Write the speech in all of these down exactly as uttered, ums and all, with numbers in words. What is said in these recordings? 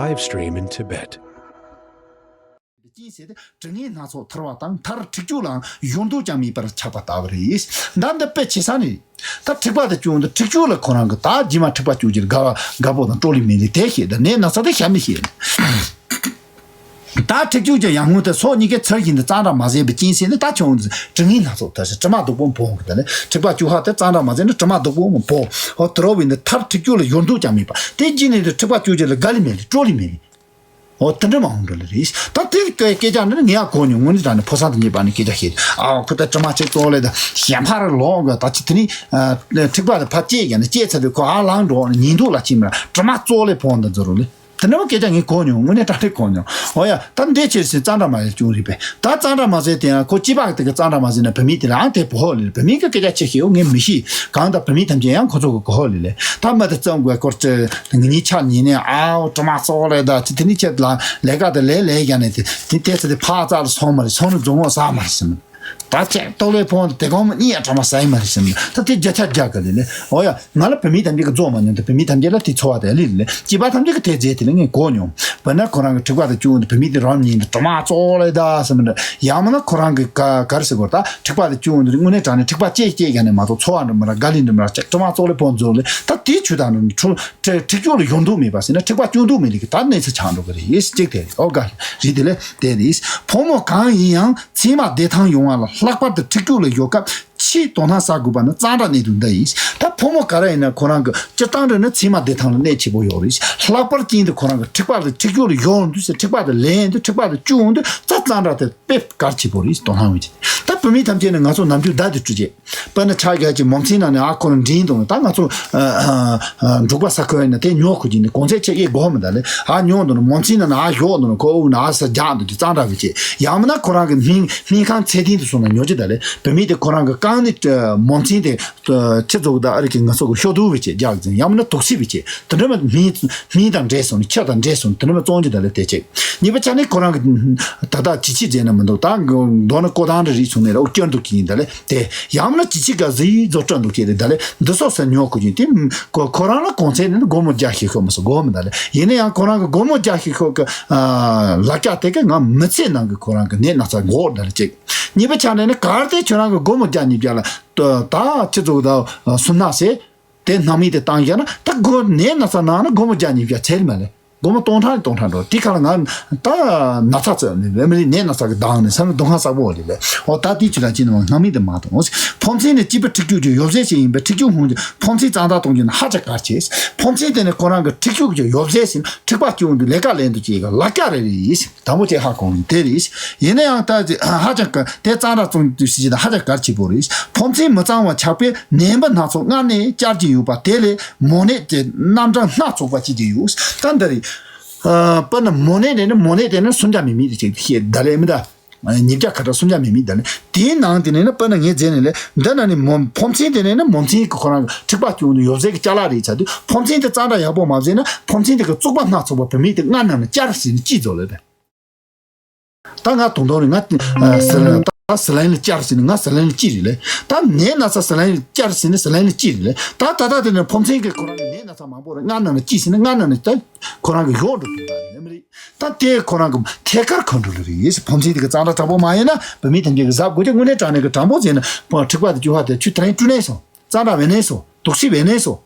Live stream in Tibet. རྐྱེན་བྱས་ཏེ་དྲི་ངན་སྣ་ཚོགས་ཐར་བ་དང་མཐར་འཁྲིག་སྤྱོད་ལའང་ཡོན་དུ་ཀྱང་མེད་པར་ཆགས་པ་ལྟ་བུ་རེད། ད་འདི་དཔེ་ཆེ་ས་ནི། ད་འཁྲིག་པ་དེ་བཅུག་འདི་འཁྲིག་སྤྱོད་ལ་ཁོ་རང་གི་ད་རྗེས་མ་འཁྲིག་པ་བཅུག་རྒྱུར་དགའ་བ་དགའ་པོ་དང་སྤྲོ་ལི་མེད་ལི་དེ་ཤེས། ད་ནད་ན་ཚ་དེ་ཤ་མི་ཤེས། ད་འཁྲིག་སྤྱོད་ཀྱི་ཡར་སྔོན་དུ་སོ་གཉིས་ཀའི་ཚུལ་བཞིན་དུ་གཙང་སྦྲ་མ་བཟས་པའི་རྐྱེན་བྱས་ནས་ད་ཆུང་དུ་དྲི་ངན་སྣ་ཚོགས་ཐར་ཞིང་དྲི་མ་སྡུག་པོ་འབོག་གི། ད་ལས་འཁྲིག་པ་བཅུག་ཧ་དེ་གཙང་སྦྲ་མ་བཟས་ན་དྲི་མ་སྡུག་པོ་འབོག་འོ་དེ་རོ་བའི་འདི་མཐར་འཁྲིག་སྤྱོད་ལ་ཡོན་དུ་ཀྱང་མེད་པ་དེ་རྗེས་ནས་འདི་འཁྲིག་པ་བཅུག་རྒྱུ་ལ་དགའ་ལི་མེད་ལི་སྤྲོ་ལི་མེད་ལི། འོ་དེ་འདྲ་མ་འོང་འགྲོ་ལེ་རེད། ད་དེ་སྐད་སྐད་ཆ་འདི་ནི་ངས་ཡང་གོ་མྱོང་། དངོས་གནས་དྲང་ནས་ཕོ་གསར་དང་ཉེ་བ་ནས་སྐད་ཆ་བཤད། ཨ་ཁུ་ད་དྲི་མ་ཆེ་གཙོ་ལེ་ད་གཞན་ཕ་ར་ལོག་གི་ད་ཅི་དེ་ནི་འཁྲིག་པ་དེ་ཕ་སྐྱེས་ཀྱང་ནི་སྐྱེས་ཚར་དུས་ཁོ་ཨ་ལང་འགྲོ་ནི་ཉིན་དུ་ལ་ཕྱིན་མ་དྲི་མ་གཙོ་ལེ་ཕོ་འདི་འཛུལ་རུ་ལེ། དེ་འདྲ་བ་སྐད་ཆ་ངས་གོ་མྱོང་། དངོས་གནས་དྲང་གནས་གོ་མྱོང་། འོ་ཡ་ད་འདི་ཕྱིར་ཕྱིར་གཙང་སྦྲ་མ་ཡེ་བྱུང་རེད་པས། ད་གཙང་སྦྲ་མ་ཟེར་དེ་ཡང་ཁོ་སྐྱེས་པ་དེ་གི་གཙང་སྦྲ་མ་ཟེར་ན་བུད་མེད་དེ་ལའང་དེ་བོ་ཧོ་ལེ། བུད་མེད་གི་སྐད་ཆ་ཆེ་ཤེས་འོ་ངས་མི་ཤེས། གང་ལྟར་བུད་མེད་ཐམས་ཅད་ཡང་ཁོ་ཚོ་གི་གོ་ཧོ་ལེ་ལེ། ད་མི་དེ་བཙོང་དགོས་སྐོར་ཅི་ངེད་གཉིས་ཆ་ཉིན་ནས་ཨའོ་དྲི་མ་གཙོ་ལེ་ད་ཅི་དེ་ནི་ཆེད་ལ་ལས་ཀ་དེ་ལས་ལས་ཀྱང་ནས་དེ་དེ་དེ་ཚེ་དེ་ཕ་ཙ་ལ་སོང་མ་རེད། སོང་ནས་རྫོང་ངོ་ཟ་མ་རེད་ཟེར་མ། ད་ཁྱེད་ལྟོ་ལས་ཕོང་དེ་གོང་མ་གཉིས་ཡ་གྲ་མ་ཟ་ཡི་མ་རེད་ཟེར་ནས་ད་དེ་བརྒྱ་ཆ་བརྒྱ་ག་ལེ་ལེ། འོ་ཡ་ང་ལ་བུད་མེད་ཐམས་ཅད་ཀྱི་རྫོགས་མ་མྱོང་དེ་བུད་མེད་ཐམས་ཅད་ལ་དེ་ཚོར་བ་དེ་ལེ་ལེ། སྐྱེས་པ་ཐམས་ཅད་ཀྱི་དེ་རྫས་དེ་ལ་ངས་གོ་མྱོང་། བུ་ན་ཁོ་རང་གི་འཁྲིག་པ་དེ་བཅུག་འདི་བུད་མེད་དེ་རང་ཉིད་དུ་གྲ་མ་གཙོ་ལེ་ད་ཟེར་མི་འདྲ། ཡང་མིན་ན་ཁོ་རང་གི་ག་ག་རེ་ཟེར་དགོས་ད་འཁྲིག་པ་དེ་བཅུག་འདི་དངོས་གནས་དྲང་ནས་འཁྲིག་པ་སྐྱེས་སྐྱེས་ཀྱང་ནས་མ་གཏོགས་ཚོར་བ་འདྲ་མི་འདྲ་དགའ་ལི་འདྲ་མི་འདྲ་ཅིག་གྲ་མ་གཙོ་ལེ་ཕོ་འཛོལ་ལེ། ད་དེ་ཆུ་དང་འཁྲིག་སྤྱོད་ལ་ཡོན་དུ་མེད་པ་ཟེར་ན་འཁྲིག་པ་བཅུག་འདུག་མེད་ལེ་གི་ད་གནས་ཚུལ་ཆགས་འགྲོ་གི་རེད་གཅིག་དེ་རེད། ཨོ་ག་རེད་དེ་ལེ་དེ་རེད། ཕོ་མོ་གང་ཡིན་ཡང་། མཚན་མ་བདེ་ཐང་ཡོང་བ་ལ་ལྷག་པར་དུ་འཁྲིག་སྤྱོད་ལ་ཡོད་སྐབས་ཆེས་དོ་སྣང་ཟ་དགོས་པ་ནི་གཙང་སྦྲ་གནས་དུས་འདི་ཡིན། ད་ཕོ་མོ་ག་རེ་ཡིན་ན་ཁོ་རང་གི་སྤྱིར་བཏང་རེད་ན་མཚན་མ་བདེ་ཐང་ལ་གནད་ཆེ་པོ་ཡོད་རེད། ལྷག་པར་ཅན་དུ་ཁོ་རང་གི་འཁྲིག་པ་ལ་འཁྲིག་སྤྱོད་ལ་ཡོང་དུས་སུ་འཁྲིག་པ་དེ་ལེན་དུས་འཁྲིག་པ་དེ་བཅུག་འོང་དུས་ད་གཙང་སྦྲ་དེ་དཔེ་གལ་ཆེ་པོ་རེད། དོ་སྣང་བྱེད། ད་བུད་མེད་ཐམས་ཅད་ནི་ང་ཚོ་ནམ་རྒྱུན་བརྡ་དེ་སྤྲོད་བྱེད། དཔེར་ན་ཆ་བཞག་ཅིག་མོ་མཚན་ནང་ནས་ཨ་ཁོ་རང་འདྲེན་འདུག་ན་ད་ང་ཚོ་འབྲོག་པ་ས་ཁུལ་ཡིན་ན་དེ་ཉོ་དགོས་ཀྱི་ནི་གོང་ཚད་ཆེ་གེ་དགོས་མི་འདུག་ལེ། ཨ་ཉོ་འདུག་ན་མོ་མཚན་ནང་ན་ཨ་ཞོག་འདུག་ན་ཁོ་དབུགས་ན་ཨ་ས་རྒྱག་འདུག་ཅིག་གཙང་སྦྲ་བྱེད་བྱེད། ཡང་མིན་ན་ཁོ་རང་གི་སྨན་སྨན་ཁང་ཚད་ལྡན་དུ་སོང་ན་ཉོ་ཅི་ད་ལེ། བུད་མེད་དེ་ཁོ་རང་གི་རྐང་ནི་མོ་མཚན་དེ་ཁྱི་ཚོ་གི་ད་ཨ་རི་གི་ང་ཚོ་གི་ཤོག་དུག་བྱེད་བྱེད་རྒྱག་ཅིང་ཡང་མིན་ན་དུག་སེལ་བྱེད་བྱེད་དེ་འདྲ་མ་སྨན་སྨན་དང་འདྲེས་སོང་ནི་ཁྱི་དང་འདྲེས་སོང་ནི་དེ་འདྲ་མ་བཙོང་ཅི་ད་ལེ་དེ་བྱེད། གཉིས་པ་ཆ་ནས་ཁོ་རང་གི་ད་ལྟ་ཅི་ཆི་བྱས་ན་མི་འདུག་ད་མདོར་ན་ཀོ་ཐང་རེ་རིགས་བྱུང་ནས་ར་ཨུ་སྐྱོར་འདུག་ཅིག་ཡིན་ད་ལེ། དེ་ཡང་ན་ཅི་ཅི་ག་ཟི་ཡིས་རྫོ་སྤྲོད་འདུག་ཅེས་རེད་ད་ལེ། འདི་སོགས་སུ་ཉོ་དགོས་ཀྱིན་དེ་ཁོ་ཁོ་རང་ལ་གོང་ཚད་ནི་སྒོར་མོ་བརྒྱ་ཞིག་ཤོག་མི་སྲིད་དགོས་མི་ད་ལེ། ཡིན་ན་ཡང་ཁོ་རང་གི་སྒོར་མོ་བརྒྱ་ཞིག་ཤོག་གི་ལག་ཆ་དེ་གི་ང་མི་ཚེ་ནང་གི་ཁོ་རང་གི་ནད་ན་ཚ་འགོག་ད་ལེ་གཅིག་གཉིས་པ་ཆ་ནས་ནི་གལ་ཏེ་ཁྱོད་རང་གི་སྒོར་མོ་བརྒྱ་ཉིས་བརྒྱ་ལ་ད་ཁྱི་ཚོ་གི་ད་སུན་ན་ཟེར་དེ་སྣང་མེད་དེ་བཏང་བཞག་ན་ད་སྒོ་ནད་ན་ཚ་ནང་ན་སྒོར་མོ་བརྒྱ་ཉིས་བརྒྱ་ཚད་མ་ལེ། སྒོར་མོ་སྟོང་ཕྲག་སྟོང་ཕྲག་འགྲོ་དེ་ཁ་ལ་ང་ད་ན་ཚ་ཙམ་ནི་བེ་མི་རིགས་ནད་ན་ཚ་གི་སྡང་ནི་ས་ནི་སྡུག་བསྔལ་ཚ་པོ་ལས་ལས། འོ་ད་དེའི་ཆུ་ལ་ཅི་ནི་མ་སྣང་མེད་དུ་མ་གཏོང་། ཕོ་མཚན་ནི་སྐྱེས་བུ་འཁྲིག་སྤྱོད་ཀྱི་ཡོ་བྱད་ཅིག་ཡིན་པས་འཁྲིག་སྤྱོད་སྔོན་གྱི་ཕོ་མཚན་གཙང་དག་གཏོང་རྒྱུ་ནི་ཧ་ཅང་གལ་ཆེ། ཕོ་མཚན་དེ་ནི་ཁོ་རང་གི་འཁྲིག་སྤྱོད་ཀྱི་ཡོ་བྱད་ཟིན་འཁྲིག་པ་སྐྱོན་དུ་ལས་ཀ་ལེན་དུ་བྱེད་ཀྱི་ལག་ཆ་རེ་རེ་ཡིན། དང་པོ་ཅིག་ཧ་གོ་ཡིན་དེ་རེད། ཡིན་ན་ཡང་ད་ཧ་ཅང་གི་དེ་གཙང་དག་གཏོང་རྒྱུ་ཞིག་ཧ་ཅང་གལ་ཆེ་པོ་རེད། ཕོ་མཚན་མི་གཙང་བ་ཆགས་པས་ནད་འབུ་སྣ་ཚོགས་སྔར་ནས་བསྐྱར་གྱི་ཡོད་པ་དེ་ལས་མོ་ནད་ཀྱི་རྣམ་གྲངས་སྣ་ཚོགས་པ་སྐྱེ་གི་ཡོད། ད་འདི་རེད། ཨ་དཔེར་ན་མོ་ནད་དེ་ནི་མོ་ནད་དེ་ནི་སུམ་བརྒྱ་མི་མེད་དེ་ཅིག་ཤེས་ད་ལས་མི་ད། ཉིས་བརྒྱ་ཁ་གྲངས་སུམ་བརྒྱ་མི་མེད་དེ་ནི་དེའི་ནང་དེ་ནི་ནི་དཔེར་ན་ངས་མཛད་ནས་ལས་འདི་ན་ནི་མོ་ཕོ་མཚན་དེ་ནི་ནི་མོ་མཚན་གྱི་ཁོ་རང་གི་འཁྲིག་པ་སྐྱོན་དུ་ཡོ་བྱད་ཀྱི་ཅ་ལག་རེད་ཚ་དུས་ཕོ་མཚན་དེ་གཙང་སྦྲ་ཡག་པོ་མ་བཟས་ན་ཕོ་མཚན་དེ་གི་བཙོག་པ་སྣ་ཚོགས་པ་བུད་མེད་དེ་སྔ་ན་ནི་བསྐྱར་ཟིན་ནི་ཅི་བཟོ་ལས་པས། ད་ང་དུང་དུང་རེད་ང་ཨ་ཟི་ལིང་ད་ཟི་ལིང་ལ་བསྐྱར་ཟིན་ནི་ང་ཟི་ལིང་ལ་ཅི་རེད་ལས། ད་ནད་ན་ཚ་ཟི་ལིང་ལ་བསྐྱར་ཟིན་ནི་ཟི་ལིང་ལ་ཅི་རེད་ལས། ད་ད་ལྟ་དེ་ནས་ཕོ་མཚན་གྱི་ཁོ་རང་གི་ནད་ན་ཚ་མང་པོ་རེད་སྔ་ན་ནི་ཅི་ཟིན་ནི་སྔ་ན་ནི་ད་ཁོ་རང་གི་ཡོག་འགྲོ་དུས་ད་ནི་མི་རེད། ད་དེ་ཁོ་རང་གི་ཐད་ཀར་གང་འགྲོ་ལ་རེད་ཡིན་ཕོ་མཚན་དེ་གི་གཙང་སྦྲ་དྲག་པོ་མ་ཡིན་ན་བུད་མེད་ཐམས་ཅད་ཀྱི་གཟབ་དགོས་ཀྱི་དངོས་གནས་དྲང་གནས་ཀྱི་དྲང་པོ་ཟེར་ན་ཕོ་འཁྲིག་པ་དེ་བཅུ་ཧ་དེ་ཆུ་དྲན་བཀྲུ་ནས་སོང་གཙང་སྦྲ་བས་ནས་སོང་དུག་སེལ་བས་ནས་སོང་།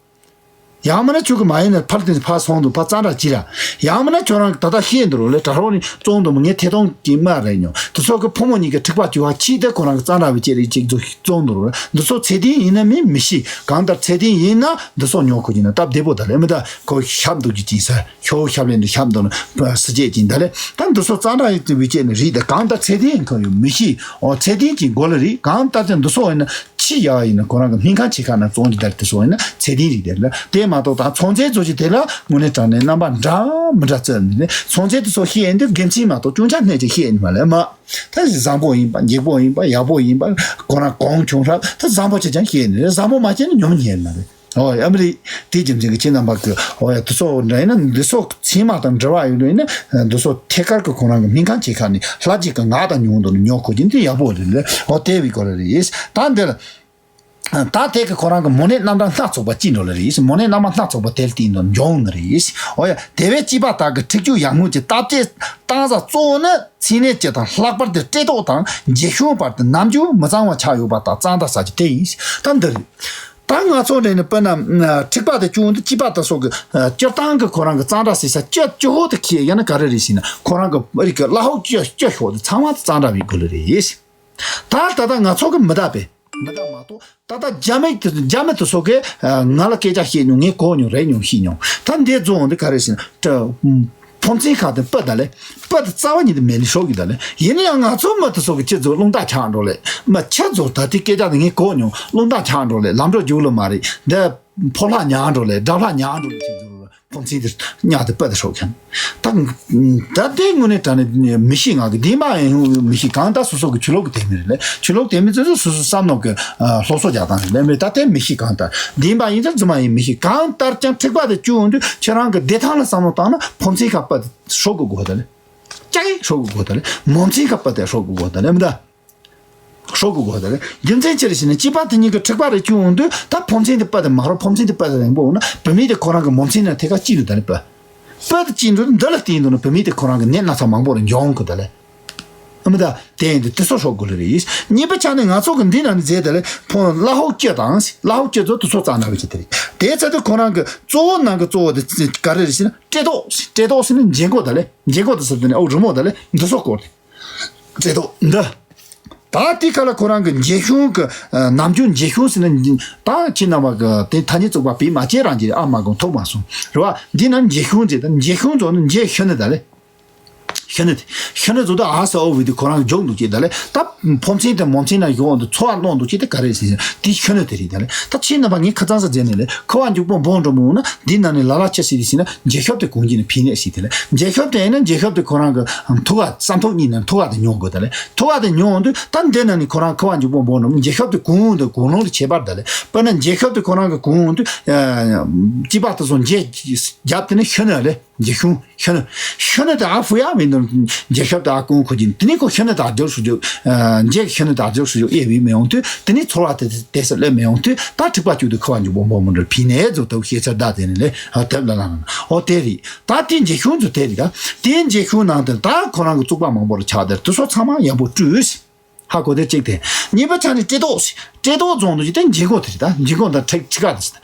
ཡང་མིན་ན་ཁྱོད་ཀྱི་མ་ཡིན་ན་ཕར་དེ་ཕར་སོང་དུ་ཕར་གཙང་སྦྲ་གྱིས་ར། ཡང་མིན་ན་ཁྱོད་རང་གི་ད་ལྟ་ཤེས་འདུག་རོ་ལས་དྲ་རོགས་ནི་བཙོང་འདུག་མི་ངས་ཐད་གཏོང་གི་མ་རེད་མྱོང་དུ་ཚོགས་ཀྱི་ཕོ་མོ་གཉིས་ཀྱི་འཁྲིག་པ་བཅུ་བ་ཕྱིས་ཏེ་ཁོ་རང་གི་གཙང་སྦྲ་བའི་ཅེ་རིགས་ཅིག་ཚོ་བཙོང་འདུག་རོ་འདི་ཚོ་ཚད་ལྡན་ཡིན་ན་མིན་མི་ཤེས་གང་ལྟར་ཚད་ལྡན་ཡིན་ན་འདི་ཚོ་ཉོ་ཁོ་གྱིས་ན་སྟབས་བདེ་པོ་ད་ལས་མི་ད་ཁོ་ཞབས་འདུག་རྒྱུ་ཅིག་ས་ཤོ་ཞབས་ལེན་དུ་ཞབས་འདུག་ན་སི་བཅད་ཅིག་ད་ལས་ད་འདི་ཚོ་གཙང་སྦྲ་ཡིན་བའི་ཅེ་ནི་རིགས་ད་གང་ལྟར་ཚད་ལྡན་ཡིན་ཁོ་ཡོད་མི་ཤེས་ཨོ་ཚད་ལྡན་གྱི་མགོ་ལ་རིགས་གང་ལྟར་ཚད་འདི་ཚོ་ཡིན་ན། ཕྱི་ཡག་ཡིན་ན་ཁོ་རང་གི་སྨན་ཁང་ཆེ་ཁག་ནང་བཙོང་རྒྱུ་དར་དེ་སོགས་ཡིན་ན་ཚད་ལྡན་རིགས་དེ་ལ་དེ་མ་གཏོགས་ད་ཚོང་རྫས་བཟོ་རྒྱུ་དེ་ལ་དངོས་གནས་དྲང་གནས་རྣམ་པ་འདྲ་མི་འདྲ་བཙལ་ནས་ཚོང་རྫས་དེ་སོགས་ཤེས་ཡིན་དུས་དགེ་མཚན་མ་གཏོགས་སྐྱོན་ཆ་སྣེ་གཅིག་ཤེས་ཡིན་མ་ལས་མ་ད་བཟང་པོ་ཡིན་པ་འཇིགས་པོ་ཡིན་པ་ཡག་པོ་ཡིན་པ་ཁོ་རང་གོང་ཆུང་ཧྲབ་ད་བཟང་པོ་ཆེ་ཆང་ཤེས་ཡིན་བཟང་པོ་མ་ཤེས་ན་ཉོ་མི་ཉན་མ་རེད། ཨོ་ཡ་མི་རིགས་དེ་རྒྱུ་མཚན་གྱི་ཁྱེད་རྣམ་པ་གི་ཨོ་ཡ་དེ་ཚོ་འདྲ་ཡིན་ན་འདི་ཚོ་ཚད་མ་དང་འབྲེལ་བ་ཡོད་ལོ་ཡིན་ན་འདི་ཚོ་ཐད་ཀར་གྱི་ཁོ་རང་གི་སྨན་ཁང་ཆེ་ཁག་ནས་ལྷ་རྗེ་གི་ངག་དང་ཉུང་དུ་ནས་ཉོ་དགོས་ཀྱི་འདི་ཡག་པོ་རེད་ལ་ཨོ་དེ་བའི་སྐོར་རེད། ད་འདིར་ ད་དེ་གི་ཁོ་རང་གི་མོ་ནད་རྣམ་གྲངས་སྣ་ཚོགས་པ་སྐྱེ་འགྲོ་ལེ་རེད། མོ་ནད་རྣམ་པ་སྣ་ཚོགས་པ་དེ་ལ་བརྟེན་དུ་འབྱུང་ནི་རེད། འོ་ཡ། དེ་བས་སྐྱེས་པ་དག་གི་འཁྲིག་སྤྱོད་ཡག་མོ་གྱི་བརྟག་དཔྱད་བཏང་ས་གཙོ་བོ་ནི་མཚན་ནད་སྤྱི་དང་ལྷག་པར་དུ་བཀྲེས་ལྟོགས་དང་འགྱེལ་ཤོང་བར་དུ་ནམ་རྒྱུན་མི་གཙང་བ་ཆགས་ཡོད་པ་དག་གཙང་དག་ཟ་རྒྱུ་དེ་ཡིན། ད་འདི་རེད། ད་ང་ཚོ་འདྲ་ནི་དཔེར་ན་འཁྲིག་པ་དེ་བྱུང་དུས་སྐྱེས་པ་དེ་སོགས་ཀྱི་སྤྱིར་བཏང་གི་ཁོ་རང་གི་གཙང་སྦྲ་ཟེར་ས་སྤྱི་སྤྱི་ཧོ་དེ་ཁྱེད་ཡང་ན་ག་རེ་རེད་ཟེར་ན། ཁོ་རང་གི་རིགས་ཀྱི་བླ་ཧོ་སྤྱི་སྤྱི་ཤོག་དེ་ཚང་མ་གཙང་སྦྲ་བའི་དགོས་ལེ་རེད། ད་ད་ལྟ་ང་ཚོ་གི་མི་ད་པས། མི་ད་མ་གཏོགས་ད་ལྟ་རྒྱ་མི་དེ་རྒྱ་མི་དེ་ཚོ་གིས་ང་ལ་སྐད་ཆ་བཤད་མྱོང་། ངས་གོ་མྱོང་། རེད་མྱོང་། ཤེས་མྱོང་། ད་འདི་རྫོང་འདི་ག་རེ་ཟེར་ན། ཕོ་མཚན་ཁ་དེ་སྤུ་ད་ལེ། སྤུ་དེ་རྩ་བ་ཉིད་དུ་མེད་ནི་ཤོག་གི་ད་ལེ། ཡིན་ན་ཡང་ང་ཚོ་མི་དེ་ཚོ་གི་ཁྱི་ཚོ་རླུང་རྟ་ཆགས་འགྲོ་ལེ། མི་ཁྱི་ཚོ་ད་དེ་སྐད་ཆ་དེ་ངས་གོ་མྱོང་། རླུང་རྟ་ཆགས་འགྲོ་ལེ། ལམ་འགྲོ་རྒྱུག་ལོ་མ་རེད། འདི་ཕོ་ལྷ་ཉག་འགྲོ་ལེ། དགྲ་ལྷ་ཉག་འགྲོ་ལེ། ཁྱི་ཚོ་ཕོ་མཚན་དེ་ཉག་དེ་སྤུ་དེ་ཤོག་ཁྱེད། ད་ད་དེ་དངོས་གནས་དྲང་ནས་མི་ཤེས། ང་གི་འདི་མ་ཡིན་མི་ཤེས། གང་ལྟར་སོ་སོ་གི་ཆོས་ལུགས་ཀྱི་དད་མོས་རེད་ལེ། ཆོས་ལུགས་དད་མོས་ཚོས་སོ་སོ་བསམ་མནོ་གི་སློབ་གསོ་རྒྱག་སྟངས་རེད་ལེ། མི་ད་དེ་མི་ཤེས། གང་ལྟར་འདི་མ་ཡིན་ཙང་རྫུན་མ་ཡིན་མི་ཤེས། གང་ལྟར་ཀྱང་འཁྲིག་པ་དེ་བྱུང་དུས་ཁྱེད་རང་གི་བདེ་ཐང་ལ་བསམ་བློ་བཏང་ན་ཕོ་མཚན་ཁ་སྤུ་དེ་ཧྲོག་གི་དགོས་ད་ལེ། ལྕགས་ཧྲོག་གི་དགོས་ད་ལེ། མོ་མཚན་ཁ་སྤུ་དེ་ཧྲོག་གི་དགོས་ད་ལེ། མི་ད་ཧྲོག་གི་དགོས་ད་ལེ། རྒྱུ་མཚན་ཅི་རེད་ཟེར་ན་སྐྱེས་པ་དེ་གཉིས་ཀྱི་འཁྲིག་པ་རེ་བྱུང་འོང་དུས་ད་ཕོ་མཚན་དེ་སྤུ་དེ་མ་ཧྲོག་ཕོ་མཚན་དེ་སྤུ་དེ་རིང་པོ་འོང་ན་བུད་མེད་དེ་ཁོ་རང་གི་མོ་མཚན་ན་ཐད་ཀར་གཅིག་ལ་ད་ལེ་སྤུ། སྤུ་དེ་གཅིག་འདུག་འདི་ལ་བརྟེན་དུས་ན་བུད་མེད་དེ་ཁོ་རང་གི་ནད་སྣ་ཚོགས་མང་པོ་རེ་འབྱུང་གི་ད་ལེ། ཨ་མི་ད་དེ་ཡིན་དུས་དེ་ཚོ་ཧྲོག་དགོས་ལེ་རེད། གཉིས་པ་ཆ་ནས་ང་ཚོ་གི་འདི་ན་ནི་མཛད་ད་ལེ་ཕོ་བླ་ཧོ་སྐྱི་དང་བླ་ཧོ་སྐྱི་ཚོ་དེ་ཚོ་གཙང་ན་བའི་ཆེད་དེ་རེད། དེའི་ཚེ་དུ་ཁོ་རང་གི་གཙོ་བོ་ནང་གི་གཙོ་བོ་དེ་ག་རེ་རེད་ཟེར་ན་བཀྲེས་ལྟོགས། བཀྲེས་ལྟོགས་ཟེར་ན་འཇེན་གོ་ད་ལེ། འཇེན་གོ་དེ་ཟེར་དུས་ནི་ཨོ་རི་མོ་ད་ལེ་འདི་ཚོ་སྐོར་དེ། བཀྲེས་ལྟོགས་འདི། ད་དེ་ཁ་ལ་ཁོ་རང་གི་འགྱེལ་ཤོང་གི་ནམ་རྒྱུན་འགྱེལ་ཤོང་ཟེར་ན། ད་ཁྱེད་རྣམ་པ་གི་དེ་ཐ་སྙད་བཙུགས་པ་བེད་མ་བྱས་རང་གི་ཨ་མ་གོ་ཐུག་མ་སོང་རེད་བ། འདི་ན་འགྱེལ་ཤོང་ཟེར། ད་འགྱེལ་ཤོང་ཚོ་ནི་འགྱེལ་ཤོང་ནི་ད་ལེ། ཤོང་ནི་དེ་ཤོང་ནི་ཚོ་ད་ཨ་ས་ཨོ་བི་དེ་ཁོ་རང་འཇོག་འདུག་ཅེས་ད་ལེ། ད་ཕོ་མཚན་དང་མོ་མཚན་ན་ཡོང་འདུག་འཚོ་བ་གནང་འདུག་ཅེས་དེ་ག་རེ་ཟེར་དེ་ཤོང་ནི་དེ་རེད་ད་ལེ། ད་ཁྱེད་རྣམ་པ་ངས་ཁ་སང་ས་མཛད་ནས་ལེ་ཁུ་བ་འཇུག་པོ་འབོང་འགྲོ་མོ་ན་འདི་ན་ནི་ལ་ལ་ཆ་སི་དེ་ཟེར་ན། འགྱེལ་ཤོབ་དེ་གོང་གི་ནི་ཕི་ནས་ཤི་དེ་ལ། འགྱེལ་ཤོབ་དེ་ཡིན་ན་འགྱེལ་ཤོབ་དེ་ཁོ་རང་གི་མཐུ་བ་བསམ་ཐོག་གཉིས་ན་མཐུ་བ་དེ་ཉོ་དགོས་ད་ལེ། མཐུ་བ་དེ་ཉོ་འོང་དུས་ད་འདི་ན་ནི་ཁོ་རང་ཁུ་བ་འཇུག་པོ་འབོ་ནོ་འགྱེལ་ཤོབ་དེ་གོང་དུ་གོང་ལོང་དུ་ཁྱད་པར་ད་ལེ། དཔེར་ན་འགྱེལ་ཤོབ་དེ་ཁོ་རང་གི་གོང་འོང་དུས་སྐྱེས་པ་དེ་ཚོ་འགྱེལ་རྒྱབ་དེ་ནི་ཤོ་ནི་ལེ། འགྱེལ་ཤོང་ཤོ་ནི་ཤོ་ནི་དེ་ཨ་ཧྥུ་ཡ་མི་འདུག་འགྱེལ་ཤོབ་དེ་ཨ་གོང་ཁོ་གྱིན་དེ་ནི་ཁོ་ཤོ་ནི་དེ་ཨ་རྒྱབ་སུ་རྒྱབ། འགྱེལ་ཤོ་ནི་དེ་ཨ་རྒྱབ་སུ་རྒྱབ་ཨེ་བི་མི་འོང་དུས་དེ་ནི་ཚོར་བ་དེ་དེ་སེ་ལེ་མི་འོང་དུས་ད་འཁྲིག་པ་བཅུག་དུས་ཁུ་བ་འཇུག་པོ་འབོ་མོ་འདྲ་ཕི་ནས་ཚོ་ཐབས་ཤེས་ཚར་ད་དེ་ནི་ལེ། ཨ་ཐབས་ལ་ལ་ན་ཨོ་དེ་རེད། ད་དེ་འགྱེལ་ཤོང་ཚོ་དེ་རེད། ད་དེ་འགྱེལ་ཤོང་ནང་དེ་ད་ཁོ་རང་གི་བཙུགས་པ་མང་པོ་རུ་ཆགས་དེར་དེ་ཚོ་ཚང་མ་ཡག་པོ་བཀྲུས། ཧ་གོ་དེ་གཅིག་དེ། གཉིས་པ་ཆ་ནས་བཀྲེས་ལྟོགས། བཀྲེས་ལྟོགས་རྫོང་དུ་ཅི་དེ་འགྱེལ་གོ་དེ་རེད། ད་འགྱེལ་གོ་ད་འཁྲིག་འཁྲིག་ག་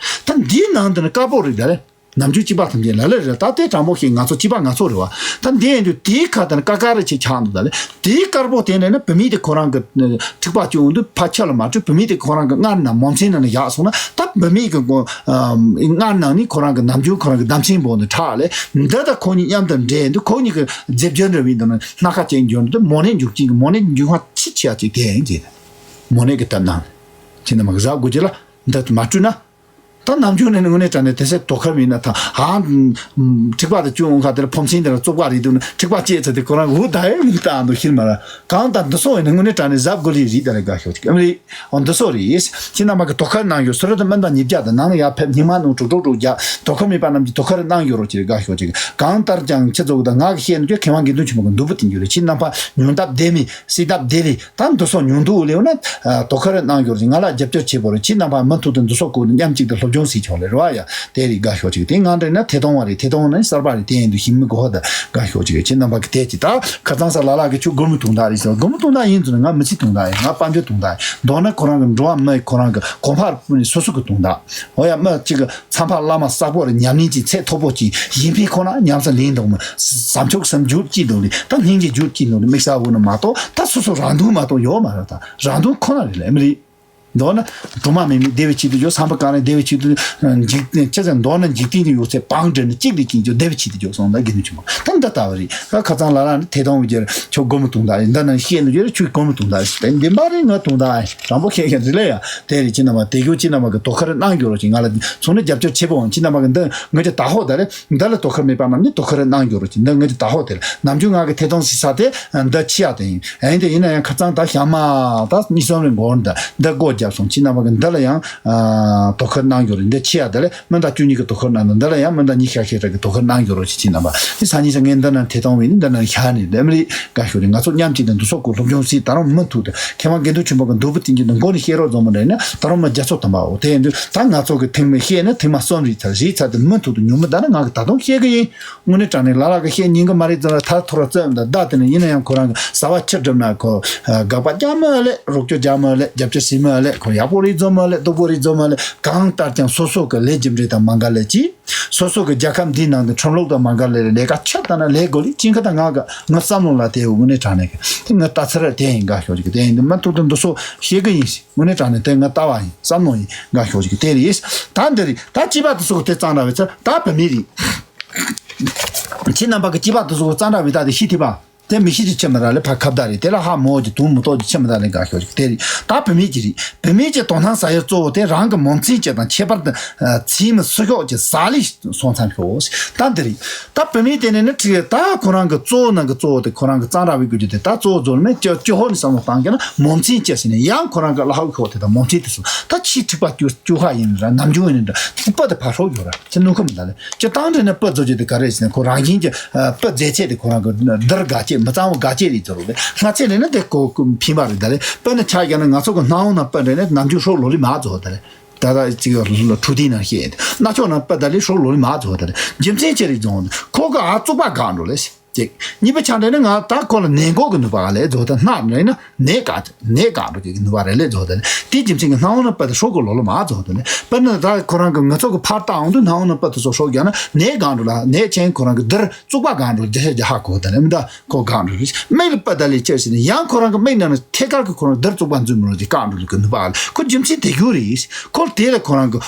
དེ་ད་འདིའི་ནང་དེ་ནི་དཀར་པོ་རེད་ད་ལེ། ནམ་རྒྱུན་གཅིག་པ་ཐམས་ཅད་ལ་ལེ་རེད། ད་དེ་དྲང་པོ་ཞིག་ང་ཚོ་གཅིག་པ་ང་ཚོ་རེད་བ། ད་འདི་ཡིན་དུས་དེའི་ཁ་དེ་ནི་དཀར་དཀར་རེ་ཆེ་ཆགས་འདུག་ད་ལེ། དེའི་དཀར་པོ་དེ་ནས་ནི་བུད་མེད་དེ་ཁོ་རང་གི་འཁྲིག་པ་བཅུག་འོང་དུས་ཕ་ཁྱི་ལ་མ་སྤྲོད། བུད་མེད་དེ་ཁོ་རང་གི་མངལ་ནང་མོ་མཚན་ནང་ནས་བཞག་སོང་ན་ད་བུད་མེད་ཀྱི་མངལ་ནང་ནས་ཁོ་རང་གི་ནམ་རྒྱུན་ཁོ་རང་གི་ཟླ་མཚན་པོ་ནི་ཁྲག་ལས་འདི་ད་ཁོ་གཉིས་མཉམ་དུ་འདྲེས་འདུག་ཁོ་གཉིས་ཀྱི་རྫས་སྦྱོར་འདྲ་བའི་འདི་ནི་སྣ་ཁ་ཅན་འབྱོར་འདུག་མོ་ནད་འཇུག་ཅིང་གི་མོ་ནད་འཇུག་ཧ་ཆི་ཆི་ཡ་ཅིག་དེ་ཡིན་ཅེ། མོ་ནད་ཀྱི་སྟབས་ནང་ཁྱེད་རྣམ་པ་གི་གཟབ་དགོས་ཀྱི་ལ་འདི་མ་བཀྲུས་ན། ད་ནམ་རྒྱུན་ནས་དངོས་གནས་དྲང་གནས་དེ་སེ་དོ་ཁུར་མིན་ན་ཐང་ཧ། འཁྲིག་པ་དེ་བཅུག་འོང་ཁ་དེར་ཕོ་མཚན་དེ་ལ་བཙོག་པ་རེད་འདུག་ན་འཁྲིག་པ་བཅད་ཚེ་དེ་ཁོ་རང་འུ་ད་ཡོད་མི་ལྟ་འདུག་ཤིན་མ་ར་གང་ལྟར་འདི་སོགས་ཡིན་ན་དངོས་གནས་དྲང་གནས་གཟབ་དགོས་ལི་རེད་ད་རེ་དགའ་ཤོག་ཅིག་ཨ་མི་རེད། འོ་འདི་སོགས་རེད། ཁྱེད་རྣམ་པ་གི་དོ་ཁུར་གནང་ཡོད། སུ་རེད་དུ་སྨན་པ་ཉིས་བརྒྱ་དང་ནང་ལ་ཡར་ཕེབས་སྙིང་མ་ནང་དྲུག་དྲུག་དྲུག་བརྒྱ་དོ་ཁུར་མེད་པ་རྣམས་ཀྱིས་དོ་ཁུར་གནང་ཡོད་རོགས་ཅིག་རེད་དགའ་ཤོག་ཅིག་གང་ལྟར་ཀྱང་ཁྱེད་ཚོ་གི་ད་ང་གི་བཤད་ནོ་ཁྱོད་མཁས་དབང་དགེ་འདུན་ཆེན་མོ་གི་འདུག་པོ་དེ་འགྱུར་རེད། ཁྱེད་རྣམ་པ་ཉུང་སྟབས་བདེ་མི་སྲིད་སྟབས་བདེ་རེད། ད་འདི་ཚོ་ཉུང་དུ་ལེའུ་ན་དོ་ཁུར་གནང་ཡོད་རེད། ང་ལ་རྒྱབ་སྐྱོར་བྱེད་པོ་རེད། ཁྱེད་རྣམ་པ་མུ་མཐུད་དུ་འདི་ཚོ་སྐོར་ནས་མཉམ་གཅིག་ཏུ་སློབ་སྦྱོང་བྱེད་ཆོག་ལེ་རེད་བ་ཡ། དེ་རིགས་དགའ་ཤོག་ཅིག་དེ་ང་འདྲ་ན་ཐད་གཏོང་བ་རེད། ཐད་གཏོང་ན་གསར་པ་རེད། དེ་ཡིན་དུ་ཞིམ་མི་གོ་ཧ་ད་དགའ་ཤོག་ཅིག་ཁྱེད་རྣམ་པ་གི་དེ་ཅི་ད་ཁ་ཚང་ས་ལ་ལ་གི་ཆུ་སྒོར་མོ་དུང་ད་རེད་ཟེར། སྒོར་མོ་དུང་ད་ཡིན་ཚུལ་ང་མི་ཚེ་དུང་ད་ཡིན། ང་དཔལ་འབྱོར་དུང་ད་ཡིན། མདོར་ན་ཁོ་རང་གི་འགྲོ་བ་མི་ཁོ་རང་གི་གོ་འཕར་སོ་སོ་གི་དུང་ད། འོ་ཡ་མི་གཅིག་གི་ཚང་ཕ་བླ་མ་བསགས་པོ་རེད། ཉམས་ལེན་གྱི་ཚད་མཐོ་པོ་གྱིས་ཡིན་ཕི་ཁོ་ན་ཉམས་སུ་ལེན་འདུག་མི་བཟང་ཕྱོགས་སམ་རྒྱུད་ཀྱི་འདུག་ལེ། ད་སྙིང་རྗེ་རྒྱུད་ཀྱི་འདུག་ལེ། དམིགས་བསལ་བོ་ནི་མ་གཏོགས་ད་སོ་སོ་རང་དོན་མ་གཏོགས་ཡོད་མ་རེད། ད་རང་དོན་ཁོ་ན་རེད་ལེ་མི་རེད། མདོར་ན་གྲོག་མ་མེད་མི་བདེ་བའི་ཆེད་དུ་འཇོག་བསམ་པ་གང་རེ་བདེ་བའི་ཆེད་དུ་འཇིག་རྟེན་ཆེ་ཚད་མདོར་ན་འཇིག་རྟེན་གྱི་ཡོད་ཚད་བང་སྒྲིལ་ནས་གཅིག་ལས་གཅིག་འཇོག་བདེ་བའི་ཆེད་དུ་འཇོག་སོང་ད་དགེ་འདུན་ཆེན་མོ་ད་འདི་ལྟ་བུ་རེད། ད་ཁ་ཚང་ལ་ལ་ནི་ཐད་གཏོང་བའི་རྒྱུར་ཁྱོད་སྒོར་མོ་དུང་ད་རེད། འདི་ན་ཤེས་ནི་རྒྱུར་ཁྱོད་སྒོར་མོ་དུང་ད་རེད། དེ་འདི་མ་རེད། ང་དུང་ད་རེད། དྲང་པོ་ཤེས་ཤེས་རེད་ལེ་ཡ། དེ་རེད། ཁྱེད་རྣམ་པ་དེ་རྒྱུ་ཁྱེད་རྣམ་པ་གི་དོ་ཁུར་གནང་རྒྱུ་རོགས་ཀྱིས་ང་ལ་ཚོང་ནི་རྒྱབ་སྐྱོར་ཆེ་པོ་འོང་། ཁྱེད་རྣམ་པ་གི་འདི་ངོས་ཀྱི་ད་ཧོ་ད་རེད། འདི་ལ་དོ་ཁུར་མེད་པ་རྣམས་ནི་དོ་ཁུར་གནང་རྒྱུ་རོགས་ཀྱིས་འདི་ངོས་ཀྱི་ད་ཧོ་དེ་རེད། ནམ་རྒྱུན་ང་གི་ཐད་གཏོང་ཟེར་ས་དེ་འདི་ཆེ་ཡ་དེ་ཡིན། ཨ་ཡིན་དེ་ཡིན་ན་ཡང་ཁ་ཚང་ད་ཞག་མ་ད་གཉིས་གསུམ་རེ་འགོར་འདི་འདི་སྒོ་རྒྱབ། སོང་། ཁྱེད་རྣམ་པ་གི་འདི་ལ་ཡང་ཨ་དོ་ཁུར་གནང་རྒྱུ་རེད། འདི་ཆེ་ཡ་འདི་ལ་མི་འདྲ་བཅུ་གཉིས་ཀྱི་དོ་ཁུར་གནང་འདི་ལ་ཡང་མི་འདྲ་ཉི་ཤུ་ཤར་ཤར་གྱི་དོ་ཁུར་གནང་རྒྱུ་རོ་ཅིག་ཁྱེད་རྣམ་པ་དེ་ས་ཉིན་ས་ངས་འདི་ན་ཐེ་གཏོང་བས་ནི་འདི་ན་ཤར་ནས་འདི་མི་རིགས་དགའ་ཤོས་རེད། ང་ཚོ་མཉམ་གཅིག་ཏུ་འདུ་ཚོགས་ཀྱི་སློབ་སྦྱོང་སྲིད་ད་རུང་མུ་མཐུད་དུ་མཁས་དབང་དགེ་འདུན་ཆོས་འཕེལ་གྱི་འདུག་པ་དེང་གི་འདི་མགོ་ནས་བཤད་རོགས་བཟོ་མི་འདྲ་ན་ད་རུང་མི་བརྒྱ་ཚོ་དུ་མའོ་དེ་ཡིན་དུས་ད་ང་ཚོ་གི་ཐེངས་མི་བཤད་ན་ཐེངས་མ་གསུམ་རེད་ཚར་རེད་ཚར་དུ་མུ་མཐུད་དུ་ཉུང་མི་ད་ན་ང་གི་ད་དུང་བཤད་གི་ཡིན། དངོས་གནས་དྲང་གནས་ལ་ལ་གི་བཤད་ཉན་གི་མ་རེད་ཙང་ལ་ཐར་ཐོར་བརྩམས་ད་བདག་དེ་ནས་ཡིན་ན་ཡང་ཁོ་རང་གི་བཟའ་བ་ཕྱིར་སྒྲུབ་ན་ཁོ་དགག་པ་རྒྱག་མི་ལེ་རོགས་སྐྱོར་རྒྱག་མི་ལེ་རྒྱབ་སྐྱོར་བྱེད་མི་ལེ་ཁོ་ཡག་པོ་རེད་བཟོ་མི་ལེ་སྡུག་པོ་རེད་བཟོ་མི་ལེ་གང་ལྟར་ཀྱང་སོ་སོ་གི་ལས་རྒྱུ་འབྲས་དང་མ་འགལ་ལེ་ཅི། སོ་སོ་གི་རྒྱལ་ཁབ་འདིའི་ནང་དུ་ཁྲིམས་ལུགས་དང་མ་འགལ་ལེ་ལས་ཀ་ཆི་ལྟ་ན་ལས་དགོས་ལེ་ཅི་ཁ་ད་ང་གི་ངའི་བསམ་བློ་ལ་དེ་དངོས་གནས་དྲང་གནས་གི་དེ་ངའི་ལྟ་ཚུལ་དེ་ཡིན་དགའ་ཤོས་ཅིག་གི་དེ་ཡིན་དུས་མ་ཐུག་དུ་འདུ་སོ་ཤེས་གི་ཡིན་ཞིག་དངོས་གནས་དྲང་གནས་དེ་ངའི་ལྟ་བ་ཡིན་བསམ་བློ་ཡིན་དགའ་ཤོས་ཅིག་གི་དེ་རེད། ད་འདི་རེད་ད་སྐྱེས་པ་དེ་ཚོ་གི་དེ་གཙང་ར་བའི་ཚུལ་ད་བུད་མེད་རེད། ཁྱེད་རྣམ་པ་གི་སྐྱེས་པ་དེ་ཚོ་གི་གཙང་ར་བའི་ད་དེ་ཤི་ཐིབ་པ། དེ་མི་ཤི་ཅིག་ཆེ་མི་ད་ལེ་ཕ་ཁབ་ད་རེད། དེ་ལ་ཧ་མོ་གི་དུང་མི་ཏོག་ཅིག་ཆེ་མི་ད་ལེ་དགའ་ཤོས་ཅིག་དེ་རེད། ད་བུད་མེད་ཀྱི་རེད། བུད་མེད་ཀྱི་དོ་སྣང་ཟ་ཡུལ་གཙོ་བོ་དེ་རང་གི་མོ་མཚན་ཅིག་དང་ཁྱད་པར་དུ་ཚིག་མི་སུ་ཤོག་ཅིག་ཟ་ལི་སོང་ཙམ་ཤོག་ད་འདི་རེད། ད་བུད་མེད་དེ་ནས་ནི་ཁྲིད་ད་ཁོ་རང་གི་གཙོ་བོ་ནང་གི་གཙོ་བོ་དེ་ཁོ་རང་གི་གཙང་ར་བའི་དགོས་རྒྱུ་དེ་ད་གཙོ་བོ་བཟོ་ལ་མེད་ཅི་ཅི་ཧོ་ནི་བསམ་བློ་བཏང་གི་ན་མོ་མཚན་ཅིག་ཟེར་ནས་ཡང་ཁོ་རང་གི་ལ་ཧོ་ཤོག་དེ་དང་མོ་མཚན་དེ་སོང་ད་ཕྱི་ཁྲིད་པ་སྐྱུ་སྐྱུ་ཧ་ཡིན་ར་ནམ་རྒྱུན་ཡིན་འདྲ་ཐིག་པ་དེ་ཕར་ཧྲོག་ཡོད་ར་ཁྱེད་ནུ་ཁམ་ད་ལེ། སྤྱིར་བཏང་འདྲ་ནི་སྤུ་རྫོགས་རྒྱུ་དེ་ག་རེ་ཟེར་ན་ཁོ་རང་བཞིན་གྱི་སྤུ་རྫས་ཚད་དེ་ཁོ་རང་གི་འདིར་དགའ་སྐྱེད་མི་གཙང་བོ་དགའ་སྐྱེད་རེད་ཟེར་རོ་ལེ། སྔ་ཚད་ལས་ན་དེ་ཁོ་ཁོ་ཕན་པ་རེད་ད་ལེ། དཔེར་ན་ཆ་བཞག་ན་ང་ཚོ་གི་སྣང་བ་ན་སྤུ་འདྲ་ནི་ནམ་རྒྱུན་ཧྲོག་ལོ་ལི་མ་རྫོགས་ད་ལེ། ད་ལྟ་ཅིག་འཕྲོད་བསྟེན་ནང་བཤད་ཡིན་ཏེ་རྣ་ཆོག་ན་སྤུ་ད་ལེ་ཧྲོག་ལོ་ལི་མ་རྫོགས་ད་ལེ། རྒྱུ་མཚན་ཅི་རེད་རྫོགས་ཁོ་གི་ཨ་བཙུགས་པ་དགའ་འགྲོ་ལེ། གཅིག་གཉིས་པ་ཆ་འདྲ་ནི་ང་ད་ཁོ་ལ་ནད་འགོག་གི་ནུས་པ་ལས་རྫོགས་ད་སྣ་འདྲ་ཡིན་ན། ནད་ག་ནད་ག་འགྲོ་གི་ནུས་པ་རེད་ལས་རྫོགས་དེ་ནི་དེའི་རྒྱུ་མཚན་གྱི་སྣང་བ་ན་སྤུ་དེ་ཧྲོག་གི་ལོ་ལོ་མ་རྫོགས་དེ་ནི་དཔེར་ན་ད་ཁོ་རང་གི་ང་ཚོ་གི་ཕར་བལྟ་འོང་དུས་སྣང་བ་ན་སྤུ་དེ་ཚོ་ཧྲོག་རྒྱག་ན་ནད་ག་འགྲོ་ལ་ནད་ཆེན་ཁོ་རང་གི་འདིར་བཙུགས་པ་ག་འགྲོ་རྒྱ་ཤ་རྒྱ་ཧ་གོ་དེ་ནི་མི་ད་ཁོ་ག་འགྲོ་རེད། མིག་ལ་སྤུ་ད་ལས་ཆེར་ཟིན་ནས་ཡང་ཁོ་རང་གི་མིག་ནང་ན་ཐད་ཀར་གི་ཁོ་རང་འདིར་བཙུགས་པ་འཛུལ་མི་རུང་གི་ག་འགྲོ་ལ་གི་ནུས་པ་ལ་ཁོ་རྒྱུ་མཚན་དེ་རྒྱུ་རེད། ཁོ་དེ་ལ་ཁོ་རང་གི་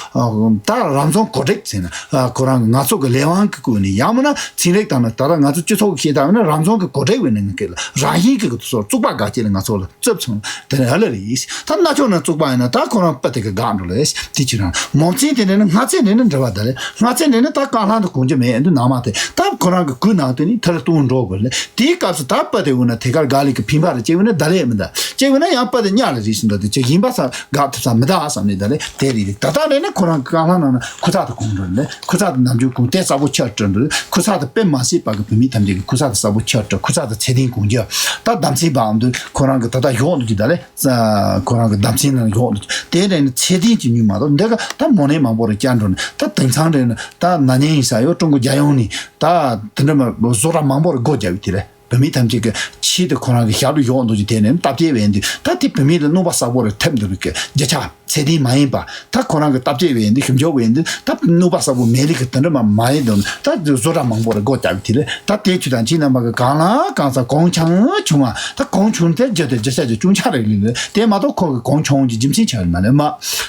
ད་རང་བྱུང་གོ་སྒྲིག་ཟེར་ན་ཁོ་རང་གི་ང་ཚོ་གི་ལས་དབང་གི་སྐོར་ནས་ཡང་མིན་ན་ཚན་རིག་དང་ན་ད་ལྟ་ང་ཚོ་སྤྱི་ཚོགས་ཀྱི་བཤད་སྟངས་ན་རང་བྱུང་གི་གོ་སྒྲིག་བས་ནས་ངན་སྐད་ལ་རང་བཞིན་གྱི་གི་སོར་བཙུགས་པ་དགའ་སྐྱེད་ལ་ང་ཚོ་ལ་བཙུགས་སོང་། དེ་ནས་ཨ་ལ་རེད། ད་སྣ་ཆོག་ན་བཙུགས་པ་ཡིན་ན་ད་ཁོ་རང་སྤུ་དེ་གི་དགའ་འགྲོ་ལེ། དེ་ཅི་རང་མོ་མཚན་དེ་ནས་ནི་སྔ་ཚེ་ནས་ནི་འབྲེལ་བ་ད་ལེ། སྔ་ཚེ་ནས་ནི་ད་རྐང་ལྷང་དུ་གོང་རྒྱུ་མེད་འདུག་ནང་མ་དེ་ད་ཁོ་རང་གི་གུས་ནང་དེ་ནི་ཐར་གཏོང་འགྲོ་དགོས་ལེ། དེའི་སྐབས་སུ་ད་སྤུ་དེ་འོ་ན་དེ་གར་དགའ་ལེ་གི་ཕིང་པ་རེ་སྐྱེ་བས་ན་ད་ལེ་མི་ད་སྐྱེ་བས་ན་ཡང་སྤུ་དེ་གཉའ་ལ་རེད་ཟིན་ད་དེ་ཅི་ཡིན་པ་ས་དགའ་ཐུབ་ས་མི་ད་བསམ་ནས་ད་ལེ་དེ་རེད། ད་ལྟ་ནས་ནི་ཁོ་རང་གི་རྐང་ལྷང་ནང་ན་ཁུ་ཚ་དུ་གོང་འགྲོ་ལེ། ཁུ་ཚ་དུ་ནམ་རྒྱུན་གོང་དེ་གསལ་པོ་ཆགས་འགྲོ་འགྲོ། ཁུ་ཚ་དུ་དཔེ་མ་སྲིད་པ་གི་བུད་མེད་ཐམས་ཅད་ཀྱི་ཁུ་ཚ་དུ་གསལ་པོ་ཆགས་འགྲོ། ཁུ་ཚ་དུ་ཚད་ལྡན་གོང་རྒྱུ་ད་བདམས་ཚིག་བའམ་དུ་ཁོ་རང་གི་ད་ལྟ་ཡོག་འདུག་ཅི་ད་ལེ། ཁོ་རང་གི་བདམས་ཚིག་ནང་ཡོག་འདུག་དེ་ནས་ནི་ཚད་ལྡན་གྱི་ཉུལ་མ་གཏོགས་འདི་ག་ད་མོ་ནས་མང་པོ་རེ་བསྐྱར་འགྲོ་ནས་ད་དེང་སང་རེ་ནི་ད་ན་ནིང་ཡིན་ས་ཡོད་ཀྲུང་གོ་རྒྱལ་ཡོངས་ནས་ད་དེ་འདྲ་མ་བཟོ་གྲྭ་མང་པོ་རེ་སྒོ་བརྒྱབ་ཡོད་དེ་རེད། བུད་མེད་ཐམས་ཅད་ཀྱི་ཆེད་དུ་ཁོ་རང་གི་ཞབས་ལ་ཡོག་འདུག་ཅི་དེ་ནས་སྟབས་བདེ་བས་འདུག་ད་དེ་བུད་མེད་ལ་གནོད་པ་གསར་པོ་རེ་ཐེབས་འདུག་གི་རྒྱ་ཆ། ཚད་ལྡན་མ་ཡིན་པ། ད་ཁོ་རང་གི་སྟབས་བདེ་བས་འདི་ཞུམ་འཇོག་བས་འདི་ད་གནོད་པ་གསར་པོ་མེད་ལི་གི་དེ་འདྲ་མ་མ་ཡིན་དོན་ད་བཟོ་གྲྭ་མང་པོ་རེ་སྒོ་བརྒྱབ་དེ་ལས་ད་དེ་ཆུ་དང་ཅི་རྣམ་པ་གི་གང་ལ་གང་ས་གོང་ཆང་ཆུང་བ་ད་གོང་ཆུང་དེ་བརྒྱ་དེ་བརྒྱ་ཆ་ཆུང་ཆ་རེ་ལི་ལི་དེ་མ་གཏོགས་ཁོ་གི་གོང་ཆུང་གི་རྒྱུ་མཚན་ཆ་རེ་མ་ལས་མ་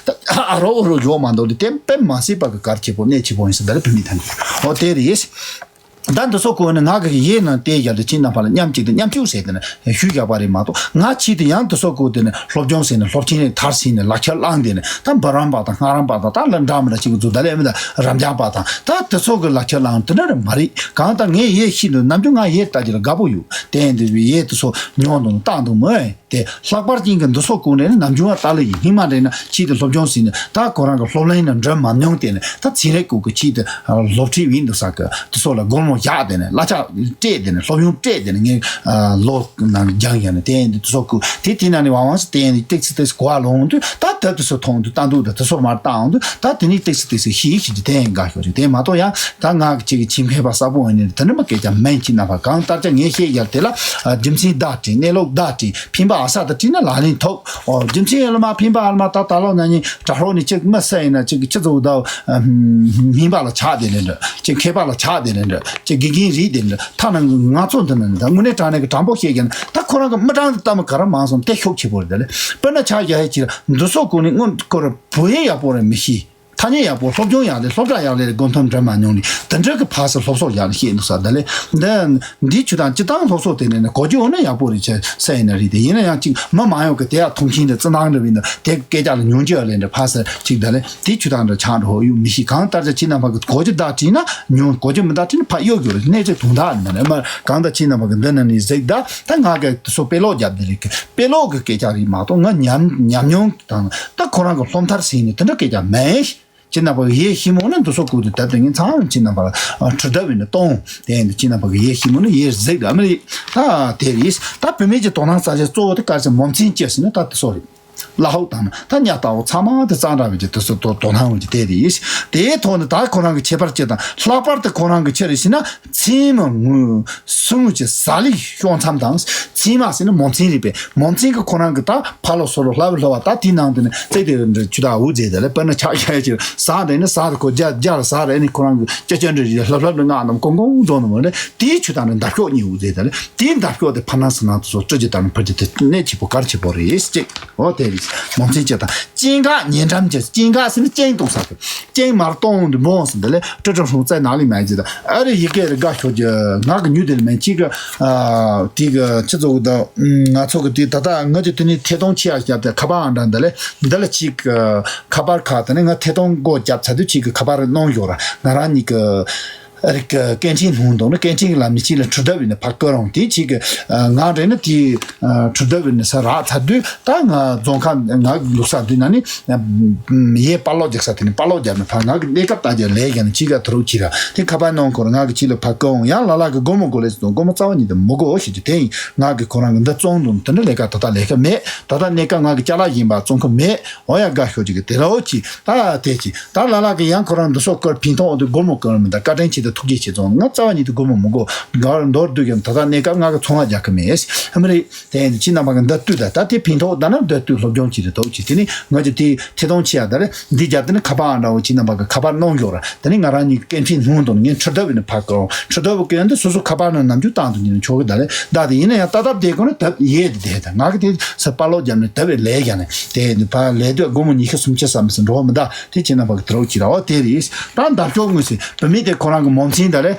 ད་ཨ་རོ་ཨོ་རོ་ཡོག་མ་འདོག་ལི་དེ་དཔེ་མ་སྲིད་པ་གི་གར་ཆེ་པོ་གནས་ཆེ་པོ་ཡིན་ས་ད་ལ་བུད་མེད་ཐམས་ཅད་ཨོ་དེ་རེད། ད་འདི་ཚོ་ཀུན་ནི་ང་གི་ཡས་ནང་བལྟས་རྒྱབ་ཏུ་ཁྱེད་རྣམ་པ་ལ་མཉམ་གཅིག་ཏུ་མཉམ་སྤྱོད་ཟེར་ཏེ་ནི་ཞུས་རྒྱག་པ་རེད་མ་གཏོགས་ང་ཆེད་དུ་ཡང་འདི་ཚོ་ཀུན་དེ་ནི་སློབ་སྦྱོང་ཟེར་ནས་སློབ་ཆེན་ནས་མཐར་ཕྱིན་ནས་ལག་ཁྱེར་བླངས་ཏེ་ནི་ད་འབུམ་རམས་པ་དང་སྔགས་རམས་པ་དང་ད་ལ་འདྲ་མི་འདྲ་ཅིག་གི་འཛུགས་ད་ལས་མི་ད་རབ་འབྱམས་པ་དང་ད་འདི་ཚོ་གི་ལག་ཁྱེར་བླངས་དེ་འདྲ་རེད་མ་རེད། གང་ལྟར་ངས་ཡས་ཤེས་འདུག་ནམ་རྒྱུན་ང་ཡས་ལྟ་རྒྱུ་ལ་དགའ་པོ་ཡོད་དེ་འདི་ཡས་དེ་ཚོ་མྱོང་འདུག་བཏང་འདུག་མོད། དེ་ལྷག་པར་ཅན་གྱི་འདུ་ཚོགས་ཀུན་ནས་ནམ་རྒྱུན་བ་ཏཱ་ལི་ཡིན་སྙིང་མ་འདྲེན་ན་ཆེད་དུ་སློབ་སྦྱོང་ཟིན་ནས་ད་ཁོ་རང་གི་སློབ་གླིང་ནང་འགྲིམ་མ་མྱོང་དེ་ནས་ད་ཚན་རིག་སྐོར་གྱི་ཆེད་དུ་སློབ་ཁྲིད་ཡིན་འདུག་ས་གི་དེ་ཚོ་ལ་སྒོར་མོ་བཞག་དེ་ནས་གླ་ཆ་སྤྲད་དེ་ནས་སློབ་ཡོན་སྤྲད་དེ་ནས་ངས་ལོ་ནང་སྦྱང་ཡ་ནས་དེ་འདི་འདུ་ཚོགས་ཀུན་དེ་དེ་ནང་ནས་ཝང་ཝང་ཞིག་དེ་འདི་ཏིག་ཙི་ཏིག་ཙི་གོ་བ་ལོང་དུས་ད་ད་དེ་ཚོ་མཐོང་དུས་ལྟ་འདུག་ད་དེ་ཚོ་མར་བཏང་འོང་དུས་ད་དེ་ནས་ཏིག་ཙི་ཏིག་ཙི་ཤེས་ཤེས་ཀྱི་དེ་འགའ་ཤོར་ཅིག་དེ་མ་གཏོགས་ཡང་ད་ང་གི་ཅིག་གི་ཆེད་མཁས་པ་གསར་པོ་ཡིན་ནས་དེ་འདྲ་མ་སྐད་ཆ་མིན་གྱི་རྣམ་པ་གང་ལྟར་ཀྱང་ངས་བཤད་ཡ་དེ་ལ་རྒྱུ་མཚན་བརྡ་སྤྲད་གནས་ལུགས་བརྡ་སྤྲད། ཕན་པ་ཨ་ས་དང་བྲིས་ན་ལག་ལེན་ཐོབ། ཨོ་རྒྱུ་མཚན་ཡོད་ལ་མ་ཕན་པ་ཨ་ལ་མ་ད་ད་ལོ་ན་ནི་དྲ་ཧྲོ་ནི་གཅིག་མི་ས་ཡིན་ན་གཅིག་གི་ཆི་ཚོ་ད་སྨན་པ་ལ་ཆགས་དེ་ནི་འདྲ་གཅིག་མཁས་པ་ལ་ཆགས་དེ་ནི་འདྲ་གཅིག་དགེ་རྒན་རིགས་དེ་ནི་འདྲ་ཐ་ན་ང་ཚོ་འདི་ནི་ད་དངོས་གནས་དྲང་གནས་ཀྱི་དྲང་པོ་བཤད་ཀྱང་ད་ཁོ་རང་གི་མི་གྲངས་དེ་ལྟ་མི་ག་ར་མང་སོང་དེ་ཤུགས་ཆེ་པོ་རེད་དེ་ལས་དཔེར་ན་ཆ་བཞག་ཡ་ཅིག་འདི་ཚོ་ཀུན་ནི་སྔོན་ཁོ་ར་བུ་ཡེ་ཡག་པོ་རེད་མི་ཤེས། ཐ་སྙད་ཡག་པོ། སློབ་སྦྱོང་ཡག་ལས། སློབ་གྲྭ་ཡག་ལས་རེད། སྒོ་ཐོམ་འགྲིམ་མ་མྱོང་ནི་དེ་འདྲ་གི་ཕར་སུ་སློབ་གསོ་ཡག་ལས་ཤེས་འདུག་ས། ད་ལས་འདི་འདི་ཆུ་དང་སྤྱི་བཏང་སློབ་གསོ་དེ་ནས་ནི་གོ་རྒྱུ་འོ་ན་ཡག་པོ་རེད། ཆ་ས་ཡིན་ན་རེད། དེ་ཡིན་ན་ཡང་ཅིག་མི་མང་ཡོང་གི་དེ་ཡག་མཐོང་ཆེན་དེ་བརྩི་སྣང་འདྲ་བ་ཡིན་ན་དེ་སྐད་ཆ་ལ་ཉུང་ཅིག་ལས་འདྲ་ཕར་སུ་ཅིག་ད་ལས་དེ་ཆུ་དང་འདྲ་ཆགས་འགྲོ་ཡོད་མི་ཤེས། གང་ལྟར་ཅི་ཁྱེད་རྣམ་པ་གི་གོ་རྒྱུ་བདག་དྲིས་ན་ཉུང་། གོ་རྒྱུ་མི་བདག་དྲིས་ན་ཕར་གཡོ་དགོས་རེད། གནས་ཚད་དུང་ད་ནི་རེད་མ། གང་ལྟར་ཁྱེད་རྣམ་པ་གི་འདི་ན་ནི་གཟིགས་ད། ད་ང་གི་སོ་དཔེ་ཀློག་རྒྱབ་འདི་རེད། དཔེ་ཀློག་གི་སྐད་ཆ་རེད་མ་གཏོགས་ང་ཉམས་ཉམས་མྱོང་དང་ད་ཁོ་རང་གི་སློབ་མཐར་ཟིན་ནས་དེ་འདྲ་སྐད་ཆ་མེད། ཁྱེད་རྣམ་པ་གི་ཡེ་ཤེས་མོ་ནི་འདི་ཚོ་ཀུ་ཏུ་ད་དེ་ངས་ཚང་ཁྱེད་རྣམ་པ་ལ་ཁྲི་ལྡབ་ཡིན་ན་གཏོང་། དེ་ཡིན་དུ་ཁྱེད་རྣམ་པ་གི་ཡེ་ཤེས་མོ་ནི་ཡེ་གཟིགས་ར་མི་རེད། ད་དེ་རེད། ད་བུད་མེད་ཀྱི་དོ་སྣང་ས་ཆ་གཙོ་བོ་དེ་ག་རེ་ཟེར་མོ་མཚན་སྐྱེ་ཟེར་ན་ད་དེ་ཚོ་རེད། བླ་ཧོག་དང་ད་ཉ་ལྟ་བུ་ཚང་མ་དེ་གཙང་སྦྲ་བའི་ཀྱི་དེ་ཚོ་དོ་དོ་སྣང་བའི་ཀྱི་དེ་རེད། དེའི་ཐོག་ནས་ད་ཁོ་རང་གི་ཁྱད་པར་སྐྱེ་དང་། ལྷག་པར་དུ་ཁོ་རང་གི་ཆེ་རེ་ཞེ་ན། མཚན་མོ་ངུ་སུམ་གྱི་ཟ་ལི་ཤོང་མཚམས་དང་། མཚན་མ་ཟེར་ན་མོ་མཚན་རེད་པས། མོ་མཚན་གྱི་ཁོ་རང་གི་ད་ཕ་ལོ་སོ་ལོ་ལྷ་བུ་ལྷ་བ་ད་དེའི་ནང་དུ་ནི་ཙེ་དེ་རུ་འདྲ་ཆུ་དག་འུ་ཛེ་དེ་ལ་དཔེར་ན་ཆག་ཤ་ཡ་ཅིག་ཟ་རེ་ནི་ཟ་དེ་ཁོ་རྒྱ་རྒྱ་ལ་ཟ་རེ་ནི་ཁོ་རང་གི་ཅ་ཅ་འདྲ་ཞིག་ལྷབ་ལྷབ་ནི་ངག་རྣམས་ཀོང་ཀོང་རྫོང་ནི་མོ་ནི་དེའི་ཆུ་དག་ནི་འདབ་གཤོག་གཉིས་འུ་ཛེ་དེ་ལ་དེའི་འདབ་གཤོག་དེ་ཕར་ནང་ཚུར་ནང་དུ་སོ་སྤྲི་ཅི་དང་ནི་ཕར་ཅི་དེ་གནད་ཆེ་པོ་གར་ཆེ་པོ་རེད་ཅེས། འོ་དེ་རེད། མོ་མཚན་ཅི་དང་། སྐྱེ་འགག་ཉེ་འགྲམ་གྱི། སྐྱེ་འགག་ཟེར་ནི་སྐྱེ་གཏོང་ས་དེ། སྐྱེ་མར་གཏོང་དུ་འབོང་ཟེར་འདི་ལས་ཀྲི་ཀྲི་ཧྲུང་རྩ་ནག་ལི་མ་ཡི་ཟེར། ཨ་རི་ཡི་གེ་རི་དགའ་ཤོད་ཀྱི་ང་གི་ཉུ་དེ་ལ་མེད་ཅིག་གི་ཨ་དེ་གི་ཁྱི་ཚོ་གི་ད་ང་ཚོ་གི་དེ་ད་ལྟ་ང་ཚོ་དེ་ནི་ཐད་གཏོང་ཆེ་ཡ་བརྒྱབ་སྟེ་ཁ་པར་ཨང་འདྲ་འདི་ལས་འདི་ལ་ཅིག་ཁ་པར་ཁ་དེ་ནི་ང་ཐད་གཏོང་སྒོ་བརྒྱབ་ཚར་དུས་ཅིག་གི་ཁ་པར་གནང་ཡོད་ར། ང་རང་ཉིད་གི་རིག་སྐད་འཕྲིན་སྣུམ་དང་ནི་སྐད་འཕྲིན་གྱི་ལམ་ནས་ཅིག་ལ་འཕྲུལ་དར་བས་ནི་ཕར་བསྐུར་རུང་དེ་ཅིག་གི་ང་རེ་ནི་དེ་འཕྲུལ་དར་བས་ནི་ས་རག་ཚར་དུས་ད་ང་རྫོང་ཁ་ང་ལུག་ས་དེ་ན་ནི་ཡའི་པ་ལོག་རྒྱག་ས་དེ་ནི་པ་ལོག་རྒྱབ་ནི་ཕར་ང་གི་གནས་སྐབས་ད་རྒྱ་ལས་རྒྱ་ནི་ཅིག་ག་ཐུ་རུག་ཅིག་ར་དེ་ཁ་པར་གནང་ཁོ་ར་ང་གི་ཅིག་ལ་ཕར་བསྐུར་འོང་ཡང་ལ་ལ་གི་སྒོར་མོ་དགོས་ལས་སུ་དང་སྒོར་མོ་རྩ་བ་ཉིད་དུ་མི་དགོས་ཞེས་ཀྱི་དེ་ཡིན་ང་གི་ཁོ་རང་གི་འདི་བཙོང་དུ་དེ་འདྲ་ལས་ཀ་ད་ལྟ་ལས་ཀ་མེད། ད་ལྟ་གནས་སྐབས་ང་གི་ཅ་ལག་ཡིན་པ་བཙོང་གི་མེད། འོ་ཡ་དགའ་ཤོག་ཅིག་གི་དེ་རོ་ཅིག་ད་དེ་ཅིག་ད་ལ་ལ་གི་ཡང་ཁོ་རང་འདི་སོགས་སྐོར་ཕིན་ཐོག་འདི་སྒོར་མོ་སྐོར་མི་འདུག་བཀའ་དྲིན་ཆེ་དེ་ཐུགས་རྗེ་ཆེ་ཙང་ང་རྩ་བ་ཉིད་དུ་སྒོར་མོ་མི་དགོས། དགའ་བར་མདོར་བསྡུས་ཀྱང་ད་ལྟ་གནས་སྐབས་ང་གི་ཚོང་བ་རྒྱག་གི་མེད། ཨ་མི་རེད། དེ་ཡིན་དུས་ཁྱེད་རྣམ་པ་གི་འདི་ལྟོས་ད་ད་དེ་ཕིན་ཐོག་ད་ན་འདི་ལྟོས་སློབ་སྦྱོང་བྱེད་དེ་ཐོག་ཅིག་དེ་ནི་ང་ཚོ་དེ་ཐེ་གཏོང་བྱེད་ཡ་ད་རེད། འདི་རྒྱབ་དེ་ནི་ཁ་པར་ཨང་འདྲ་བོ་ཁྱེད་རྣམ་པ་གི་ཁ་པར་གནང་ཡོད་ར། དེ་ནི་ང་རང་ཉིད་ཀྱི་སྐད་འཕྲིན་སྣུམ་དང་ངས་འཕྲུལ་དར་བས་ནི་ཕར་སྐོར་འཕྲུལ་དར་བུ་སྐྱོན་དེ་སོ་སོ་ཁ་པར་ནང་ནམ་རྒྱུན་བཏང་དུ་ཉིན་ཆོག་གི་ད་རེད། ད་དེ་ཡིན་ན་ཡང་ད་ལྟ་བསྡད་དགོས་ན་ད་ཡས་དེ་བསྡད་ད་ང་གི་དེ་ས་པ་ལོག་རྒྱབ་ནས་ད་བས་ལས་རྒྱག་ནས་དེ་ནི་ཕར་ལས་དུས་སྒོར་མོ་ཉི་ཤུ་སུམ་ཅུ་ཙམ་ཟིན་འགྲོ་བ་མི་ད་དེ་ཁྱེད་རྣམ་པ་གི་དེ་རོགས་ཀྱི་ར་བ་དེ་རེད། ད་འདབ་ཤོག་དངོས་སུ་བུད་མེད་དེ་ཁོ་རང་གི་མོ་མཚན་ད་རེད།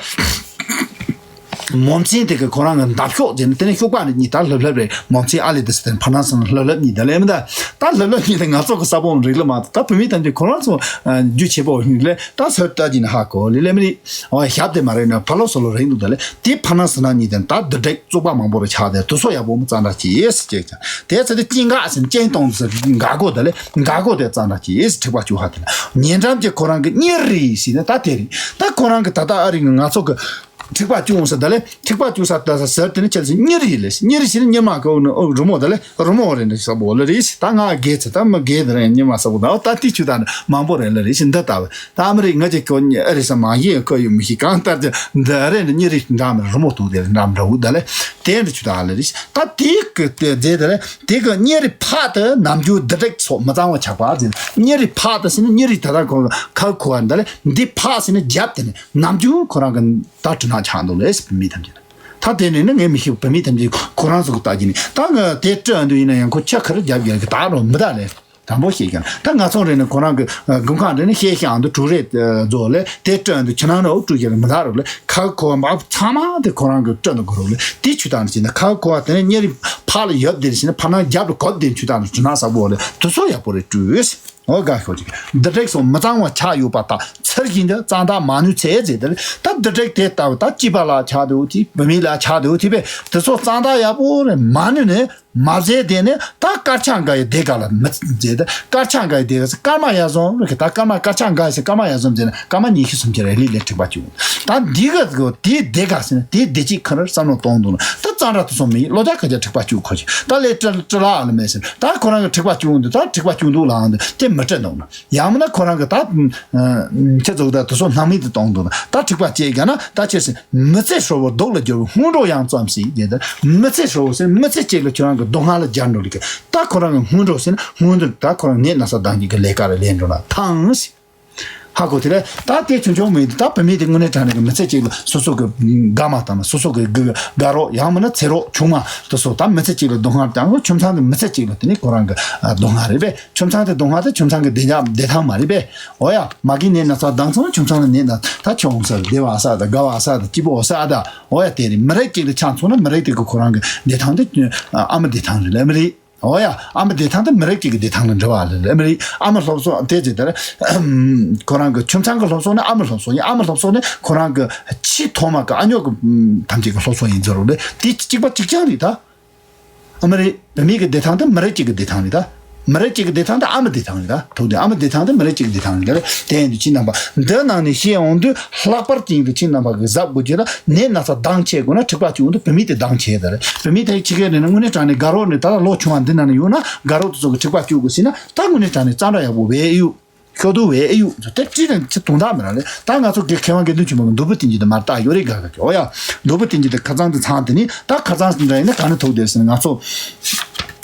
མོ་མཚན་དེ་གི་ཁོ་རང་གི་འདབ་ཤོག་དེ་ནི་དེ་ནི་ཤོག་པ་ནི་གཉིས་ད་ལྷབ་ལྷབ་རེད། མོ་མཚན་ཨ་ལེ་དེ་སི་དེ་ཕ་ནང་སོང་ལྷབ་ལྷབ་གཉིས་ད་ལེ་མི་ད། ད་ལྷབ་ལྷབ་གཉིས་དེ་ང་ཚོ་གི་ས་བོན་རིགས་ལ་མ་ད་བུད་མེད་ཐམས་ཅད་ཁོ་རང་ཚོ་རྒྱུ་ཆེ་པོ་ཡིན་ལེ་ད་སོར་ལྟ་གྱིན་ཧ་གོ་ལེ་ལེ་མི་རེད། འོ་ཞབས་དེ་མ་རེད་ན་ཕ་ལོ་སོ་ལོ་རེད་འདུག་ད་ལེ་དེ་ཕ་ནང་སི་ནང་གཉིས་དེ་ད་འདི་འདྲ་བཙོག་པ་མང་པོ་རེ་ཆགས་དེ་དུ་སོ་ཡག་པོ་མོ་ཙང་ར་ཅི་ཡེ་སི་ཅེ་ཅང་དེ་ཚེ་དེ་སྐྱེ་འགག་སི་སྐྱེ་གཏོང་སི་འགག་གོ་ད་ལེ་འགག་གོ་དེ་ཙང་ར་ཅི་ཡེ་སི་ཁྲིག་པ་བཅུག་ཧ་དེ་ན་ཉེ་འགྲམ་གྱི་ཁོ་རང་གི་གཉེར་རེད་ཟེར་ན་ད་དེ་རེད། ད་ཁོ་རང་གི་ད་ལྟ་ཨ་རི་གི་ང་ཚོ་གི་ཁྲིག་པ་བཅུག་ས་ད་ལེ་ཁྲིག་པ་བཅུག་ས་ད་ས་ཟེར་དེ་ནི་ཁྱེད་ཚོ་གཉེར་ཡིན་ལེ་གཉེར་ཡིན་ཟེར་ནི་གཉེར་མ་གོ་ནི་ཨོ་རི་མོ་ད་ལེ་རི་མོ་རེ་འདྲ་ས་བོ་ལེ་རེད་ད་ང་དགེ་ཚེ་ད་མི་དགེ་དེ་རེ་གཉེར་མ་ས་བོ་ད་ཨོ་ད་ཏི་ཆུ་ད་ནི་མང་པོ་རེ་ལེ་རེད་འདི་ལྟ་བུ་ད་ཨ་མི་རི་ང་ཅིག་གོ་ཨ་རི་ས་མ་ཡིན་གོ་ཡོད་མི་ཤེས་གང་ལྟར་ཅི་འདི་ཨ་རེ་ནི་གཉེར་ཡིན་འདྲ་མི་རི་མོ་ཐུག་དེ་འདྲ་འདྲ་བོ་ད་ལེ་དེ་འདྲ་ཆུ་ད་ལེ་རེད་ད་དེ་གི་དེ་དེ་ད་ལེ་དེ་གི་གཉེར་ཡིན་ཕ་དེ་ནམ་རྒྱུན་འདི་འདྲ་ཚོ་མི་གཙང་བ་ཆགས་པ་ཟེར་གཉེར་ཡིན་ཕ་དེ་ཟེར་ནི་གཉེར་ཡིན་ད་ད་གོ་ཁ་ཁོ་བ་ད་ལེ་འདི་ཕ་ཟེར་ནི་རྒྱབ་དེ་ནི། ནམ་རྒྱུན་ཁོ་རང་གི་ད་དྲི་ནག་ཆགས་འདུག་ལས་བུད་མེད་ཐམས་ཅད་ད་དེ་ནས་ནི་ངས་མི་ཤེས་བུད་མེད་ཐམས་ཅད་ཁོ་རང་ཚོ་གི་ལྟ་གི་ནི་ད་ང་དེ་སྤྲོད་འདུག་ཡིན་ན་ཡང་ཁོ་ཆ་ཁ་རུ་རྒྱབ་རྒྱབ་གི་ད་རུང་མི་ད་ལས་དྲང་པོ་བཤད་ཀྱང་ད་ང་ཚོ་རེ་ནི་ཁོ་རང་གི་དགུན་ཁ་འདྲ་ནི་བཤད་ཤག་འདུག་གྲུ་རེ་རྫོགས་ལས་དེ་སྤྲོད་འདུག་ཁྱེད་རང་ར་འུ་གྲུ་རྒྱབ་མི་ད་རུང་ལས་ཁ་ཁོ་མ་ཚང་མ་དེ་ཁོ་རང་གི་སྤྲོད་འདུག་གོ་རུང་ལས་དེ་ཆུ་དང་ནི་བྱས་ན་ཁ་ཁོ་བ་དེ་ནས་གཉེར་ཕ་ལ་ཡོད་དེ་ནི་བྱས་ན་ཕ་ནང་རྒྱབ་ལ་གོབ་དེ་ཆུ་དང་ནི་དྲི་ནག་ས་བོ་ལས་དུ་སོ་ཡག་པོ་རེ་སྤྲོད། འོ་དགའ་ཤོག་ཅིག་འདི་འགྲིག་སོང་མི་གཙང་བ་ཆགས་ཡོད་པ་དག་ཚར་བཞིན་དུ་གཙང་དག་མ་ནུས་ཚེ་ཟེར་དེར་ད་འདི་འགྲིག་དེ་ལྟ་བུ་ད་སྐྱིད་པ་ལ་ཆགས་འདུག་དེ་བུད་མེད་ལ་ཆགས་འདུག་དེ་བས་དེ་ཚོ་གཙང་དག་ཡག་པོ་རེད་མ་ནུས་ནས་མ་བཟས་དེ་ནས་ད་དཀར་ཆག་འགའ་ཡི་སྡེ་ག་ལ་མི་ཟེར་ད་དཀར་ཆག་འགའ་ཡི་སྡེ་ག་ཟེར་སྐར་མ་ཡག་སོང་རེད་ད་སྐར་མ་དཀར་ཆག་འགའ་ཡི་ཟེར་སྐར་མ་ཡག་སོང་ཟེར་ན་སྐར་མ་ཉི་ཤུ་སུམ་ཅུ་རེ་ལི་ལས་འགྲིག་པ་བྱུང་ད་འདི་ག་དེ་སྡེ་ག་ཟེར་ན་དེ་བདེ་སྐྱིད་ཁ་རར་བསམ་བློ་གཏོང་འདུག་ན་ད་གཙང་སྦྲ་དེ་ཚོ་མི་ཡི་བློ་རྒྱ་ཁ་རྒྱ་འགྲིག་པ་བཅུག་ཁོ་ཅིག་ད་ལས་ཀྲི་ཀྲི་ལ་ཨ་ལ་མེད་ཟེར་ད་ཁོ་རང་གི་འགྲིག་པ་བཅུག་འདུག་ད་འགྲིག་པ་བཅུག་འདུག་ལའང་འདུག་དེ་མི་སྤྲད་འདུག་ན། ཡང་མིན་ན་ཁོ་རང་གི་ད་ཁྱེད་ཚོ་གི་ད་དུ་སོ་སྣང་མེད་དུ་གཏོང་འདུག་ད་འགྲིག་པ་བཅད་རྒྱ་ན་ད་ཁྱེད་སེ་མི་ཚེ་ཧྲིལ་བོ་སྡུག་ལ་སྦྱོར་བའི་སྔོན་འགྲོ་ཡང་བརྩམས་སྲིད་ཡིན་ད་མི་ཚེ་ཧྲིལ་བོ་ཟེར་མི་ཚེ་གཅིག་ལ་ཁྱོད་རང་གི་སྡུག་བསྔལ་ལ་སྦྱར་འགྲོ་ལི་གི་ད་ཁོ་རང་གི་སྔོན་འགྲོ་ཟེར་ན་སྔོན་འགྲོ་ད་ཁོ་རང་ནད་ན་ཚ་དང་གི་ལས་ཀ་ལ་ལེན་འགྲོ་ན་ཐང་སྲིད། ཧ་གོ། དེ་ལས་ད་དེ་ཆུང་ཆུང་མི་འདུག་ད་བུད་མེད་དེ་དངོས་གནས་དྲང་གནས་ཀྱི་མི་ཚེ་གཅིག་ལ་སོ་སོ་གི་དགའ་མ་དང་སོ་སོ་གི་དགའ་རོགས་ཡང་མིན་ན་ཚེ་རོགས་ཆུང་མ་དེ་ཚོ་ད་མི་ཚེ་གཅིག་ལ་སྡུག་བསྔལ་དང་ཁྱིམ་ཚང་གི་མི་ཚེ་གཅིག་ལ་དེ་ནི་ཁོ་རང་གི་སྡུག་བསྔལ་རེད་པས། ཁྱིམ་ཚང་དེ་སྡུག་བསྔལ་དེ་ཁྱིམ་ཚང་གི་བདེ་འཇགས་བདེ་ཐང་མ་རེད་པས། འོ་ཡ། མ་གིའི་ནད་ན་ཚ་ལྡང་སོང་ན་ཁྱིམ་ཚང་ལ་ནད་ན་ད་ཁྱོད་འོང་ས་བདེ་བ་ས་དང་དགའ་བ་ས་དང་སྐྱིད་པོ་ས་དང་འོ་ཡ། དེ་རེད། མི་རིགས་གཅིག་ལ་ཆགས་སོང་ན་མི་རིགས་དེ་གི་ཁོ་རང་གི་བདེ་ཐང་དེ་ཨ་མ་བདེ་ཐང་རེད་ལ་མི་རེད། འོ་ཡ། ཨ་མ་བདེ་ཐང་དེ་མི་རིགས་གཅིག་གི་བདེ་ཐང་ལ་འབྲེལ་བ་ལ་ལ་མི་རིགས། ཨ་མ་སློབ་གསོ་དེ་ཅི་ལྟར་ཁོ་རང་གི་ཁྱིམ་ཚང་གི་སློབ་གསོ་ནི་ཨ་མ་སློབ་གསོ་ཡིན། ཨ་མ་སློབ་གསོ་ནི་ཁོ་རང་གི་ཆེས་ཐོག་མ་གི་ཨ་ཉོག་གི་ཐམས་ཅད་ཀྱི་སློབ་གསོ་ཡིན་ཟེར་རོ་ལེ། དེ་གཅིག་པ་གཅིག་རྐྱང་རེད་ད། ཨ་མ་རེད། བུད་མེད་ཀྱི་བདེ་ཐང་དེ་མི་རིགས་གཅིག་གི་བདེ་ཐང་རེད་ད། མི་རིགས་གཅིག་གི་བདེ་ཐང་དེ་ཨ་མ་བདེ་ཐང་རེད་ད། ཐུག་དེ་ཨ་མ་བདེ་ཐང་དེ་མི་རིགས་གཅིག་གི་བདེ་ཐང་རེད་ད། དེ་ཡིན་དུས་ཁྱེད་རྣམ་པ་འདི་ནང་ནས་བཤད་འོང་དུས་ལྷག་པར་ཅན་དུ་ཁྱེད་རྣམ་པ་གི་གཟབ་དགོས་ཀྱི་ལ་ནད་ན་ཚ་སྡང་ཆེ་དགོས་ན་འཁྲིག་པ་བཅུག་འོང་དུས་བུད་མེད་དེ་སྡང་ཆེ་ད་རེད། བུད་མེད་དེ་ཁྱི་གེ་རེད་ན་དངོས་གནས་དྲང་གནས་དགའ་རོགས་ནས་ད་ལྟ་ལོ་ཆུང་བ་འདི་ནང་ནས་ཡོང་ན་དགའ་རོགས་དེ་ཚོ་གི་འཁྲིག་པ་བཅུག་དགོས་ཟེར་ན་ད་དངོས་གནས་དྲང་གནས་གཙང་སྦྲ་ཡག་པོ་བས་ཨེ་ཡོད། ཤོ་དུ་བས་ཨེ་ཡོད། དེ་ཅི་རེད་ཅི་དོན་དག་མི་རང་རེད། ད་ང་ཚོ་གི་མཁས་དབང་དགེ་འདུན་ཆོས་འཕེལ་གི་མདོ་བུ་བསྟན་འགྱུར་དེ་མར་བལྟ་ཡོད་རེད་ག་ག་གི་འོ་ཡ། མདོ་བུ་བསྟན་འགྱུར་དེ་ཁ་སང་དེ་ཚང་དེ་ནི་ད་ཁ་སང་འདྲ་ཡིན་ན་ག་ནས་ཐུག་བསྡད་ཟེར་ན་ང་ཚོ་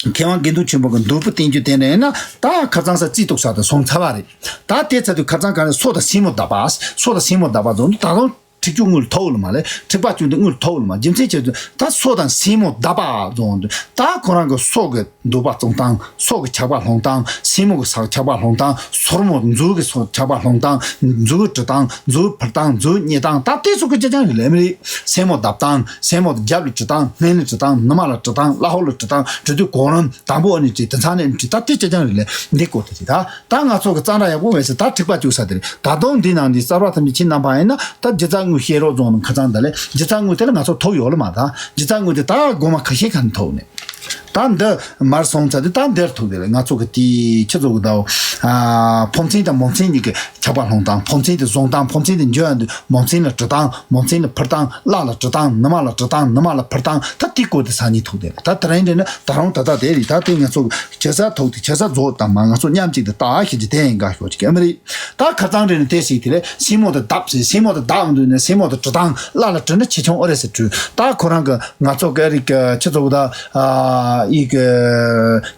མཁས་དབང་དགེ་འདུན་ཆོས་འཕེལ་གི་མདོ་བུ་བསྟན་འགྱུར་དེ་འདྲ་ཡིན་ན་ད་ཁ་སང་ས་རྩིས་གཏུག་ས་དེ་སོང་ཚར་བ་རེད། ད་དེ་ཚར་དུས་ཁ་སང་ག་ནས་སོ་དང་སེན་མོ་བརྡབས་པ། སོ་དང་སེན་མོ་བརྡབས་པ་ཚོ་ད་དུང་འཁྲིག་སྤྱོད་དངུལ་ཐོག་ལ་མ་ལས་འཁྲིག་པ་བཅུག་འདི་དངུལ་ཐོག་ལ་མ། རྒྱུ་མཚན་ཆེ་ཚུལ་ད་སོ་དང་སེན་མོ་བརྡབས་པ་བཟོ་འོང་དུས་ད་ཁོ་རང་གི་སོ་གི་འདུག་པ་བཙོང་སྟངས། སོ་གི་ཆག་པ་སློང་སྟངས། སེན་མོ་གི་ས་ཆག་པ་སློང་སྟངས། སོར་མོ་མཛུ་གི་སོ་ཆག་པ་སློང་སྟངས། མཛུ་གུ་བྲི་སྟངས། མཛུ་གུ་འཕུར་སྟངས། མཛུ་གུ་མཉེ་སྟངས། ད་དེ་ཚོ་གི་ཅི་ཅང་རེད་ལས་མི་རེད། སེན་མོ་བརྡབ་སྟངས། སེན་མོ་རྒྱབ་ལ་བྲི་སྟངས། སྔན་ལ་བྲི་སྟངས། ནུ་མ་ལ་བྲི་སྟངས། ཀླ་ཧོར་ལ་བྲི་སྟངས། བྲི་དུས་གོང་རིམ་དང་པོ་ཨ་ནི་བྲི། དེ་ཚང་ནས་བྲི། ད་དེ་ཅི་ཅང་རེད་ལས་འདི་སྐོར་དེ་རེད་ད། ད་ང་ཚོ་གི་གཙང་སྦྲ་ཡག་པོ་བས་ཟེར་ད་འཁྲིག་པ་བཅུག་ས་དེ་རེད། ད་དུང་འདི་ནང་འདི་གསར་པ་ཐམས་ཅད་ཁྱེད་རྣམ་པ་ཡིན་ན་ད་སྒྱུ་རྩལ་དངུལ་བཤད་རོགས་རྫོང་ནང་ཁ་ཚང་ད་ལས་སྒྱུ་རྩལ་དངུལ་དེ་ལ་ང་ཚོ་ཐོབ་ཡོད་ལ་མ་ད་སྒྱུ་རྩལ་དངུལ་དེ་ད་སྒོ་མ་ཁ་ཤས་ཁ་ནས་ཐོབ་ནས། ད་འདི་མར་སོང་ཚར་དུས་ད་འདིར་ཐུག་དེ་ལ་ང་ཚོ་གི་དེའི་ཁྱི་ཚོ་གི་ཟླ་བོ། ཕོ་མཚན་དང་མོ་མཚན་གཉིས་ཀྱི་ཆག་པ་སློང་སྟངས། ཕོ་མཚན་དེ་བཟུང་སྟངས། ཕོ་མཚན་དེ་འཇོན་དུས་མོ་མཚན་ལ་བྲི་སྟངས། མོ་མཚན་ལ་འཕུར་སྟངས། བརླ་ལ་བྲི་སྟངས། ནུ་མ་ལ་བྲི་སྟངས། ནུ་མ་ལ་འཕུར་སྟངས། ད་དེ་སྐོར་དེ་ས་གཉིས་ཐུག་དེ་ལ་ད་དེ་རིང་རེད་ན་ད་རུང་ད་ལྟ་དེ་རེད། ད་དེ་ང་ཚོ་ཁྱི་ས་ཐུག་དེ་ཁྱི་ས་རྫོགས་དང་མ་ང་ཚོ་མཉམ་གཅིག་ཏུ་ལྟ་ཤེས་ཀྱི་དེ་ཡིན་ག་ཤོག་ཅིག་ཨ་མི་རེད། ད་ཁ་རྩང་རེད་ན་དེ་ཞིག་དེ་ལས་སེན་མོ་དེ་བརྡབ་ཟེར། སེན་མོ་དེ་བརྡབ་འདུག་ནས་སེན་མོ་དེ་བྲི་སྟངས། བརླ་ལ་བྲི་ན་ཆེ་ཆུང་ཨོ་རེད་ཟེར་བྲི། ད་ཁོ་རང་གི་ང་ཚོ་ག་རིག་ཁྱི་ཚོ་གི་ད་ཨི་གི་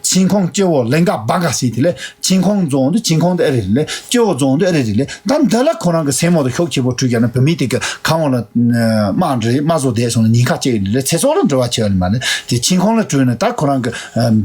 ཆིང་ཁོང་སྐྱེ་བོ་ལེང་ག་བ་ག་ཟེར་དེ་ལས། ཆིང་ཁོང་རྫོང་དུ་ཆིང་ཁོང་དེ་ཨེ་རེད་ལེ། སྐྱེ་བོ་རྫོང་དུ་ཨེ་རེད་རེད་ལེ། ད་འདི་ལ་ཁོ་རང་གི་སེན་མོ་དེ་ཤུགས་ཆེ་པོ་བྲུས་ཀྱང་ན་བུད་མེད་དེ་གི་ཁ་འོང་ལ་དམག་འདྲེ་དམག་བཟོ་བསྡད་སོང་ན་ཉེན་ཁ་ཆེ་ལེ། ཚེ་སྲོག་ལ་འབྲེལ་བ་ཆེ་བ་ལེ་མ་ལེ། དེ་ཆིང་ཁོང་ལ་བྲུས་ན་ད་ཁོ་རང་གི་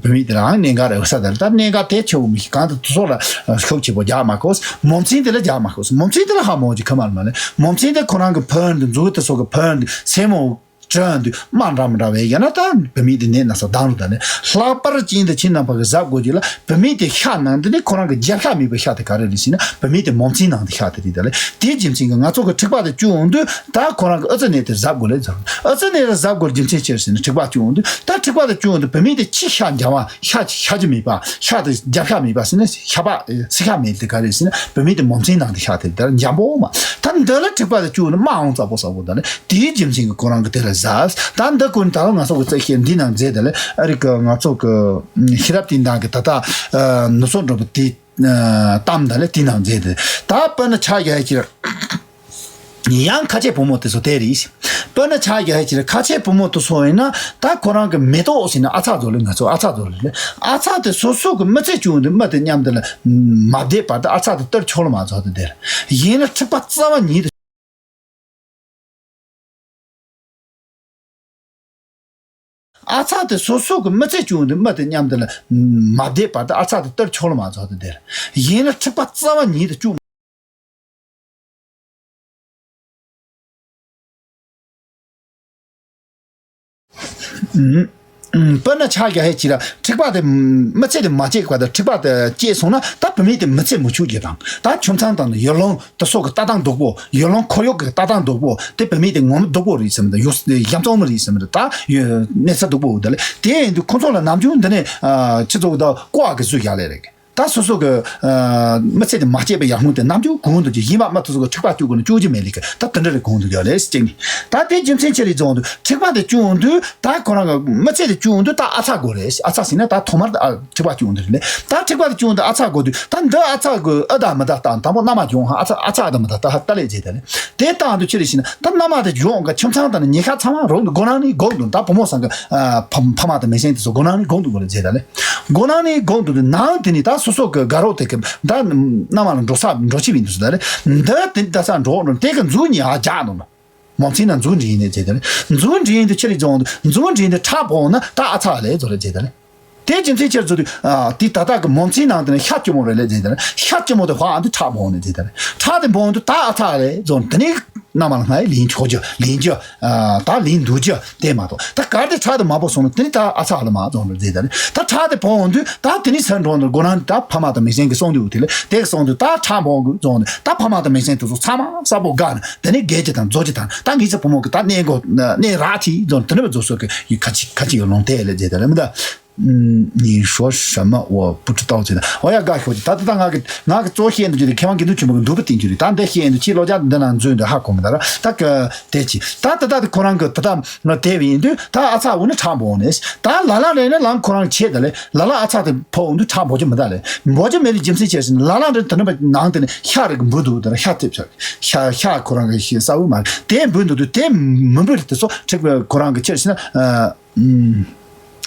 བུད་མེད་དེ་རང་གནད་འགག་རེད་ས་དེ་ལ་ད་གནད་འགག་དེ་ཆེ་བོ་མི་ཤེས་གང་དུ་དུ་སོགས་ལ་ཤུགས་ཆེ་པོ་རྒྱག་མ་དགོས། མོ་མཚན་དེ་ལ་རྒྱག་མ་དགོས། མོ་མཚན་དེ་ལ་ཧ་མོ་ཅིག་ཁ་མ་ལ་མ་ལེ། མོ་མཚན་དེ་ཁོ་རང་གི་ཕོན་དུ་མཛུ་གུ་དེ་སོགས་གི་ཕོན་དུ་སེན་མོ། བྲོས་འདུག་དམག་འདྲ་མི་འདྲ་བས་ཡང་ན་ད་བུད་མེད་དེ་ནད་ན་ཚ་སྡང་རུ་ད་ནི་ལྷག་པར་ཅན་དུ་ཁྱེད་རྣམ་པ་གི་གཟབ་དགོས་ཀྱི་ལ། བུད་མེད་དེ་ཤ་ནང་དུ་ནི་ཁོ་རང་གི་རྒྱབ་ཤ་མེད་པའི་ཤ་དེ་ག་རེ་རེད་ཟེར་ན་བུད་མེད་དེ་མོ་མཚན་ནང་དུ་ཤ་དེ་རེད་ད་ལེ། དེའི་རྒྱུ་མཚན་གྱིས་ང་ཚོ་གི་འཁྲིག་པ་དེ་བཅུག་འོང་དུས་ད་ཁོ་རང་གི་ཨུ་ཚུགས་ནད་དེ་གཟབ་དགོས་ལེ་ཟེར། ཨུ་ཚུགས་ནད་དེ་གཟབ་དགོས་རྒྱུ་མཚན་ཅི་རེད་ཟེར་ན་འཁྲིག་པ་བཅུག་འོང་དུས་ད་འཁྲིག་པ་དེ་བཅུག་འོང་དུས་བུད་མེད་དེ་ཕྱི་ཤ་འཇམ་བ་ཤ་ཤ་རྒྱུ་མེད་པ་ཤ་དེ་རྒྱབ་ཤ་མེད་པ་ཟེར་ན་ཤ་པ་སི་ཤ་མེད་དེ་ག་རེ་ཟེར་ན་བུད་མེད་དེ་མོ་མཚན་ནང་དུ་ཤ་དེ་རེད་ད་ལེ་འཇམ་པོ་མ། ད་འདི་ལ་འཁྲིག་པ་དེ་བཅུག་འོང་དུས་དམག་འོང་ཚ་པོ་ཚ་པོ་ད་ལེ། དེའི་རྒྱུ་མཚན་གྱིས་ཁོ་རང་གི་དེ་ལ་ཟ། ད་འདི་ཀུན་ད་ལ་ང་ཚོ་གི་རྩ་ཤེས་འདི་ནང་མཛད་དེ་ལ་ཨ་རི་ཀ་ང་ཚོ་གི་ཤེས་རབ་བསྟན་དང་གི་ད་ལྟ་ནུ་སོ་འགྲོ་བ་དེ་གཏམ་ད་ལ་དེ་ནང་མཛད་དེ་ད་དཔེར་ན་ཆ་རྒྱ་ཡ་ཅིག་ཡང་ཁ་ཆེ་བུ་མོ་དེ་ཚོ་དེ་རེད། དཔེར་ན་ཆ་རྒྱ་ཡ་ཅིག་ཁ་ཆེ་བུ་མོ་དེ་ཚོ་ཡིན་ན་ད་ཁོ་རང་གི་མེ་ཏོག་ཟེར་ན་ཨ་ཚ་ཚོ་ལ་ང་ཚོ་ཨ་ཚ་ཚོ་ལ་ལ་ཨ་ཚ་དེ་སོ་སོ་གི་མི་ཚེ་བྱུང་དེ་མི་དེ་མཉམ་དེ་ལ་མ་བསྡད་བར་དུ་ཨ་ཚ་དེ་སྟེར་ཆོག་ལ་མ་ཚོགས་དེ་དེ་ཡིན་ན་འཁྲིག་པ་རྩ་བ་ཉིད་དུ། ཨ་ཚ་དེ་སོ་སོ་གི་མི་ཚེ་བྱུང་དེ་མི་དེ་མཉམ་དེ་ལ་མ་བསྡད་བར་དུ་ཨ་ཚ་དེ་སྟེར་ཆོག་ལ་མ་ཚོགས་དེ་དེར་ཡིན་ན་འཁྲིག་པ་རྩ་བ་ཉིད་དུ་བཅུག་དཔེར་ན་ཆ་རྒྱ་ཧེ་ཅི་ར་འཁྲིག་པ་དེ་མི་ཚེ་དེ་མ་སྐྱེས་པ་དང་འཁྲིག་པ་དེ་སྐྱེས་སོང་ན་ད་བུད་མེད་དེ་མི་ཚེ་མི་ཆོག་རྒྱུ་དང་ད་ཁྱིམ་ཚང་དང་ཡུལ་ལུང་དེ་སོགས་ཀྱི་ལྟ་སྟངས་སྡུག་པོ། ཡུལ་ལུང་ཁོར་ཡུག་གི་ལྟ་སྟངས་སྡུག་པོ། དེ་བུད་མེད་དེ་ངོ་མ་སྡུག་པོ་རེད་ཟེར་མི་འདུག་ཡུལ་ཡ་མཚན་མ་རེད་ཟེར་མི་འདུག་ད་ཡུལ་གནས་ཚུལ་སྡུག་པོ་འོ་དེ་ལས་དེ་ཡིན་དུས་ཁོ་ཚོ་ལ་ནམ་རྒྱུན་འདི་ནས་ཨ་ཁྱི་ཚོ་གི་ད་ཀོ་ཨ་གི་བཟོས་བཞག་ལས་རེད། ད་སོ་སོ་གི་ཨ་མི་ཚེ་དེ་མ་སྐྱེས་པའི་ཡར་སྔོན་དེ་ནམ་རྒྱུན་གོང་དུ་གྱི་ཡིན་པ་མ་ཐུབ་ཚོ་གི་འཁྲིག་པ་བཅུག་དགོས་ན་བཅུག་རྒྱུ་མེད་ལས་གི་ད་དེ་འདྲ་རེད་གོང་དུ་ཡོད་ལས་ཅེས་ནི། ད་དེ་རྒྱུ་མཚན་ཆེ་རེད་བཟོ་འོང་དུས་འཁྲིག་པ་དེ་བཅུག་འོང་དུས་ད་ཁོ་རང་གི་མི་ཚེ་དེ་བཅུག་འོང་དུས་ད་ཨ་ཚ་དགོས་རེད། ཨ་ཚ་ཟེར་ན་ད་ཐོག་མར་ཨ་འཁྲིག་པ་བཅུག་འོང་དུས་རེད་ལས། ད་འཁྲིག་པ་དེ་བཅུག་འོང་དུས་ཨ་ཚ་དགོས་དུས་ད་འདི་ཨ་ཚ་གི་ཨ་ད་མི་ད་ད་དང་པོ་མནའ་མ་བྱུང་ཧ། ཨ་ཚ་ཨ་ཚ་ཨ་ད་མི་ད་ད་ཧ་ད་ལས་བྱེད་ད་ལས། དེ་ལྟ་འདུག་ཕྱིར་ཕྱིན་ན་ད་མནའ་མ་དེ་ཡོང་ག་ཁྱིམ་ཚང་དང་ཉེ་ཤག་ཚང་མ་རོགས་འདུག་སྒོ་ནང་ནས་སྒུག་འདུག་ད་བུ་མོ་ཚང་གི་ཨ་ཕ་ཕ་མ་དང་མེ་ཤེང་དེ་ཚོ་སྒོ་ནང་ནས་སྒུག་འདུག་གོ་ལ་བྱེད་ད་ལེ། སྒོ་ནང་ནས་སྒུག་འདུག་དུས་ནང་དེ་ནས་ད་ སོ་སོ་གི་དགའ་རོགས་དེ་གི་ད་མནའ་མ་ལ་འགྲོ་ས་འགྲོ་ཆེ་བའི་འདུག་ཟེར་ད་རེད། འདི་དེ་ད་ས་འགྲོ་འགྲོ་དེ་གི་མཛུ་གུ་གཉིས་ཨ་རྒྱག་འདུག་ན། མོ་མཚན་ན་མཛུ་གུ་འདྲེན་ཡིན་ནས་བྱས་ད་རེད། མཛུ་གུ་འདྲེན་ཡིན་དུ་ཆེ་རིགས་རྫོང་དུ་མཛུ་གུ་འདྲེན་ཡིན་དུ་ཁྲག་ཕོག་ན་ད་ཨ་ཚ་ལས་བཟོ་རེད་བྱས་ད་རེད། དེ་རྒྱུ་མཚན་ཆེར་བཟོ་དུས་ཨ་དེ་ད་ལྟ་གི་མོ་མཚན་ནང་དུ་ནི་ཤ་སྐྱི་མོ་རེད་ལས་བྱས་ད་རེད། ཤ་སྐྱི་མོ་དེ་ཧ་ཨ་འདི་ཁྲག་ཕོག་ནས་བྱས་ད་རེད། ཁྲག་དེ་ཕོག་འདུག་ད་ཨ་ཚ་ལས་བཟོ་ནས་དེ་ནས། མནའ་མ་ལ་ང་ཡི་ལིན་ཆོག་རྒྱུ་ལིན་རྒྱུ། ད་ལིན་འདུག་རྒྱུ་དེ་མ་གཏོགས་ད་གར་དེ་ཁྲག་དེ་མ་ཕོག་སོང་ན་དེ་ནི་ད་ཨ་ཚ་ལ་མ་རྫོང་རུ་རྫས་ད་ནི་ད་ཁྲག་དེ་ཕོག་འོང་དུས་ད་དེ་ནི་སར་འགྲོ་འདུག་སྒོ་ནང་ད་ཕ་མ་དང་མིང་སྲིང་གི་གསུང་དུས་དེ་ལ་དེ་གི་གསུང་དུས་ད་ཁྲག་ཕོག་གི་རྫོང་ནི་ད་ཕ་མ་དང་མིང་སྲིང་དེ་ཚོ་ཚང་མ་ས་པོ་དགའ་ནི་དེ་ནི་རྒས་ཀྱི་དང་རྫོགས་ཀྱི་དང་ད་ངེད་ཚོ་བུ་མོ་གི་ད་གནས་མགོ་གནས་རག་ཐི་རྫོང་དེ་ནི་བ་རྫོགས་སོ་གི་ཡི་ཁ་ཅིག་ཁ་ཅིག་ཡོད་ལོང་དེ་ལ་རྫས་ད་ལ་མི་ད། 你说什么我不知道 ཟེར་ན། འོ་ཡ་དགའ་ཤོག་ཅིག་ད་ལྟ་ད་ང་གི་ང་གི་གཙོ་བཤད་འདུག་ཅིག་དེ་མཁས་དབང་དགེ་འདུན་ཆོས་འཕེལ་གི་འདུག་པ་བསྟན་རྒྱུ་རེད། ད་འདི་བཤད་འདུག་ཅིག་ལོ་རྒྱ་འདི་ན་འཛུལ་འདུག་ཧ་གོ་མི་ད་ར་ད་གི་དེ་ཅི་ད་ད་ད་དེ་ཁོ་རང་གི་ད་ད་ང་དེ་བས་ཡིན་དུས་ད་ཨ་ཚ་འུ་ནི་ཁྲག་འབོག་ནས་ད་ལ་ལ་རེ་ནས་ལམ་ཁོ་རང་ཆེ་ད་ལེ་ལ་ལ་ཨ་ཚ་དེ་ཕོག་འུ་འདུག་ཁྲག་འབོག་ཅི་མི་ད་ལེ་འབོག་ཅི་མེད་ལེ་རྒྱུ་མཚན་ཆེ་ཟིན་ལ་ལ་རེ་ད་ནི་ནང་དེ་ནས་ཤ་རེ་གི་འབུ་འདུག་ད་ར་ཤ་ཐེབས་ཤ་ཤ་ཤ་ཁོ་རང་གི་ཤ་ས་འུ་མ་དེ་འབུ་འདུག་དུས་དེ་མི་འབུ་རེ་དེ་ཚོ་ཁྲིག་པའི་ཁོ་རང་གི་ཆེ་ཟིན་ཨ།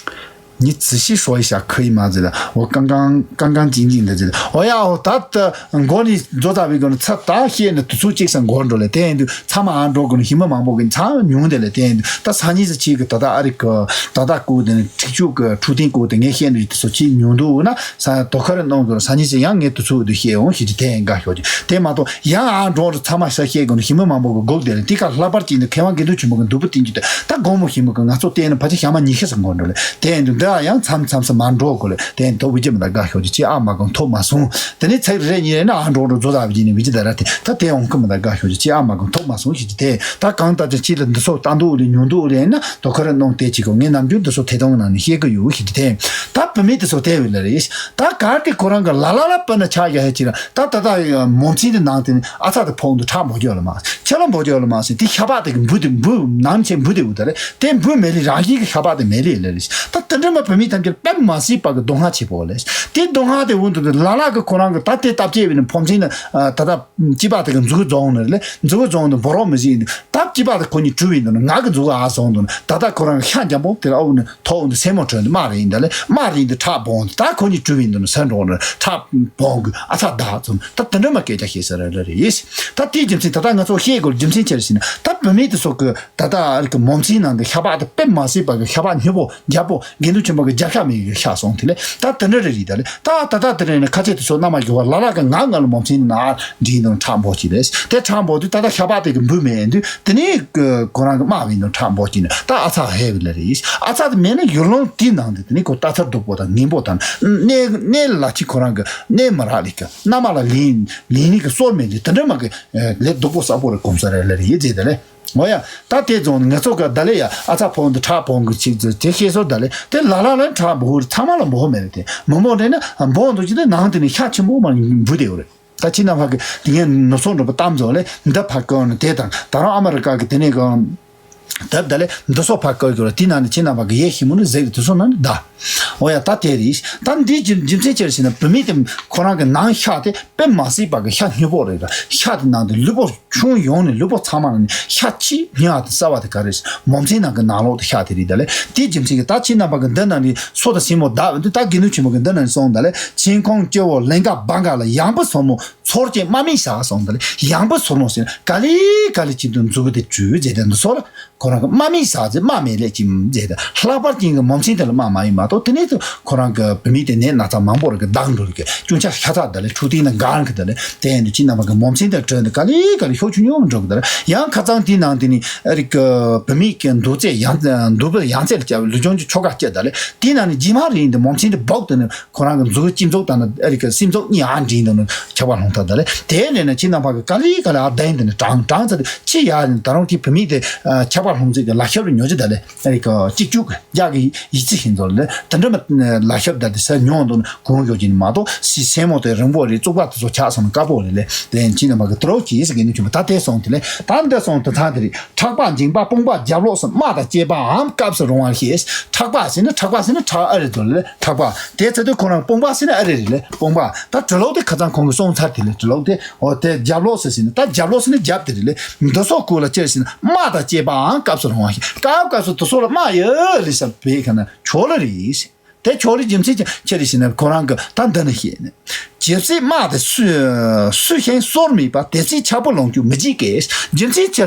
你仔细说一下可以吗？这个我刚刚干干净净的这个，哦呀，哦，他的我你做大卫跟他他现在突出这三个人了，对的，他们安着跟他们忙不跟他用的了，对的，他啥意思？这个他他那个他他过的这就个出庭过的，我现在就是去用的那啥，都可能弄个啥意思？让我突出的些，我是这样个小的，对嘛都，让安着他们这些跟他们忙不跟够的了，这个拉巴进的开完给都全部跟都不定的，他跟我们全部跟俺做对呢，把这想嘛，你是什么人了？ དེ་ཡིན་དུས་འདི་ཡང་མཚམས་མཚམས་སུ་མ་འགྲོ་དགོས་ལེ། དེ་ཡིན་དུ་བི་ཅི་མི་ད་དགའ་ཤོག་ཅིག་ཅི་ཨ་མ་གང་ཐོབ་མ་སོང་། དེ་ནས་ཚེག་རེ་གཉིས་རེ་ན་ཨ་འགྲོ་འགྲོ་རྫོ་ད་བི་ཅི་ནི་བི་ཅི་ད་ར་དེ་ད་དེ་འོང་ཁུ་མི་ད་དགའ་ཤོག་ཅིག་ཅི་ཨ་མ་གང་ཐོབ་མ་སོང་ཞིག་དེ་ད་གང་ལྟར་ཅི་ཅི་ལ་འདི་ཚོ་ལྟ་འདུག་ལེ་ཉུང་འདུག་ལེ་ན་དོ་ཁ་རེ་གནོང་དེ་ཅི་གོ་ངས་ནམ་རྒྱུན་འདི་ཚོ་དེ་དོང་ནང་ནས་ཤེས་གི་ཡོད་ཞིག་དེ་ད་བུད་མེད་དེ་ཚོ་དེ་བི་ལ་རེད། ད་གར་དེ་ཁོ་རང་གི་ལ་ལ་ལ་པ་ན་ཆ་ཡ་ཧེ་ཅི་ལ་ད་ད་ད་མོ་མཚན་དེ་ནང་དེ་ནི་ཨ་ཚ་དེ་ཕོང་དུ་ཁྲག་མོ་རྒྱོ་ལ་མ་ཁྱེད་ལ་མོ་རྒྱོ་ལ་མ་སེ་དེ་ཤ་པག་དེ་གི་འབུ་དེ་འབུ་ནང་ཆེ་འབུ་དེ་འུ་ད་རེད། དེ་འབུ་མེ་ལི་རང་བཞིན་གྱི་ཤ་པགས་དེ་མེ་ལི་ལེ་རེད། ད་དེ་འདྲ་མ་བུད་མེད་ཐམས་ཅད་དཔེ་མ་སྲིད་པ་གི་སྡུག་བསྔལ་ཆེ་པོ་ལེ། དེ་སྡུག་བསྔལ་དེ་འུ་འདུག་དེ་ལ་ལ་གི་ཁོ་རང་གི་ད་དེ་སྟབས་བཅས་བས་ནི་ཕོ་མཚན་ནི་ད་ད་སྐྱི་པགས་དེ་གི་མཛུ་གུ་རྫོང་ནི་རེད་ལེ། མཛུ་གུ་རྫོང་ནི་འབོ་རོག་མི་ཟིན་ནི་ད་སྐྱི་པགས་དེ་ཁོ་གཉིས་གྲུ་བས་འདུག་ནི་ང་གི་མཛུ་གུ་ཨ་སོང་འདུག་ནི་ད་ད་ཁོ་རང་གི་ཤ་འཇམ་པོ་དེ་ལ་ཨོ་ནི་ཐོག་འདུག་སེན་མོ་བྲོས་འདུག་དམར་རིང་འདི་ལེ་དམར་རིང་འདི་ཁྲག་སྦོང་འདུག་ད་ཁོ་གཉིས་གྲུ་བས་འདུག་ནི་སེན་འགྲོ་ནི་ཁྲག་སྦོང་གི་ཨ་ཚ་ད་ཚོ་ད་དེ་འདྲ་མ་སྐད་ཆ་བཤད་ས་རེད་ལེ་རེད། ད་དེའི་རྒྱུ་མཚན་ད་ད་ང་ཚོ་བཤད་དགོས་རྒྱུ་མཚན་ཆེར་ཟིན་ད་བུད་མེད་དེ་ཚོ་གི་ད་ལྟ་ཨ་རི་ཀི་མོ་མཚན་ནང་དུ་ཤ་པགས་དེ་དཔེ་མ་སྲིད་པ་གི་ཤ་པགས་སྨྱུག་པོ་རྒྱལ་པོ་དགེ་འདུན་ཆེན་པོ་གི་རྒྱལ་ཤ་མི་གི་ཤ་སོང་དེ་ལས་ད་དེ་འདྲ་རེ་རེད་ད་ལས་ད་ད་ད་དེ་རེ་ནས་ཁ་ཆེ་དེ་ཚོ་རྣམ་པ་འགྱུར་བ་ལ་ལ་གི་ང་ང་ལ་མོ་མཚན་ནང་འདྲིས་འདུག་ཁྲག་འབོག་ཅིག་རེད། དེ་ཁྲག་འབོག་དུས་ད་ལྟ་ཤ་པགས་དེ་གི་འབུ་མེད་དུས་དེ་ནས་ཁོ་རང་གི་དམག་བིན་དུ་ཁྲག་འབོག་ཅིག་ནས་ད་ཨ་ཚ་ཧེ་བི་ལ་རེད། ཨ་ཚ་དེ་མེད་ན་ཡུལ་ལུང་དེའི་ནང་དུ་དེ་ནས་ཁོ་ལྟ་ཚར་སྡུག་པོ་དང་ངན་པོ་དང་གནས་གནས་ལ་ཅི་ཁོ་རང་གི་གནས་མ་རག་ལས་ཀི་མནའ་མ་ལ་ལིན་ལིན་ནི་གི་སོར་མེད་དུས་དེ་འདྲ་མ་གི་ལས་སྡུག་པོ་ས་པོ་རེ་གོམས་ས་རེ་ལ་རེ་ཡི་རྗེས་དེ་ལས། འོ་ཡ། ད་དེ་རྫོང་ནི་ང་ཚོ་ག་ད་ལེ་ཡ་ཨ་ཚ་ཕོང་འདི་ཁྲག་ཕོང་གི་ཅིག་ཙི་དེ་ཤེས་སོ་ད་ལེ་དེ་ལ་ལ་ལ་ཁྲག་འབོ་ཚང་མ་ལ་འབོ་མེད་རེད། དེ་མི་འབོ་རེད་ན་འབོ་འདུག་ཅི་དེ་ནང་དེ་ནི་ཤ་ཆེན་པོ་མ་འབུ་དེ་ཡོད་རེད། ད་ཅི་ན་ཕ་གི་དེ་ངས་ནུ་སོ་འགྲོ་པ་གཏམ་ཚོ་ལེ་འདི་ཕ་གི་ནི་དེ་དང་ད་རང་ཨ་མ་རི་ཀ་གི་དེ་ནས་གི་ད་ད་ལེ་འདི་སོ་ཕ་གི་གི་ར་དེ་ནང་ནི་ཅི་ན་ཕ་གི་ཡེ་ཤི་མུ་ནི་ཟེར་གི་དེ་སོ་ནང་ནི་ད། འོ་ཡ་ད་དེ་རེད། ད་འདི་རྒྱུ་རྒྱུ་མཚན་ཅི་རེད་ཟེར་ན་བུད་མེད་དེ་ཁོ་རང་གི་ནང་ཤ་དེ་དཔེ་མ་སྲིད་པ་གི་ཤ་སྨྱུག་པོ་རེད་ད། ཤ་དེ་ནང་དུ་ལུས་པོ་ཆུང་ཡོང་ནས་ལུས་པོ་ཚང་མ་ནང་ནས་ཤ་ཆེས་སྨྱུག་ཨ་དེ་གསར་བ་དེ་ག་རེད་ཟེར་མོ་མཚན་ནང་གི་ནང་ལོགས་དེ་ཤ་དེ་རེད་ད་ལེ། དེའི་རྒྱུ་མཚན་གི་ད་ཁྱེད་རྣམ་པ་གི་འདི་ནང་ནས་སོ་དང་སེན་མོ་བདག་འདི་ད་དགེ་འདུན་ཆེན་པོ་གི་འདི་ནང་ནས་སོང་ད་ལེ། ཆིང་ཁོང་སྐྱེ་བོ་ལིང་ག་བང་ག་ལ་ཡང་བུ་སོར་མོ་ཚོར་གྱི་དམག་མི་ཤ་སོང་ད་ལེ། ཡང་བུ་སོར་མོ་ཟེར་ན་ག་ལེ་ག་ལེ་ཅིག་ཏུ་མཛུ་གུ་དེ་བྲུས་རྗེས་དེ་འདི་སོ་ལ། ཁོ་རང་གི་དམག་མི་ཟ་ཚེ་དམག་མེད་ལས་ཀྱི་མཛད་དེ་ལྷག་པར་ཅན་གྱི་མོ་མཚན་དེ་ལ་དམག་མ་ཡིན་མ་གཏོགས་དེ་ནས་དུ་ཁོ་རང་གི་བུད་མེད་དེ་ནད་ན་ཚ་མང་པོ་རིགས་ཀྱི་སྡང་འགྲོ་རིགས་ཀྱི་ཅུང་ཆ་ཤ་ཚ་དེ་ལས་འཁྲུག་རྟེན་ན་འགའ་རང་གི་དེ་ལས་དེ་ཡིན་དུ་ཅི་རྣམ་པ་གི་མོ་མཚན་དེ་བྲོས་འདི་ག་ལེ་ག་ལེ་ཤོག་ཆུ་ཉུང་འགྲོ་གི་དེ་ལ་ཡང་ཁ་ཚང་དེའི་ནང་དེ་ནི་རིགས་ཀྱི་བུད་མེད་ཀྱི་འདུག་ཚེ་ཡང་འདུག་པ་ཡང་ཚད་ལ་བཅའ་བའི་ལུས་སྦྱོང་གི་ཆོ་ག་སྐྱེ་དེ་ལས་དེའི་ནང་ནས་རྗེས་མ་རིང་དེ་མོ་མཚན་དེ་སྦུག་དེ་ནི་ཁོ་རང་གི་མཛུ་གུ་སྤྱི་མཛུག་དང་ནི་རིགས་ཀྱི་སྲིན་མཛུག་གཉིས་ཨ་འདྲིས་འདུག་ནི་ཁྱབ་པ་ལྷུང་ཐལ་དེ་ལས་དེ་ལས་ནི་ཅི་རྣམ་པ་གི་ག་ལེ་ག་ལེ་ཨ་བདེན་དེ་ནི་དྲང་དྲང་ཚ་དེ་ཅི་ཡ་ནི་ད་རུང་དེ་བུད་མེད་དེ་ཁྱབ་པ་ལྷུང་ཚིག་གི་ལ་ཤབ་རུ་ཉོ་ཅི་དེ་ལས། ཨ་རི་ཀ་གཅིག་གཅུག་གི་རྒྱ་གི་ཡིག་ཚིག་ཤིང་ཚོ་ལ་དེ་འདྲ་མ་ལ་ཤབ་ད་དེ་ས་ཉོ་འདུག་ན་གོང་ཡོད་ཀྱི་ནི་མ་གཏོགས་སི་སེན་མོ་དེ་རིང་པོ་རེད། བཙུགས་པ་དེ་ཚོ་ཆགས་སོང་ན་དཀར་པོ་རེད་ལས་དེ་ཡིན་ཕྱིན་ན་མ་གི་དེ་རོགས་ཀྱིས་ཟེར་གི་ནི་ཆུ་མ་ད་དེ་སོང་དེ་ལས་ད་འདི་སོང་དེ་ཚང་དེ་རེད། ཁྲག་པ་འཇིང་པ་དཔུང་པ་རྒྱབ་ལོགས་སུ་དམག་དང་བཅས་པའམ་སྐབས་སུ་རུང་བར་ཤེས། ཁྲག་པ་ཟེར་ན་ཁྲག་པ་ཟེར་ན་ཁྲག་ཨ་རེ་ཚོ་ལས་ཁྲག་པ་དེ་ཚེ་དུས་ཁོ་རང་དཔུང་པ་ཟེར་ན་ཨ་རེ་རེད་ལས་དཔུང་པ་ད་གྲི་ལོག་དེ་ཁ་ཚང་ཁོང་གི་སོང་ཚར་དེ་ལས་གྲི་ལོག་དེ་འོ་དེ་རྒྱབ་ལོགས་སུ་ཟེར་ན་ད་རྒྱབ་ལོགས་ཟེར་ན་རྒྱབ་དེ་རེད་ལས། འདི་སོགས་སྐོར་ལ་ཅེར་ཞིག་དམག་དང་བཅས་པའང་སྐབས་སུ་རུང་བ་ཞིག་སྐབས་སྐབས་སུ་དུ་སོགས་ལ་དམག་ཡོད་རེད་ཟེར་བས་ཁ་ན་ཆོག་ལ་རེད། དེ་ཕྱོགས་རིས་རྒྱུ་མཚན་ཅི་ཅི་རེད་ཞེ་ན། ཁོ་རང་གི་ད་འདི་ནི་བཤད་ནས། ཇི་སྲིད་དམག་དེ་སུ་སུ་ཞིག་སོར་མེད་པ། དེ་སྲིད་ཆག་པོ་ལོངས་སྤྱོད་མི་བགྱིད་ཀྱི། རྒྱུ་མཚན་ཅི་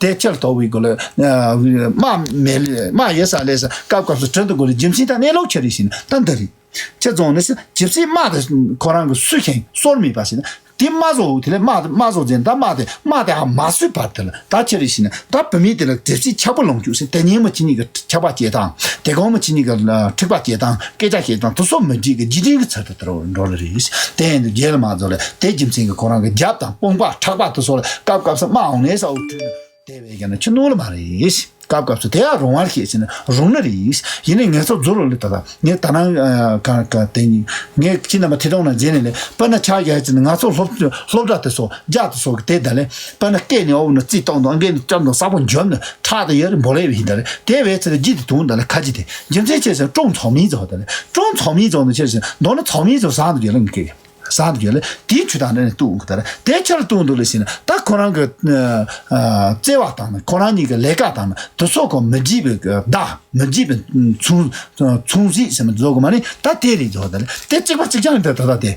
དེ་ཅིར་དོགས་པའི་སྒོ་ལ་དམག་མེད་ལས་དམག་ཡོད་ས་ལས་ས་སྐབས་སྐབས་སུ་བྲི་འདུག་གོ་ལ། རྒྱུ་མཚན་དང་གནས་ལུགས་ཅི་རེད་ཞེ་ན་ད་འདི་རེད། ཅི་ཙང་ནི་ཇི་སྲིད་དམག་དེ་ཁོ་རང་གི་སུ་ཞིག་སོར་མེད་པ་ཞེ་ན། དེ་དམག་བཟོ་དེ་ལས་དམག་དེ་དམག་བཟོ་ཟེར་ད་དམག་དེ་དམག་དེ་ཧ་མ་སོས་བར་དེ་ལ་ད་ཅི་རེད་ཞེ་ན། ད་བུད་མེད་དེ་ལ་དེ་སྲིད་ཆག་པོ་ལོངས་སྤྱོད་ཟེར། དེ་ཉིན་མོ་ཅི་ཉིད་ཀྱི་ཆག་པ་སྐྱེ་སྟངས། དེ་གོང་མོ་ཅི་ཉིད་ཀྱི་འཁྲིག་པ་སྐྱེ་སྟངས། སྐད་ཆ་བཤད་སྟངས་དེ་སོགས་མི་བགྱིད་ཀྱི་བགྱིད་འདྲེན་གྱི་ཚུལ་དུ་དེར་འགྲོ་ལ་རེད། དེ་ཡིན་དུས་རྒྱལ་ལ་མ་རྫོགས་ལ་དེ་རྒྱུ་མཚན་གྱི་ཁོ་རང་གི་རྒྱབ་དང་དཔུང་པ་ཕྲག་པ་དེ་སོགས་ལ་སྐབས་སྐབས་སུ་དམག་འོང་ནས་ས་འོག་བྲུས་ནས་དེ་བས་ཀྱང་ན་ཆི་ནོར་ལ་མ་རེད། སྐབས་སྐབས་སུ་དེ་ཡང་རུང་བར་བཤད་ཟེར་ན་རུང་ནི་རེད། ཡིན་ནའི་ངེད་ཚོ་རྫུ་རོ་ལི་ད་ད་ངས་ད་ནང་ག་ག་དེ་ངས་ཁྱི་རྣམ་པ་ཐེ་གཏོང་ན་མཛད་ནས་ལས་དཔེར་ན་ཆ་བཞག་ཟེར་ན་ང་ཚོ་སློབ་སློབ་གྲྭ་དེ་ཚོ་རྒྱག་དེ་ཚོ་གི་དེ་ད་ལས་དཔེར་ན་སྐེ་ནས་འོག་ནས་རྩིས་གཏོང་དང་སྐེ་ནས་བཅར་དང་ས་པོ་འཇོམས་ནས་ཁྲག་དེ་ཡར་འབོ་ལེ་བའི་ད་ལས་དེ་བས་ཚེ་ལ་ལྗིད་དེ་དུང་ད་ལས་ཁ་ལྗིད་དེ་རྒྱུ་མཚན་ཆེ་ཟེར་ཀྲུང་ཚོགས་མིན་ཚོགས་ད་ལས་ཀྲུང་ཚོགས་མིན་ཚོགས་ནས་ཆེ་ཟེར་མདོར་ན་ཚོགས་མིན་ཚོགས་བཟང་དུ་རྒྱུ་ལ་ངས་སྐད། བཟང་དུ་ཡོད་ལ་དེའི་ཆུ་དང་འདྲ་ནས་བཏུང་གི་ད་རེད། དེ་ཆར་བཏུང་འདུག་ལ་ཟེར་ན་ད་ཁོ་རང་གི་བརྩེ་བ་དང་ནི་ཁོ་རང་གཉིས་ཀྱི་ལས་ཀ་དང་ནི་དུ་ཚོགས་ཀྱི་མི་བརྗེད་པའི་བརྡ་མི་བརྗེད་པའི་མཚུངས་མཚུངས་གཟིགས་ཟེར་མི་བཟོ་གི་མ་ནི་ད་དེ་རེད་བཟོ་ད་རེད། དེ་གཅིག་པ་གཅིག་རྐྱང་རེད་ད་ད་དེ་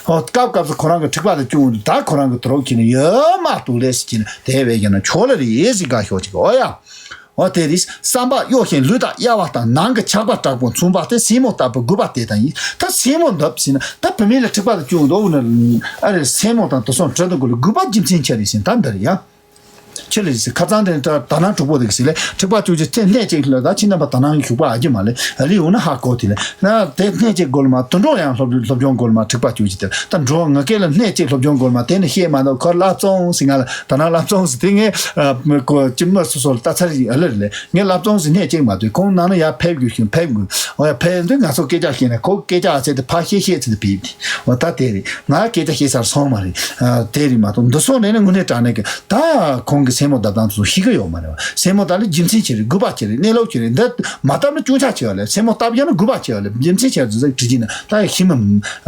ཧོ་སྐབས་སྐབས་སུ་ཁོ་རང་གི་འཁྲིག་པ་དེ་བཅུག་འདུག་ད་ཁོ་རང་གི་དུ་རོགས་ཁྱེར་ནས་ཡོད་མ་གཏོགས་ལས་ཟེར་གྱིན་དེ་བས་ཀྱང་ན་ཆོག་ལ་རེད་ཟེར་དགའ་ཤོག་ཅིག་ཨོ་ཡ། འོ་དེ་རེད། བསམ་པ་གཡོ་ཞིང་ལུས་དང་དབྱེ་བ་དང་། ནང་གི་ཆགས་པ་དྲག་པོ་མཚུངས་པ་སྟེ། སེན་མོ་ལྟ་བུ་དགུ་པ་དེ་དང་ཡིན། ད་སེན་མོ་འདབ་ཟེར་ན་ད་བུད་མེད་ལ་འཁྲིག་པ་དང་བཅུག་འདུག་ན་ཨ་རེ་སེན་མོ་དང་དུ་སོང་བྲི་དང་དགུ་ལ་དགུ་པ་རྒྱུ་མཚན་ཆེ་རེད་ཟེར་ད་འདི་རེད་ཡ། ཆེ་ལེ་ཟེར་ཁ་སང་དེ་ད་ད་ནང་གྲོགས་པོ་དེ་གི་ཟེར་ལེ་འཁྲིག་པ་བཅུག་རྒྱུ་དེ་སྣེ་གཅིག་ལ་ད་ཕྱི་ནང་པ་ད་ནང་གི་ཞུགས་པ་ཨ་རྒྱུ་མ་ལེ་ཨ་ལི་འོ་ན་ཧ་གོ་དེ་ལེ་ན་དེ་སྣེ་གཅིག་དགོ་ལ་མ་དུད་འགྲོ་ཡང་སློབ་སློབ་སྦྱོང་དགོ་ལ་མ་འཁྲིག་པ་བཅུག་རྒྱུ་དེ་ད་འགྲོ་ང་སྐད་ལ་སྣེ་གཅིག་སློབ་སྦྱོང་དགོ་ལ་མ་དེ་ནི་ཤེས་མ་འདུག་ཁོ་ལབ་སོང་ཟེར་ང་ལ་ད་ནང་ལབ་སོང་ཟེར་དེ་ངས། ཨ་ཀོ་ཅི་མ་སོ་སོ་ལ་ལྟ་ཚར་ཡིན་ཨ་ལེ་རེད་ལེ། ངས་ལབ་སོང་ཟེར་སྣེ་གཅིག་མ་ཐོས་ཁོང་ནང་ན་ཡར་ཕེབས་དགོས་ཤིང་ཕེབས་དགོས། ཨོ་ཡ་ཕེབས་དུས་ང་ཚོ་སྐད་ཆ་བཤད་ན་ཁོ་སྐད་ཆ་ཨ་ཚད་དེ་ཕ་བཤད་བཤད་ཚད་དེ་ཕེབས་དེ་ཨོ་ད་དེ་རེད། ང་སྐད་ཆ་བཤད་ཚར་སོང་མ་རེད། ཨ་དེ་རེད་མ་གཏོགས་འདི་སོང་ནས་ནི་དངོས་གནས་དྲང་གནས་ཀྱི་ད་ཁོང་གི་སེན་མོ་བརྡབ་སྟངས་དེ་ཚོ་ཤེས་ཀྱི་ཡོད་མ་རེད་བ། སེན་མོ་བརྡབ་ལ་རྒྱུ་མཚན་ཅི་རེད། དགོས་པ་ཅི་རེད། གནས་ལུགས་ཅི་རེད། འདི་མ་བརྡབ་ན་སྐྱོན་ཆ་ཆེ་བ་ལས་སེན་མོ་བརྡབ་ཡག་ན་དགོས་པ་ཆེ་བ་ལས་རྒྱུ་མཚན་ཆེ་བ་ཚོ་ཟིག་དྲི་གྱིན་ན་ད་ཡ་ཤི་མ་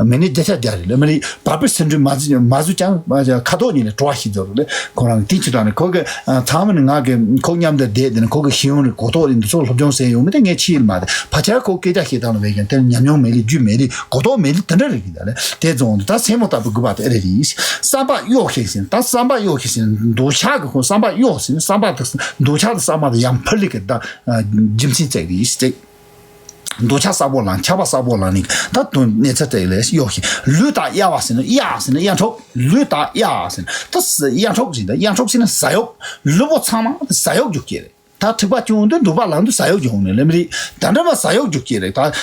མི་ནི་བརྒྱ་ཆ་བརྒྱ་རེད་ལ་མི་རེད། བར་པའི་སེ་འབྲུ་མ་བཟོ་མ་བཟོ་ཀྱང་ཁ་ཐོག་ཉིད་ནས་བྲོ་བ་ཞིག་བཟོ་རུ་ལས་ཁོ་རང་དེ་ཅི་དྲག་ནས་ཁོ་གི་ཚང་མ་ནི་ང་གི་ཁོ་མཉམ་དུ་བསྡད་དེ་ནི་ཁོ་གི་ཤེས་ཡོན་རེད་གོ་རྟོགས་རེད་འདི་ཚོ་སློབ་སྦྱོང་ཟེར་ཡོང་མི་དེ་ངས་ཆི་ཡིན་མ་རེད། ཕ་ཆར་ཁོ་སྐད་ཆ་བཤད་སྟངས་ལ་བས་ཀྱང་དེ་ལ་ཉམས་མྱོང་མེད་ལེ་རྒྱུས་མེད་ལེ་གོ་རྟོགས་མེད་ལེ་དེ་འདྲ་རེད་གི་ད་ལེ་དེ་རྫོང་དུ་ད་སེན་མོ་ལྟ་བུ་དགོས་པ་དེ་ཨེ་རེད་རེད། བསམ་པ་གཡོ་ཤེས་ཟིན་ད་བསམ་པ་གཡོ་ཤེས་ཟིན་འདོད་ཆགས་ཀྱི་ཁོ་བསམ་པ་གཡོ་ཟིན་བསམ་པ་དེ་འདོད་ཆགས་དེ་བསམ་པ་དེ་ཡང་ཕར་ལེ་གི་ད་རྒྱུ་མཚན་བཙལ་གི་རེད་བཙལ། འདོད་ཆགས་གསལ་པོ་ལངས་ཆགས་པ་གསལ་པོ་ལངས་ནས་ད་དོན་གནས་ཚད་དེ་ལས་གཡོ་ཞིང་ལུས་དང་དབྱེ་བ་ཟེར་ན་དབྱེ་ཟེར་ན་དབྱེ་འཕྲོག་ལུས་དང་དབྱེ་ཟེར་ན་ད་དབྱེ་འཕྲོག་ཟེར་ན་དབྱེ་འཕྲོག་ཟེར་ན་ཟ་ཡོག་ལུས་པོ་ཚང་མ་ཟ་ཡོག་རྒྱུག་ཀྱི་རེད། ད་འཁྲིག་པ་བཅུག་འདུག་འདོད་པ་ལངས་འདུག་ཟ་ཡོག་རྒྱུག་ནས་ལེམ་རེད། ད་འདྲ་མ་ཟ་ཡོག་རྒྱུག་ཀྱི་རེད་ད།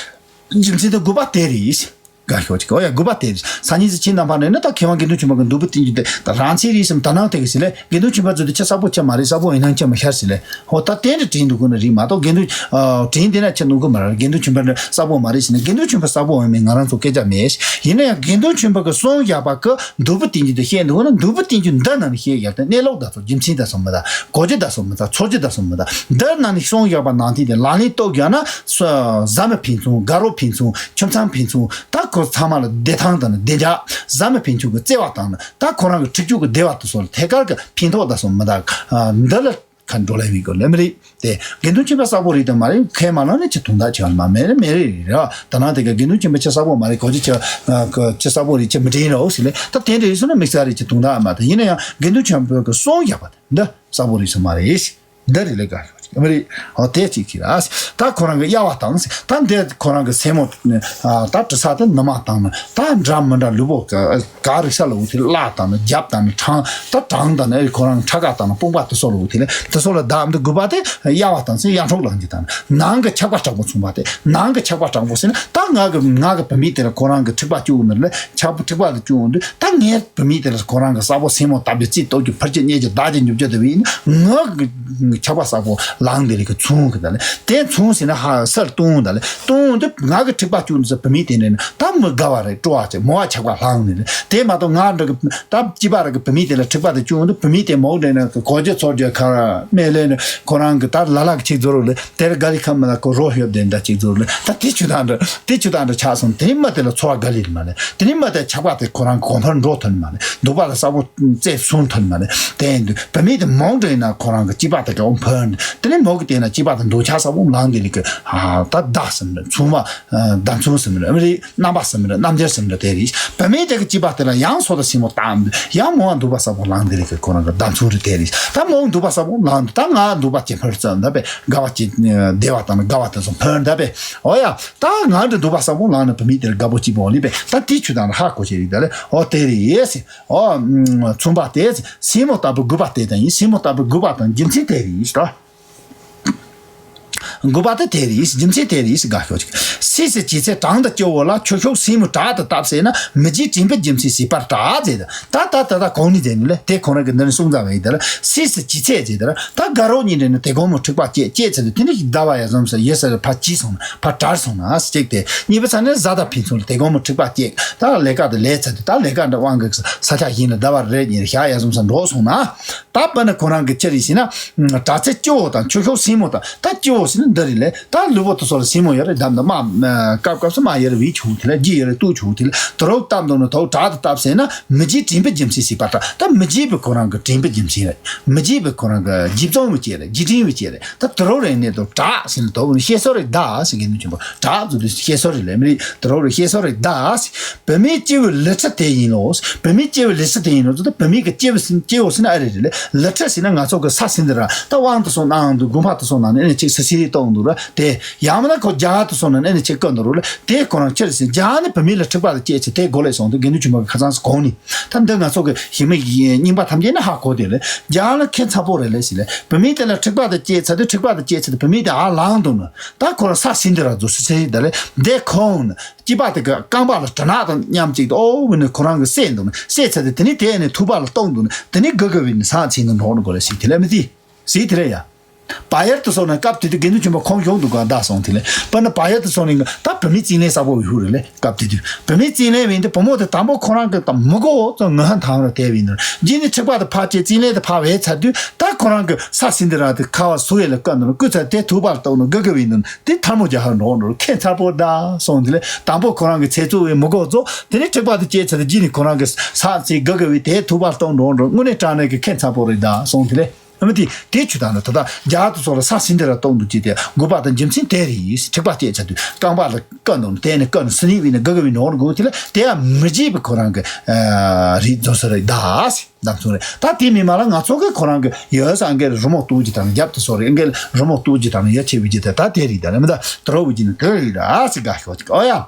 རྒྱུ་མཚན་དེ་དགོས་པ་དེ་རེད། དགའ་ཤོག་ཅིག་ཨོ་ཡ་དགོས་པ་དེ་རེད། སང་ཉིན་ཟི་ཕྱི་ནང་ཕར་ནས་ན་ད་མཁས་དབང་དགེ་འདུན་ཆོས་འཕེལ་གི་འདུག་པ་བསྟན་རྒྱུ་དེ་ད་རང་ཚེ་རིག་སམ་ད་ནང་དེ་གི་ཟི་ལེ་དགེ་འདུན་ཆོས་འཕེལ་ཚོ་དེ་ཆ་གསལ་པོ་ཆ་མ་རེད་གསལ་པོ་ཡིན་ནང་ཆ་མ་ཤར་ཟི་ལེ། ཧོ་ད་དེ་འདྲ་དྲན་འདུག་གོ་ན་རིག་མ་གཏོགས་དགེ་འདུན་ཨ་དྲན་དེ་ན་ཆ་འདུག་གི་མ་རེད། དགེ་འདུན་ཆོས་འཕེལ་འདྲ་གསལ་པོ་མ་རེད་ཟེར་ན་དགེ་འདུན་ཆོས་འཕེལ་གསལ་པོ་འོང་མེད་ང་རང་ཚོ་སྐད་ཆ་མེད། ཡིན་ན་ཡང་དགེ་འདུན་ཆོས་འཕེལ་གི་གསུང་བཞག་པ་གི་འདུག་པ་བསྟན་རྒྱུ་དེ་བཤད་འདུག་གོ་ན་འདུག་པ་བསྟན་རྒྱུ་འདི་ནང་ནས་བཤད་ཡག་དེ་གནས་ལུགས་དང་ཚོ་རྒྱུ་མཚན་དང་སོ་མི་ད་གོ་རྒྱུ་དང་སོ་མི་ད་ཚོར་རྒྱུ་དང་སོ་མི་ད་འདི་ནང་ནས་གསུང་བཞག་པ་ནང་དེ་དེ་ལག་ལེན་གཏོགས་ཡག་ན་ཟ་མི་ཕན་ཚུན་དགའ་རོགས་ཕན་ཚུན་ཁྱིམ་ཚང་ཕན་ཚུན་ད་ཁོ་ཚང་མ་ལ་བདེ་ཐང་དང་བདེ་འཇགས་ཟ་མི་ཕན་ཚུན་གི་བརྩེ་བ་དང་ད་ཁོ་རང་གི་འཁྲིག་སྤྱོད་གི་བདེ་བ་དེ་སོགས་ལ་ཐད་ཀར་གི་ཕན་ཐོགས་དང་སོ་མི་ད་འདི་ལ། ཁ་འགྲོ་ལེ་མི་དགོས་ལེ་མི་རེད། དེ་དགེ་འདུན་ཆོས་འཕེལ་གསལ་པོ་རེད་དམ་མ་རེད་ཁས་མ་ལོན་ནས་ཅི་དུང་ད་ཆེ་བ་མ་མེད་རེད་མེད་རེད་རེད་ར། ད་ནང་དེ་ག་དགེ་འདུན་ཆོས་འཕེལ་ཆེ་གསལ་པོ་མ་རེད་གོ་ཅི་ཆེ་ཆེ་གསལ་པོ་རེད་ཆེ་མི་དྲན་རོ་ཟེར་ལེ་ད་དེ་འདྲ་ཡིན་སོང་ན་དམིགས་བསལ་རེད་ཅི་དུང་ད་མ་ད་ཡིན་ན་ཡང་དགེ་འདུན་ཆོས་འཕེལ་གི་གསུང་ཡག་པ་དེ་འདི་གསལ་པོ་རེད་སོང་མ་རེད། འདི་རེད་ལེ་ག་ཡོད་ཅིག་མི་རེད། ཨོ་དེ་ཅིག་གི་ར། ད་ཁོ་རང་གི་དབྱེ་བ་དང་ད་འདི་ཁོ་རང་གི་སེན་མོ་ད་དྲི་ས་དེ་ནུ་མ་དང་ད་འདྲ་མི་འདྲ་ལུས་པོ་ག་ག་རིག་ས་ལ་འུ་ཐི་བརླག་དང་ནི་རྒྱབ་དང་ནི་བྲང་ད་བྲང་དང་ནི་ཁོ་རང་ཁྲ་ཁ་དང་ནི་དཔུང་པ་དེ་སོགས་ལ་འུ་ཐི་ལེ་དེ་སོགས་ལ་བདག་འདི་དགོས་པ་དེ་དབྱེ་བ་དང་ཟེར་དབྱེ་འཕྲོག་ལངས་ཀྱི་དང་ནང་གི་ཆགས་པ་དྲག་པོ་མཚུངས་པ་དེ་ནང་གི་ཆགས་པ་དྲག་པོ་ཟེར་ན་ད་ང་གི་ང་གི་བུད་མེད་དེ་ལ་ཁོ་རང་གི་འཁྲིག་པ་བཅུག་ནི་ལེ་ཆགས་པ་འཁྲིག་པ་དེ་བཅུག་འདི་ད་ངའི་བུད་མེད་དེ་ལ་ཁོ་རང་གི་གསལ་པོ་སེན་མོ་བཏབ་པའི་རྩིས་གཏོགས་ཀྱི་ཕར་གྱི་སྙེད་ཀྱི་བདག་གི་ཉོབ་ཀྱི་དེ་བས་ནི་ང་གི་ཆགས་པ་གསལ་པོ་ལངས་དེ་ལེ་གི་མཚུངས་གི་ད་ལེ་དེ་མཚུངས་ཟེར་ན་ཧ་སར་ལྟུང་ད་ལེ་ལྟུང་འདི་ང་གི་འཁྲིག་པ་བཅུག་འདི་ཚོ་བུད་མེད་དེ་ནས་ནི་ད་མི་དགའ་བ་རེད་སྤྲོ་བ་ཆེ་མོ་བ་ཆགས་པ་ལངས་ནས་ནི་དེ་མ་གཏོགས་ང་འདྲ་གི་ད་སྐྱིད་པ་ར་གི་བུད་མེད་དེ་ལ་འཁྲིག་པ་དེ་བཅུག་འདི་བུད་མེད་དེ་མོ་འདྲ་ན་གི་གོ་རྒྱུ་ཚོར་རྒྱུ་ཁ་ར་སྨད་ལས་ནི་ཁོ་རང་གི་ད་ལ་ལ་གི་ཆིག་རྫོར་ལེ་དེར་དགའ་ལི་ཁམས་ལ་ཁོ་རོ་ཧེབ་དེ་འདྲ་ཆིག་རྫོར་ལེ་ད་དེ་ཆུ་དང་འདྲ་དེ་ཆུ་དང་འདྲ་ཆགས་སོང་དེ་མ་དེ་ལ་ཚོར་བ་དགའ་ལི་མ་ལེ་དེ་མ་དེ་ཆགས་པ་དེ་ཁོ་རང་གོང་འཕར་འགྲོ་ཐུབ་མ་ལེ་སྡུག་པ་ལ་གསལ་པོ་རྩེ་སོང་ཐུབ་མ་ལེ་དེ་ཡིན་དུས་བུད་མེད་དེ་མང་དྲགས་ན་ཁོ་རང་གི་སྐྱིད་པ་དེ་ག་འཕར་ དེ་ནས་མོ་གི་སྟེང་ན་གཅིག་པ་དང་འདོད་ཆགས་ཟབ་མོ་ལངས་དེ་རིགས་ཀྱི་ཨ་ད་བདག་ཟེར་མི་འདྲ། མཚུངས་པ་ཨ་བདག་མཚུངས་ཟེར་མི་འདྲ། ཨ་མི་རིགས་རྣམ་པ་ཟེར་མི་འདྲ། རྣམ་རྒྱལ་ཟེར་མི་འདྲ་དེ་རེད། བུད་མེད་དེ་གི་གཅིག་པ་དེ་ལ་ཡང་སོ་དང་སེན་མོ་བཏང་འདུག་ཡང་མོ་བ་འདོད་པ་ཟབ་མོ་ལངས་དེ་རིགས་ཀྱི་ཁོ་རང་གི་བདག་མཚུངས་རེད་དེ་རེད། ད་མོ་འདོད་པ་ཟབ་མོ་ལངས་འདུག་ད་ང་འདོད་པ་ཇེ་འཕེལ་ཙམ་ད་པས་དགའ་བ་ཇེ་བདེ་བ་དང་དགའ་བ་དེ་ཚོ་འཕེལ་ད་པས། འོ་ཡ། ད་ང་འདྲ་འདོད་པ་ཟབ་མོ་ལངས་ན་བུད་མེད་དེར་དགའ་པོ་སྐྱིད་པོ་ལེན་པས། ད་དེ་ཆུ་དང་ཧ་གོ་ཆེ་རིགས་ད་ལེ། འོ་དེ་རེད་ཟེར། ཨོ། མཚུངས་པ་དེ་སེན་མོ་ལྟ་བུ་དགོས་པ་དེ་དང་ཡིན། སེན་མོ་ལྟ་བུ་དགོས་པ་དང་རྒྱུ་མཚན་དེ་རེད་ཞེས་དང་། དགོས་པ་དེ་དེ་རེད། རྒྱུ་མཚན་དེ་རེད་ཞེས་དགའ་ཤོག་ཅིག་སིས་སུ་ཇི་ཚེ་དྲང་དུ་སྐྱེ་བོ་ལ། ཁྱོ་ཤུག་སེན་མོ་དྲག་ཏུ་བཏབ་ཟེར་ན། མི་རྒྱུའི་དྲན་པའི་རྒྱུ་མཚན་ཞེས་པར་གྲགས་ཟེར། ད་ད་ད་ད་གོང་ནས་དེ་ནི་ལས་དེ་ཁོ་རང་གི་འདི་ནི་གསུང་ཙམ་བས་ཡིན་ད་ལ། སིས་སུ་ཇི་ཚེ་ཟེར་ད་ལ། ད་དགའ་རོགས་གཉིས་འདྲེས་ནི་དེ་གོང་མོ་འཁྲིག་པ་སྐྱེས་སྐྱེས་ཚེ་དུ་དེ་ནི་ཞིག་ཟླ་བ་ཡ་བཟུམ་ས་ཡོད་ས་རེད། ཕར་གྱིས་སོང་ན་ཕར་དྲར་སོང་ན་ཟེར་ཅིག་དེ་གཉིས་པ་ཚ་ནི་གཟའ་དང་ཕན་ཚུན་ལ་དེ་གོང་མོ་འཁྲིག་པ་སྐྱེས། ད་ལས་ཀ་དེ་ལས་ཚར་དུས་ད་ལས་ཀ་འདྲ་དབང་གི་ས་ཆ་གཞན་ལ་ཟླ་བ་རེ་གཉིས་རེ་ཞག་ཡར་སོང་ས་འགྲོ་སོང་ན། ད་དཔེར་ན་ཁོ་རང་གི་ཅི་རེད་ཟེར་ན། དྲག་ཚེ་སྐྱེ་བོ་དང་ཁྱོ་ཤུག་སེན་མོ་དང་། ད་སྐྱེ་བོ་ཟེར་ན་འདི་རེད་ལས། ད་ལུས་པོ་དེ་ཚོ་ལ་སེན་མོ་ཡོད་རེད། འདམ་དང་དམར་སྐབས་སྐབས་སུ་དམར་ཡོད་རེད། བི་ཆུང་དེ་ལ་རྒྱུ་ཡོད་རེད། སྟུག་ཆུང་དེ་ལ་དུ་རོག་བཏབ་འདུག་ན་དུ་དྲག་ཏུ་བཏབ་ཟེར་ན། མི་རྒྱུའི་དྲན་པའི་རྒྱུ་མཚན་ཞེས་པ་དང་། ད་མི་རྒྱུ་བའི་ཁོ་རང་གི་དྲན་པའི་རྒྱུ་མཚན་རེད། མི་རྒྱུ་བའི་ཁོ་རང་གི་རྗེ་བཙུན་མི་སྐྱེ་རེད། རྗེས་དྲན་མི་སྐྱེ་རེད། ད་དུ་རོག་རེད་ནས་དུ་དྲག་ཟེར་ན་དུ་ཤེས་སོ་རེད་ད་ཟེར་གི་ནུ་ཆུན་པོ་དྲག་ཚུལ་དུ་ཤེས་སོ་རེད་ལས། མི་རིགས་དུ་རོག་རེད། ཤེས་སོ་རེད་ད་ཟེར། བུད་མེད་སྐྱེ་བོའི་ལི་ཁྲི་དེ་ཡིན་ལོ། བུད་མེད་སྐྱེ་བོའི་ལི་ཁྲི་དེ་ཡིན་ལོ། ད་བུད་མེད་ཀྱི་སྐྱེ་བོ་སྐྱེ་བོ་ཟེར་ན་ཨ་རེ་རེད་ལེ། ལི་ཁྲི་ཟེར་ན་ང་ཚོ་གི་ས་ཟིན་དེ་ར་ད་དབང་དུ་སོང་ནའང་འདུག་དགོན་པ་དུ་སོང་ནང་ནས་ཨ་ནི་ཅིག་སི་སི་རི་གཏོང་འདུག་ར། དེ་ཡང་མིན་ན་ཁོ་རྒྱ་དུ་སོང་ནང་ནས་ཨ་ནི་ཅིག་བཀོད་འདུག་རུ་ལེ། དེ་ཁོ་རང་ཅི་རེད་ཟེར་རྒྱ་ནི་བུད་མེད་ལ་འཁྲིག་པ་དང་བཅས་ཚེ་དེ་དགོས་ལེ་སོང་དུས་དགེ་འདུན་ཆོས་འཕེལ་གྱི་ཁ་སང་སུ་གོང་ནི། ད་འདི་ང་ཚོ་གི་ཞི་མི་རྙིང་པ་ཐམས་ཅད་ནི་ཧ་གོ་དེ་ལེ། རྒྱ་ལ་ཁེ་མཚར་པོ་རེད་ལེ་ཟེར་ལེ། བུད་མེད་དེ་ལ་འཁྲིག་པ་དང་བཅས་ཚེ་དུས་འཁྲིག་པ་དང་བཅས་ཚེ་དུས་བུད་མེད་དེ་ཨ་ལང་འདུག་ན། ད་ཁོ་རང་ས་ཟིན་དེ་ར་འཛུལ་སི་སི་རི་ད་ལེ། དེ་ཁོང་ནི། སྐྱིད་པ་དེ་གི་རྐང་པ་ལ་དྲི་ནག་དང་མཉམ་གཅིག་ཏུ་ཨོ་བི་ནི་ཁོ་རང་གི་བསད་འདུག་ནི། བསད་ཚར་དུས་དེ་ནི་དེ་ནི་ཐུག་པ་ལ་གཏོང་འདུག་ནི། དེ་ནི་དགའ་དགའ་བའི་ནི་ས་ཚིགས་ནི་འགྲོགས་ནི་གོ་རེ་ཟིག་དེ་ལས་མི་ཟིག་ཟིག་དེ་རེད་ཡ། བ་ཡར་དུ་སོང་ན་སྐབས་དེ་དུས་དགེ་འདུན་ཆོས་འཕེལ་ཁོང་གཞུང་དུ་ག་བདག་སོང་དེ་ལས་དཔེར་ན་བ་ཡར་དུ་སོང་ནི་ད་བུད་མེད་རྩིས་ལེན་གསར་པོ་བའི་ཧུ་རེ་ལས་སྐབས་དེ་དུས་བུད་མེད་རྩིས་ལེན་བའི་འདི་བུ་མོ་དེ་དང་པོ་ཁོ་རང་གི་ད་མི་གོ་ཙང་ངུ་ཧ་ཐང་ར་དེ་བའི་འདི་རྗེས་ནི་འཁྲིག་པ་དེ་ཕ་ཅེ་རྩིས་ལེན་དེ་ཕ་བའི་ཚར་དུས་ད་ཁོ་རང་གི་ས་སྲིན་དེ་ར་དེ་ཁ་བ་སུ་ཡེ་ལ་བཀའ་ནོར་བཀོད་ཚར་དེ་ཐུག་པར་གཏོང་ནོ་དགའ་དགའ་བའི་འདི་དེ་ཐལ་མོ་རྒྱག་ཧ་འགྲོ་འགྲོ་ཁེ་མཚར་པོ་ད་སོང་དེ་ལས། དང་པོ་ཁོ་རང་གི་ཚེ་གཙོ་བའི་མི་གོ་ཚོ་དེ་ནས་འཁྲིག་པ་དེ་སྐྱེས་ཚར་དུས་རྗེས་ནས་ཁོ་རང་གི་ས་ཚིགས་དགའ་དགའ་བའི་དེ་ཐུག་པར་གཏོང་འགྲོ་འགྲོ་དངོས་གནས་དྲང་གནས་ཀྱི་ཁེ་མཚར་པོ་རེད་ད་སོང་དེ་ལས། ཨ་མ་དེ་དེ་ཆུ་དང་ནི་ད་ལྟ་རྒྱ་དུ་སོགས་ལ་ས་ཟིན་དེ་ར་གཏོང་འདུག་ཅེས་དེ་དགོས་པ་དང་རྒྱུ་མཚན་དེ་རེད། འཁྲིག་པ་སྐྱེས་ཚར་དུས་རྐང་པ་ལ་བཀའ་འདོན་དེ་ནས་བཀའ་ནས་སུ་ནི་བི་ནས་དགའ་དགའ་བའི་ནོར་དགོས་དེ་ལ་དེ་ཡང་མི་བརྗེད་པའི་ཁོ་རང་གི་རིགས་རྫོགས་ས་རེད་ད། བདམས་སོང་རེད། ད་དེ་མི་མ་ལ་ང་ཚོ་གི་ཁོ་རང་གི་ཡོད་ས་འགེལ་རི་མོ་གཏུག་རྒྱུ་དང་རྒྱབ་ཏུ་སོ་རེ་འགེལ་རི་མོ་གཏུག་རྒྱུ་དང་ཡོད་ཆེ་བའི་རྒྱུ་དེ་ད་དེ་རིགས་ད་རེད་མི་ད་དུ་རོ་བའི་རྒྱུ་ནི་དེ་རིགས་ར་སི་དགའ་ཤོག་ཅིག་ཨོ་ཡ།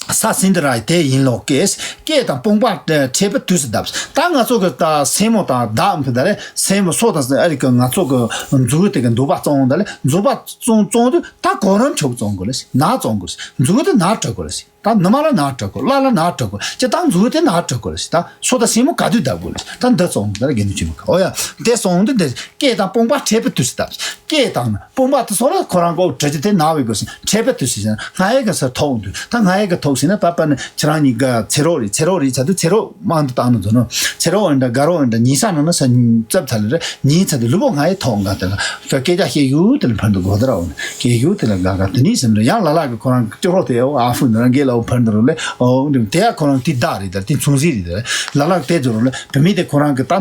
ས་སིན་དི་ར་དེ་ཡིན་ལོ་ཀེས་སྐད་དང་དཔུང་པ་འཕྲད་པའི་དུས་སུ་བརྡབས། ད་ང་ཚོ་གི་ད་སེན་མོ་དང་དག་འཕུར་ད་རེད། སེན་མོ་སོ་དང་ཨ་རི་ཀི་ང་ཚོ་གི་མཛུ་གུ་དེ་གི་འདུག་པ་བཙོང་ད་རེད། འཛུགས་པ་བཙོང་བཙོང་དུས་ད་གོ་རམ་ཆོག་བཙོང་དགོས་རེད། ན་བཙོང་དགོས་རེད། མཛུ་གུ་དེ་ན་སྤྲོད་དགོས་རེད། ད་ནུ་མ་ལ་ན་སྤྲོད་དགོས། བླ་ལ་ན་སྤྲོད་དགོས། ཅི་ད་མཛུ་གུ་དེ་ན་སྤྲོད་དགོས་རེད། ད་སོ་ད་སེན་མོ་ག་དུས་བརྡབ་དགོས་རེད། ད་འདི་བཙོང་ད་རེད། དགེ་འདུན་ཆོས་འཕེལ་གི་ཨོ་ཡ་དེ་སོང་དུས་འདི་སྐད་དང་དཔུང་པ་འཕྲད་པའི་དུས་སུ་བརྡབས། སྐད་དང་དཔུང་པ་དེ་སོ་ལ་ཁོ་རང་གོ་དྲི་རྒྱུ་དེ་ན་བའི་དགོས་སེ་འཕྲད་པའི་དུས་སུ་བྱས་ན་སྔ་ཡས་གི་སར་ཐོག་འདུག་ད་སྔ་ཡས་གི་ཐོག་ཟིན་ན་པ་པ་ནི་ཁྱེད་རང་གཉིས་ཀ་ཚེ་རོགས་རེད། ཚེ་རོགས་རེད་ཚ་དུས་ཚེ་རོགས་མང་དུ་བཏང་ནི་འཛོ་ནོ། ཚེ་རོགས་འདྲ་དགའ་རོགས་འདྲ་ཉིན་ས་ནང་ན་ས་རྩབ་ཚ་ལ་རེད། ཉིན་ཚ་དུས་ལུས་པོ་སྔ་ཡས་ཐོག་འགའ་དེ་ལ་ཁ་སྐད་ཆ་བཤད་ཡུལ་དེ་ལ་ཕར་འདུག་གོ་དེ་ར་འོ་ནི་སྐད་ཡུལ་དེ་ལ་དགའ་དགའ་དེ་ནི་ཟིན་རེད། ཡང་ལ་ལག་གི་ཁོ་རང་གི་སྐྱོ་རོགས་དེ་ཨོ་ཨ་ཧྥུ་འདི་རང་སྐད་ལ་འོ་ཕར་འདི་རུ་ལེ་ཨོ་འདི་དེ་ཡ་ཁོ་རང་དེ་བདག་རེད། དེ་མཚུངས་གཟིགས་རེད། དེ་ལ་ལག་དེ་འཛོ་རུ་ལེ་བུད་མེད་དེ་ཁོ་རང་གི་ད་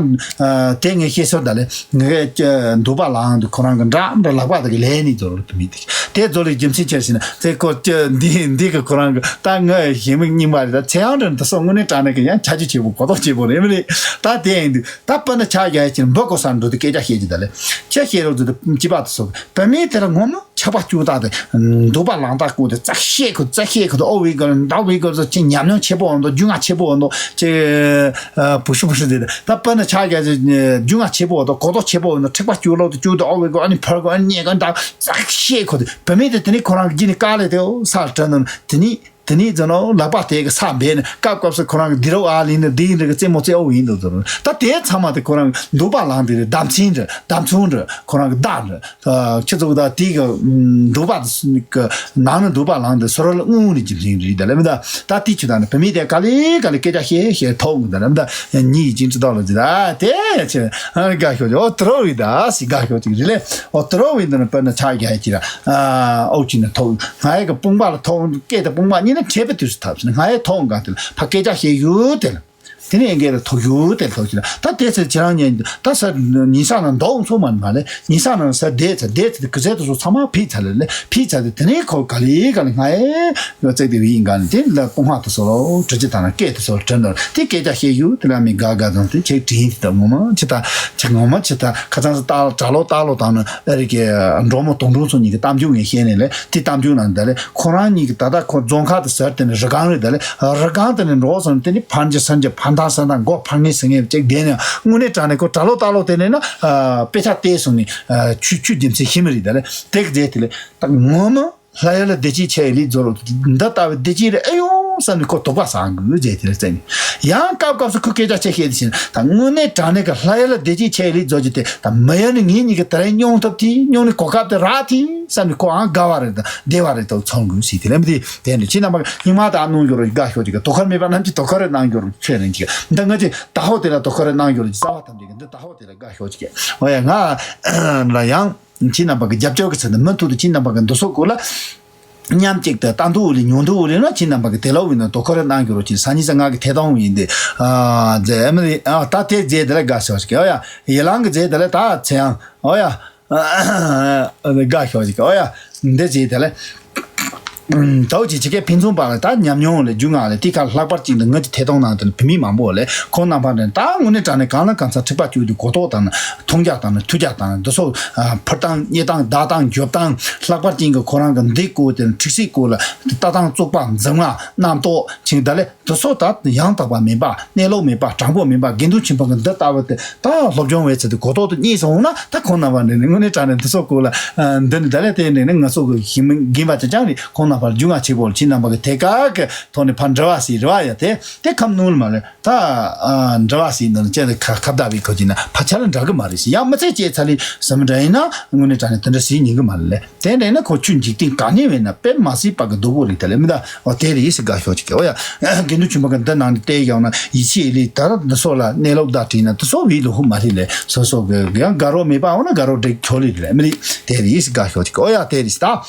དེ་ངས་བཤད་སོ་ད་ལེ། ངས་འདུག་པ་ལའང་འདུག་ཁོ་རང་གི་འདྲ་འདྲ་ལག་པ་དེ་གི་ལས་ནི་འཛོ་རུ་ལེ་བུད་མེད་དེ། དེ་རྫོགས་ལས་རྒྱུ་མཚན་ཆེར་ཟིན་ན་དེ་ཁོ་ཅི་འདི་འདི་གི་ཁོ་རང་གི་ད་ངའི་ཞེ་མིག་རྙིང་པ་རེད། ད་ཚེ་ཡང་འདྲ་འདི་སོགས་དངོས་གནས་དྲང་གནས་ཀྱི་ཡང་ཆ་རྒྱུས་ཆེ་པོ་གོ་རྟོགས་ཆེ་པོ་རེད་མི་རེད། ད་དེ་ཡིན་དུས་ད་དཔེར་ན་ཆ་རྒྱ་ཡ་ཅིག་འབུ་གོ་སར་འགྲོ་དུས་སྐད་ཆ་བཤད་ཀྱི་ད་ལེ་ཆ་བཤད་རོགས་དུས་ད་སྐྱིད་པ་དུ་སོགས་བུད་མེད་དེ་ལ་ངོ་མ་ཆགས་པ་སྐྱུག་བཏང་སྟེ་འདུག་པ་ལང་བཏང་སྐུ་དེ་རྩ་ཤེས་ཁུ་རྩ་ཤེས་ཁུ་དུ་ཨོ་བི་ག་འདྲ་བི་ག་ཚོ་ཅི་ཉམས་མྱོང་ཆེ་པོ་འོང་དོ་རྒྱུས་མངའ་ཆེ་པོ་འོང་དོ་ཅི་བུ་ཤུ་བུ་ཤུ་དེ་ད་དཔེར་ན་ཆ་རྒྱ་ཅིག་རྒྱུས་མངའ་ཆེ་པོ་འོང་དོ་གོ་རྟོགས་ཆེ་པོ་འོང་དོ་འཁྲིག་པ་སྐྱུག་ལོག་ཏུ་སྐྱུག་དོ་ཨོ་བི་ག་ཨ་ནི་ཕར་གོ་ཨ་ནི་ཉེ་ག་འདྲ་རྩ་ཤེས་ཁུ་དེ་བུད་མེད་དེ་དེ་ནི་ཁོ་རང་གི་རྒྱུད་ནི་དཀའ་ལས་དེ་ཨོ་ས་དྲན་ནམ་དེ་ནི། དེ་ནས་ཙི་ནོ་ལག་པ་དེ་གི་ས་འབད་ནས་སྐབས་སྐབས་སུ་ཁོ་རང་གི་དེ་རུ་ཨ་ལི་ནི་དེ་ཡིན་འདྲ་གི་རྩེད་མོ་རྩེ་ཨོ་ཡིན་འདུག་ཙི་ནོ། ད་དེ་ཚང་མ་དེ་ཁོ་རང་གི་འདུག་པ་ལངས་དེ་རེད། བདམས་ཚིག་འདྲ་བདམས་ཚུལ་འདྲ་ཁོ་རང་གི་བདག་འདྲ་ཁྱི་ཚོ་ད་དེ་གི་འདུག་པ་གི་ནང་ནས་འདུག་པ་ལངས་དེ་སོ་ར་ལ་དངོས་ནས་རྒྱུ་མཚན་རེད་ད་ལེ་མི་ད། ད་དེ་ཆུ་ད་ནི་བུད་མེད་དེ་ག་ལེ་ག་ལེ་སྐད་ཆ་བཤད་བཤད་ཐོག་མི་ད་ལེ་མི་ད། ཉིད་ཀྱི་ཅིང་ཅི་ད་ལ་ཅི་ད་དེ་ཆེ་དགའ་ཤོག་ཅིག་ཨོ་དེ་རུ་བི་ད་སི་དགའ་ཤོག་ཅིག་རེད་ལེ། ཨོ་དེ་རུ་བི་འདི་ནི་དཔེར་ན་ཆ་རྒྱ་ཡ་ཅི་ར་ཨོ་ཅི་ནི་ཐོག་ང་ཡ་གི་དཔུང་པ་ལ་ཐོག་སྐད་དེ་དཔུང་པ་གཉིས་ནི་འཕྲད་པའི་དུས་སུ་ཐབས་སུ་ང་ཡ་ཐོག་འགའ་དེ་ལ་ཕ་སྐད་ཆ་བཤད་ཡུལ་དེ་ལ། དེ་ནས་ཨེ་འགའ་རེ་ཐོག་ཞུ་དེ་ཐོག་ཅི་ལ་ད་དེ་ཚེ་ཁྱེད་རང་ཉན་ད་ས་ཉིན་ས་ན་འདོག་འཚོ་མ་མ་ལེ་ཉིན་ས་ན་ས་དེ་ཚེ་དེ་ཚེ་གི་ཚེ་དུ་སོ་ཚང་མ་ཕི་ཚ་ལེ་ལེ་ཕི་ཚ་དེ་དེ་ནས་ཁོ་ག་ལེ་ག་ལེ་ང་ཨེ་ཡོད་ཚེ་དེ་བི་ཡིན་ག་ནི་དེ་ལ་སྤོང་བ་དུ་སོ་ལོ་དྲི་ཅི་ད་ན་སྐད་དུ་སོ་དྲི་འདོར་དེ་སྐད་ཆ་བཤད་ཞུ་དེ་ལ་མི་དགའ་དགའ་དང་དེ་ཁྱེད་དྲིན་དེ་ད་ངོ་མ་ཅི་ད་ཅི་ངོ་མ་ཅི་ད་ཁ་ཚང་ས་ད་གྲ་ལོ་ད་ལོ་དང་ནི་ཨེ་རི་ཀའི་འགྲོ་མོ་དོང་དྲུང་ཚོ་གཉིས་ཀྱི་གཏམ་རྒྱུད་ངས་བཤད་ནས་ལེ་དེ་གཏམ་རྒྱུད་ནང་དེ་ལེ། ཁོ་རང་གཉིས་ཀྱི་ད་ལྟ་ཁོ་རྫོང་ཁ་དུ་ཟེར་དེ་ནི་རི་སྒང་རེད་ད་ལེ། རི་སྒང་དེ་ནི་འགྲོ་སོང་དེ་ནི་ཕར་འགྱུར་ཚུར་འགྱུར་ཕར་འདང་ཚུར་འདང་མགོ་ཕར་ངེས་ཟིན་ངེས་ཅིག་བསྡད་ནས་དངོས་གནས་དྲང་གནས་ཁོ་གྲ་ལོ་ད་ལོ་དེ་ནས་ན་དཔེ་ཆ་བལྟས་སོང་ནས་ཆུ་ཆུ་རྒྱུ་མཚན་ཤེས་མི་རེད་ད་ལེ། དེ་གི་རྗེས་དེ་ལེ་ད་ངོ་མ་ལྷ་ཡུལ་ལ་བདེ་སྐྱིད་ཆེ་ཡི་ལི་རྫོ་རོ་འདི་ལྟ་བུའི་བདེ་སྐྱིད་རེད་ཨེ་ཡོང་བསམ་ནས་ཁོ་དོགས་པ་ཟ་དགོས་རྗེས་དེ་ལེ་བཙལ་ནས་ཡང་སྐབས་སྐབས་སུ་ཁོ་སྐད་ཆ་ཆེ་བཤད་དེ་བཞིན་ད་དངོས་གནས་དྲང་གནས་ཀྱི་ལྷ་ཡུལ་ལ་བདེ་སྐྱིད་ཆེ་ཡི་ལི་རྫོ་རྒྱུ་དེ་ད་མི་ཡུལ་ནི་ངེད་གཉིས་ཀྱི་དེ་རིང་སྙུང་ཐུབ་དེ་སྙུང་ནི་གོ་སྐབས་དེ་རག་དེ། བསམ་ནས་ཁོའང་དགའ་བ་རེད་དང་བདེ་བ་རེད་དང་ཚོར་དགོས་ཟེར་དེ་ལས་མི་དེ་དེ་འདྲ་ཁྱེད་རྣམ་པ་གི་སྙིང་མ་དག་གནང་རྒྱུ་རུ་དགའ་ཤོག་ཅིག་གི་དོ་ཁུར་མེད་པ་རྣམས་ཀྱིས་དོ་ཁུར་རེ་གནང་རྒྱུ་རུ་ཆོས་རེད་ཅིག་འདི་ང་ཅིག་ད་ཧོ་དེ་ལ་དོ་ཁུར་རེ་གནང་རྒྱུ་རུ་རྩ་བ་ཐམས་ཅད་ཀྱི་འདི་ད་ཧོ་དེ་ལ་དགའ་ཤོག་ཅིག་གི་འོ་ཡ་ང་ལ་ཡང་ཁྱེད་རྣམ་པ་གི་རྒྱབ་སྐྱོར་གི་ཚུལ་དུ་མུ་མཐུད་དུ་ཁྱེད་རྣམ་པ་གི་འདུ་ཚོགས་སྐོར་ལ་མཉམ་གཅིག་ཏུ་ལྟ་འདུག་ལས་ཉོ་འདུག་ལས་ན་ཁྱེད་རྣམ་པ་གི་དེ་ལ་འོས་ན་དོ་ཁུར་རེ་གནང་རྒྱུ་རུ་ཅིག་ས་ཉིན་ས་ང་གི་ཐད་གཏོང་ཡིན་ཏེ་ཨ་ཛེ་ཨ་མི་རི་ཨ་ད་དེ་རྗེས་དེ་ལ་དགའ་ཤོག་ཅིག་གི་འོ་ཡ་ཡི་ལང་གི་རྗེས་དེ་ལ་ད་ཚེ་ཡང་འོ་ཡ། དགའ་ཤོག་ཅིག་ཨོ་ཡ། འདི་ཅིག་དེ་ལས། དའུ་ཅིག་ཅི་ཀའི་ཕན་ཚུན་བར་ལ་ད་ཉམས་མྱོང་ལས་རྒྱུས་མངའ་ལས་དེ་ཁར་ལྷག་པར་ཅིག་ཏུ་ངོས་ཀྱི་ཐད་གཏོང་ནང་དུ་བུད་མེད་མང་པོ་ལས་ཁོང་རྣམ་པ་འདྲ་ད་དངོས་གནས་དྲང་གནས་གང་ལ་གང་འཚམ་འཁྲིག་པ་བཅུག་དུས་གོ་རྟོགས་དང་མཐོང་རྒྱ་དང་ཐོས་རྒྱ་དང་འདི་ཚོ་ཕུར་སྟངས་རྙེད་སྟངས་བདག་སྟངས་འཇོབ་སྟངས་ལྷག་པར་ཅན་གྱི་ཁོ་རང་གི་འདི་སྐོར་དེ་འཁྲིག་སྲིད་སྐོར་ལ་ལྟ་སྟངས་བཙོག་པ་འཛིང་བ་རྣམ་རྟོག་ཅིག་ད་ལས། དེ་ཚོ་ད་ཡང་དག་པ་མིན་པ་གནས་ལུགས་མིན་པ་དྲང་པོ་མིན་པ་དགེ་འདུན་ཆོས་འཕེལ་གྱི་འདི་ལྟ་བུ་དེ་ད་སློབ་སྦྱོང་བའི་ཚུལ་དུ་གོ་རྟོགས་དུ་རྙེད་སོང་ན་ད་ཁོང་རྣམ་པ་འདི་ནི་དངོས་གནས་དྲང་གནས་འདི་ཚོ་སྐོར་ལ་འདི་ནི་ད་ལས་དེ་འདི་ནི་ང་ཚོ་གི་ཞིང་མི་རྒན་པ་ཅང་ཅང་རེད། ཁོང་རྣམ་པར་རྒྱུས་མངའ་ཆེ་པོ་ལ་ཁྱེད་རྣམ་པ་གི་ཐད་ཀར་གི་ཐོག་ནས་ཕར་འབྲེལ་བ་ཞིག་རེ་བ་ཡ་དེ་དེ་ཁམས་ནུར་མ་རེད། ད་འབྲེལ་བ་ཞིག་འདི་ནི་བཅད་དེ་ཁ་ཁ་བརྡ་བའི་ཁོ་ཅིག་ན་ཕ་ཆ་ལ་འདྲ་གི་མ་རེད་ཞིག་ཡང་མི་ཚེ་སྐྱེལ་ཚར་ལས་ཟིན་འདྲ་ཡིན་ན་དངོས་གནས་དྲང་གནས་དེ་འདྲ་ཞིག་ཉན་གི་མ་རེད་ལས། དེ་འདྲ་ན་ཁོ་ཆུ་འཇིག་རྟེན་ག་ནས་བས་ན་དཔེ་མ་སྲིད་པ་གི་སྡུག་པོ་རེད་དེ་ལས་མི་ད་འོ་དེ་རེད་ཟེར་དགའ་ཤོག་ཅིག་གི་འོ་ཡ། དགེ་འདུན་ཆོས་འཕེལ་གི་འདི་ནང་ནས་བལྟས་ཡོང་ན་ཡིད་ཆེས་ལས་ད་ར་འདི་སོགས་ལ་གནས་ལུགས་བརྡ་བྲིས་ན་དེ་སོགས་བི་ལུ་ཧུ་མ་རེད་ལས་སོ་སོ་གི་ཡང་དགའ་རོགས་མེད་པ་འོ་ན་དགའ་རོགས་འགྲིག་ཆོག་ལས་རེད་མི་རེད། དེ་རེད་ཟེར་དགའ་ཤོག་ཅིག་གི་འོ་ཡ་དེ་རེད་ཟེར་ད།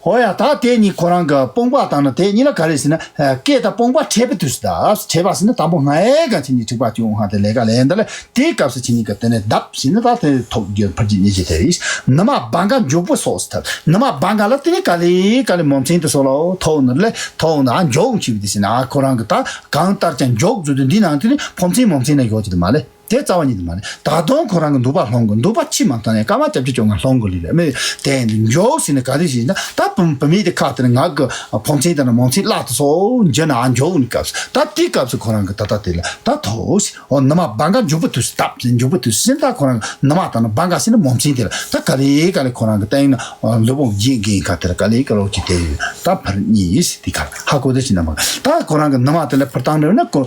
འོ་ཡ་ད་དེ་གཉིས་ཁོ་རང་གི་དཔུང་པ་དང་ན་དེ་གཉིས་ལ་ག་རེ་ཟེར་ན་སྐད་དང་དཔུང་པ་འཕྲད་པའི་དུས་སུ་ད་འཕྲད་པ་ཟེར་ན་དང་པོ་ང་ཨེ་ག་ཚིག་གཉིས་འཁྲིག་པ་བཅུ་འོང་ཧ་དེ་ལས་ཀ་ལས་འདི་ལས། དེའི་སྐབས་སུ་ཁྱེད་གཉིས་ཀྱི་དེ་ནས་བརྡབ་ཟིན་ན་ད་དེ་ཐོག་རྒྱུ་ཕར་གྱི་ཉེ་ཞེ་དེ་རེད། ནུ་མ་སྦང་ག་མགྱོགས་པོ་སོགས་སུ་ཐབས་ནུ་མ་སྦང་ག་ལ་དེ་ནས་ག་ལེ་ག་ལེ་མོ་མཚན་དུ་སོགས་ལ་ཐོག་ནུ་ལས་ཐོག་ནུ་ཨ་མགྱོགས་མཆིས་པ་དེ་ཟིན་ཨ་ཁོ་རང་གི་ད་གང་ལྟར་ཀྱང་མགྱོགས་བཟོ་དུས་འདི་ནང་དེ་ནས་ཕོ་མཚན་མོ་མཚན་ན་ཡོད་ཀྱི་དུ་མ་ལེ་དེ་རྩ་བ་ཉིད་དུ་མ་ལེ། ད་དུང་ཁོ་རང་གི་འདུག་པ་སློང་དགོས། འདུག་པ་ཕྱི་མ་བཏང་ནས་སྐར་མ་བཅོ་བརྒྱད་བཅོ་ལྔ་སློང་དགོས་ལེ་ལེ་མེ་དེ་མགྱོགས་ཟིན་ནས་ག་རེ་ཟིན་ན་ད་བུ་མི་དེ་ཁ་དེ་ནས་ང་གི་ཕོ་མཚན་དེ་ནས་མོ་མཚན་བརླག་ཏུ་སོང་འཇོན་ན་ཨ་མགྱོགས་ནི་སྐབས་སུ་ད་དེའི་སྐབས་སུ་ཁོ་རང་གི་ད་ལྟ་དེ་ལ་ད་ཐོག་ཨོ་ནུ་མ་སྦང་ག་མགྱོགས་པོ་དུས་སུ་བཏབ་ཟིན་མགྱོགས་པོ་དུས་སུ་ཟིན་ད་ཁོ་རང་ནུ་མ་དང་ནི་སྦང་ག་ཟིན་ན་མོ་མཚན་དེ་ལ་ད་ག་ལེ་ག་ལེ་ཁོ་རང་གི་སྟེང་ན་ལུས་པོ་རྒྱན་རྒྱན་ཁ་དེ་ལ་ག་ལེ་ག་ལོག་ཅིག་དེ་ད་ཕར་གཉིས་དེ་ག་ཧ་གོ་དེ་ཅི་ན་མ་ད་ཁོ་རང་གི་ནུ་མ་དེ་ལ་ཕར་བཏང་འདྲ་ན་ཁོ་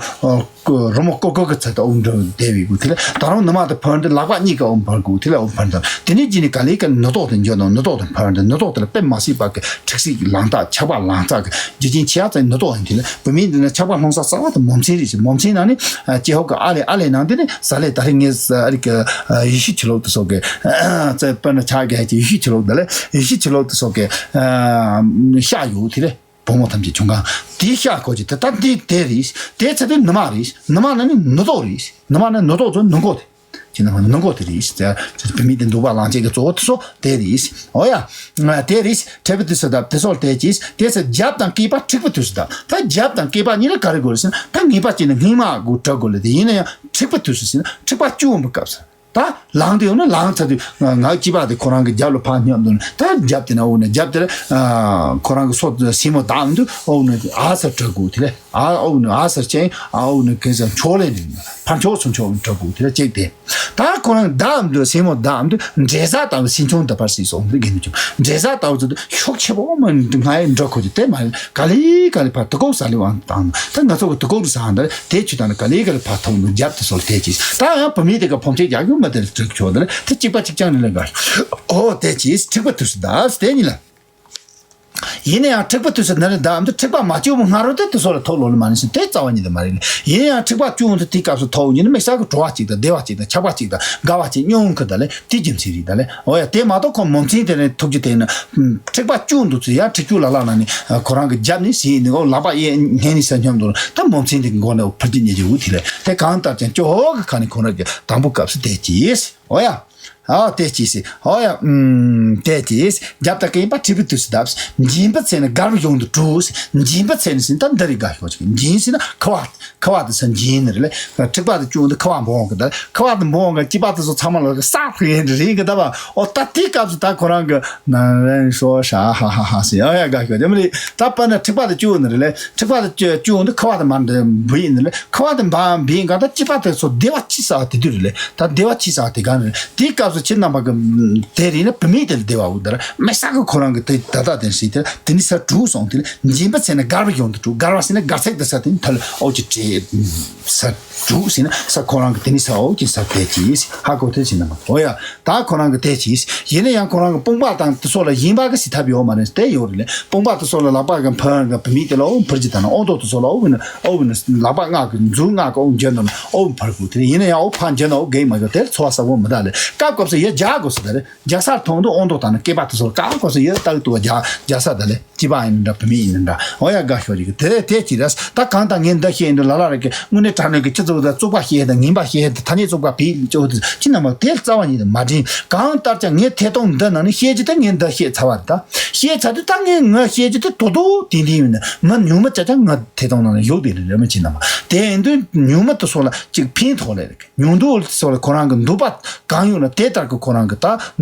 རི་མོ་ཀོ་ཀོ་གི་ཚད་དུ་ཨོ་འདྲ་བདེ་བའི་གུ་དེ་ལ་ད་རུང་ནུ་མ་དེ་ཕར་འདི་ལག་པ་གཉིས་ཀ་ཨོ་ཕར་གུ་དེ་ལ་ཨོ་ཕར་འདི་དེ་ནས་རྗེས་ནས་ག་ལེ་ག་ལེ་ནུ་ཏོག་དེ་འཇོག་ནོ་ནུ་ཏོག་དེ་ཕར་འདི་ནུ་ཏོག་དེ་ལ་དཔེ་མ་སྲིད་པ་གི་འཁྲིག་སྲིད་ཀྱི་ལང་རྟགས་ཆགས་པ་ལང་རྟགས་ཀྱི་རྒྱུ་རྐྱེན་ཆེ་ཡ་ཙམ་ནུ་ཏོག་ཡིན། དེ་ལ་བུད་མེད་འདི་ནི་ཆགས་པ་སློང་ས་རྩ་བ་དེ་མོ་མཚན་རེད་ཟེར། མོ་མཚན་ནང་ནི་སྐྱེ་ཧོ་གི་ཨ་ལེ་ཨ་ལེ་ནང་དེ་ནི་ཟ་ལེ་ད་རེ་ངས་ཨ་རི་གི་ཡེ་ཤུ་ཆུ་ལོག་དེ་སོགས་ཀྱི་རྩ་དཔེར་ན་ཆགས་རྒྱ་ཀྱི་ཡེ་ཤུ་ཆུ་ལོག་དེ་ལ་ཡེ་ཤུ་ཆུ་ལོག་དེ་སོགས་ཀྱི་ཤ་ཡོད་དེ་ལས་བུ་མོ་ཐམས་ཅད་བྱུང་གང་དེའི་ཤ་གོ་ཅི་དེ་ད་འདི་དེ་རེད། དེ་ཚེ་དེ་ནུ་མ་རེད། ནུ་མ་ནི་ནི་ནུ་ཏོག་རེད། ནུ་མ་ནི་ནུ་ཏོག་ཚོ་ནུ་མགོ་དེ། ཁྱེད་རྣམ་པ་ནང་གོ་དེ་རེད་ཟེར། བུད་མེད་དེ་འདུག་པ་ལང་བྱེད་ཀྱི་གཙོ་བོ་དེ་ཚོ་དེ་རེད། འོ་ཡ། དེ་རེད། འཕྲད་པའི་དུས་སུ་ད་དེ་སོགས་དེ་གྱིས་དེ་ཚེ་རྒྱབ་དང་སྐེད་པ་འཁྲིག་པའི་དུས་སུ་ད་ད་རྒྱབ་དང་སྐེད་པ་གཉིས་ལ་ག་རེ་དགོས་རེད་ཟེར་ན་ད་ངེས་པ་ཅན་ནི་སྔོན་མ་དགོས་གྲགས་དགོས་ལ་དེ་ཡིན་ན་ཡང་འཁྲིག་པའི་དུས་སུ་ཟེར་ན་འཁྲིག་པ་བཅུ་འོང་པའི་སྐབས་སུ་ད་ལངས་དེ་ཡོང་ན་ལངས་ཚར་དུས་ང་སྐེད་པ་དེ་ཁོ་རང་གི་རྒྱབ་ལ་ཕར་སྙོབ་འདུག་ན་ད་རྒྱབ་དེ་ན་འོ་ན་རྒྱབ་དེ་ལ་ཁོ་རང་གི་སོ་སེན་མོ་བདག་འདུག་འོ་ན་ཨ་ས་གྲག་དགོས་དེ་ལས། ཨ་ཨོ་ནི་ཨ་སར་ཅན་ཨ་ཨོ་ནི་གེ་སར་ཕྱོགས་ལས་ནི་ཕར་ཕྱོགས་ཚུར་ཕྱོགས་འགྲོ་དགོས་དེ་ལ་གཅིག་དེ། ད་ཁོ་རང་བདག་འདུ་སེན་མོ་བདག་འདུ་འབྲས་ས་ལྟ་བུ་སེན་ཆུང་འདི་ཕར་སྲིད་སོང་འདི་གེ་འདུ་ཅུང་འབྲས་ས་ལྟ་བུ་ཚོ་ཤུགས་ཆེ་པོ་མ་ང་ཡི་འགྲོ་ཁོ་ཅི་དེ་མ་ག་ལེ་ག་ལེ་ཕར་དུ་ཀོག་ས་ལེ་བང་དང་ད་ང་ཚོ་གི་དུ་ཀོག་རུ་ས་འདི་དེ་ཆུ་དང་ན་ག་ལེ་ག་ལེ་ཕར་ཐོག་ནི་རྒྱབ་དུ་སོལ་དེ་ཅི་ད་ཡང་བུད་མེད་དེ་ག་ཕོམ་ཆེ་རྒྱག་ཡུ་མ་དེ་ལ་དྲུག་ཆོག་དེ་ལ་དེ་གཅིག་པ་གཅིག་རྐྱང་ནི་ལ་ག་ཨོ་དེ་ཅི་ཁྲིག་པ་དུ་སི་ད་དེ་ཉི་ལ། ཡིན་ན་ཡང་འཁྲིག་པ་དུས་སུ་ནི་རེད་ད་འདི་འཁྲིག་པ་མ་བཅུག་མི་སྔ་རོལ་དུ་དུས་སོགས་ལ་ཐོག་ལོ་ལ་མ་ནི་ཞིག་དེ་རྩ་བ་ཉིད་དུ་མ་རེད། ཡིན་ན་ཡང་འཁྲིག་པ་བཅུག་འོང་དུས་དེའི་སྐབས་སུ་ཐོག་ཡིན་ན་དམིགས་བསལ་གྱི་བྲོ་བ་གཅིག་དང་བདེ་བ་གཅིག་དང་ཆགས་པ་གཅིག་དང་དགའ་བ་གཅིག་མྱོང་གི་ད་ལེ་དེ་རྒྱུ་མཚན་རེད་ད་ལེ། འོ་ཡ་དེ་མ་གཏོགས་ཁོ་མོ་མཚན་དེ་ནས་ཐུགས་རྒྱུ་དེ་ནི་འཁྲིག་པ་བཅུག་འདུག་ཚུལ་ཡང་འཁྲིག་བཅུག་ལ་ལ་ན་ནི་ཁོ་རང་གི་རྒྱབ་ནས་ཟིན་ནི་འོ་ལག་པ་གཡས་སྙན་ནས་ས་སྙོམས་འདུག་ད་མོ་མཚན་དེ་གི་མགོ་ནས་འོ་ཕུར་གྱི་ཉེ་རྒྱུ་འུ་དེ་ལེ་དེ་གང་ལྟར་ཀྱང་སྐྱོ་བོ་གི་ཁ་ནས་ཁོ་རང་གི་དང་པོ་སྐབས་སུ་དེ་གྱིས། འོ་ཡ། ཨ་དེ་གྱིས་སི། འོ་ཡ། ཨུམ། དེ་གྱིས། རྒྱབ་དང་ཀ་ཡིན་པ་འཁྲིག་པའི་དུས་སུ་གདབ། འགྱིང་པོའི་ཚེ་ནི་དགའ་བའི་གཞུང་དུ་གྲུབ། འགྱིང་པོའི་ཚེ་ནི་ཟིན་ད་འདི་རིགས་དགའ་ཤོག་ཅིག་འགྱིང་ཟིན་ན་ཁུ་བ། ཁུ་བ་དེ་ས་འགྱིང་ནི་རེད་ལེ། འཁྲིག་པ་དེ་བཅུག་འདི་ཁུ་བ་འབོང་གི་ད། ཁུ་བ་དེ་འབོང་གི་སྐྱིད་པ་དེ་ཚོ་ཚང་མ་ལ་ས་ཕུ་ཡན་རིང་གི་ད་བ། འོ་ད་དེའི་སྐབས་སུ་ད་ཁོ་རང་གི་ན་རན་ཤོ་ཧྲ་ཧ་ཧ་ཧ་སི་ཨ་ཡ་དགའ་ཤོག་ཅིག་མི་རིགས་ད་པ་ན་འཁྲིག་པ་དེ་བཅུག་ནི་རེད་ལེ། འཁྲིག་པ་དེ་བཅུག་འདི་ཁུ་བ་དེ་མ་འདི་འབུ་ཡིན་ནི་ལེ། ཁུ་བ་དེ་འབའ་འབུ་ཡིན་ག་ད་སྐྱིད་པ་དེ་ཚོ་བདེ་བ་ཅི་ས་དེ་དུས་རེད་ལེ། ད་བདེ་བ་ཅི་ས་དེ་ག་ནི་རེད། དེའི་སྐབས་སུ་ཁྱེད་རྣམ་པ་གི་དེ་རིང་ནི་བུད་མེད་དེ་ལ་བདེ་བ་འོ་དར་མི་ས་གི་ཁོ་རང་གི་དེ་ད་ལྟ་དེ་སྲིད་དེ་དེ་ནི་ས་དྲུག་སོང་དེ་ནི་འགྱིང་པོའི་ཚེ་ནི་དགའ་བའི་གཞུང་དུ་དྲུག་དགའ་བ་ཟེར་ནི་དགའ་ཚེགས་དེ་ས་དེ་ནི་ཐལ་ཨོ་ཅི་བྲེ་ས་དྲུག་ཟེར་ནི་ས་ཁོ་རང་གི་དེ་ནི་ས་ཨོ་ཅི་ས་དེ་ཅི་ཧ་གོ་དེ་ཅི་ནི་མ་འོ་ཡ། ད་ཁོ་རང་གི་དེ་ཅི་ཡིན་ན་ཡང་ཁོ་རང་གི་དཔུང་པ་དང་དེ་ཚོ་ལ་ཡིན་པ་གི་སྲིད་ཐབས་ཡོད་མ་རེད་དེ་ཡོད་རེད་ལེ། དཔུང་པ་དེ་ཚོ་ལ་ལག་པ་གི་འཕུར་གི་བུད་མེད་དེ་ལ་ཨོ་འཕུར་གྱི་ད་ན་ཨོ་མདོ་དེ་ཚོ་ལ་ཨོ་བི་ནི་ཨོ་བི་ནི་ལག་པ་ལྔ་གི་མཛུབ་ལྔ་གི་ཨོ་འཇོན་དང་ཨོ་འཕུར་གོ་དེ་ཡིན་ན་ཡང་ཨོ་ཕ་འཇོན་ན་ཨོ་གེ་མ་གོ་དེ་ཚོ་བ་ས་བོ་མི་ད་ལེ། སྐབས་སྐབས་སུ་ཡ་རྒྱག་དགོས་སི་ད་རེད། རྒྱ་སར་མཐོང་དུས་དབང་དུ་བཏང་ན་སྐེད་པ་དེ་ཚོར་ཀ་ཀོ་སི་ཡོད་ལྟ་གི་ཏུ་བ་རྒྱ་རྒྱ་ས་ད་ལེ་སྐྱིད་པ་ཡིན་འདྲ་བུད་མེད་ཡིན་འདྲ་འོ་ཡ་དགའ་ཤོས་རིག་དེ་རེད་དེ་ཅི་རེད། ད་གང་ལྟར་ངས་འདི་བཤད་ཡིན་འདུག་ལ་ལ་རེ་གི་དངོས་གནས་དྲང་གནས་ཀྱི་སྤྱི་ཚོགས་ད་བཙོག་པ་བཤད་ད་ངན་པ་བཤད་ད་ཐ་སྙད་བཙོག་པ་བེད་སྤྱོད་དེ་ཅི་ན་མ་དེ་རྩ་བ་ཉིད་དུ་མ་དྲན། གང་ལྟར་ཀྱང་ངས་ཐད་གཏོང་འདི་ནང་ནས་བཤད་རྒྱུ་དེ་ངས་འདི་བཤད་ཚར་བ་རེད། ད་བཤད་ཚར་དུས་ད་ངས་ངས་བཤད་རྒྱུ་དེ་དོ་དོ་དེ་འདི་ཡིན་ན་མི་ཉུང་མ་ཅག་ཀྱང་ངས་ཐད་གཏོང་ནང་ནས་ཡོད་དེ་རེད་རེད་མི་ཅི་ན་མ་དེ་ཡིན་དུས་ཉུང་མ་དེ་ཚོ་ལ་ཅིག་ཕན་ཐོགས་ལེ་རེད། ཉུང་དུ་སོགས་ལ་ཁོ་རང་གི་འདོད་པ་གང་ཡོད་ན་དེ་ལྟར་གྱི་ཁོ་རང་གི་ད་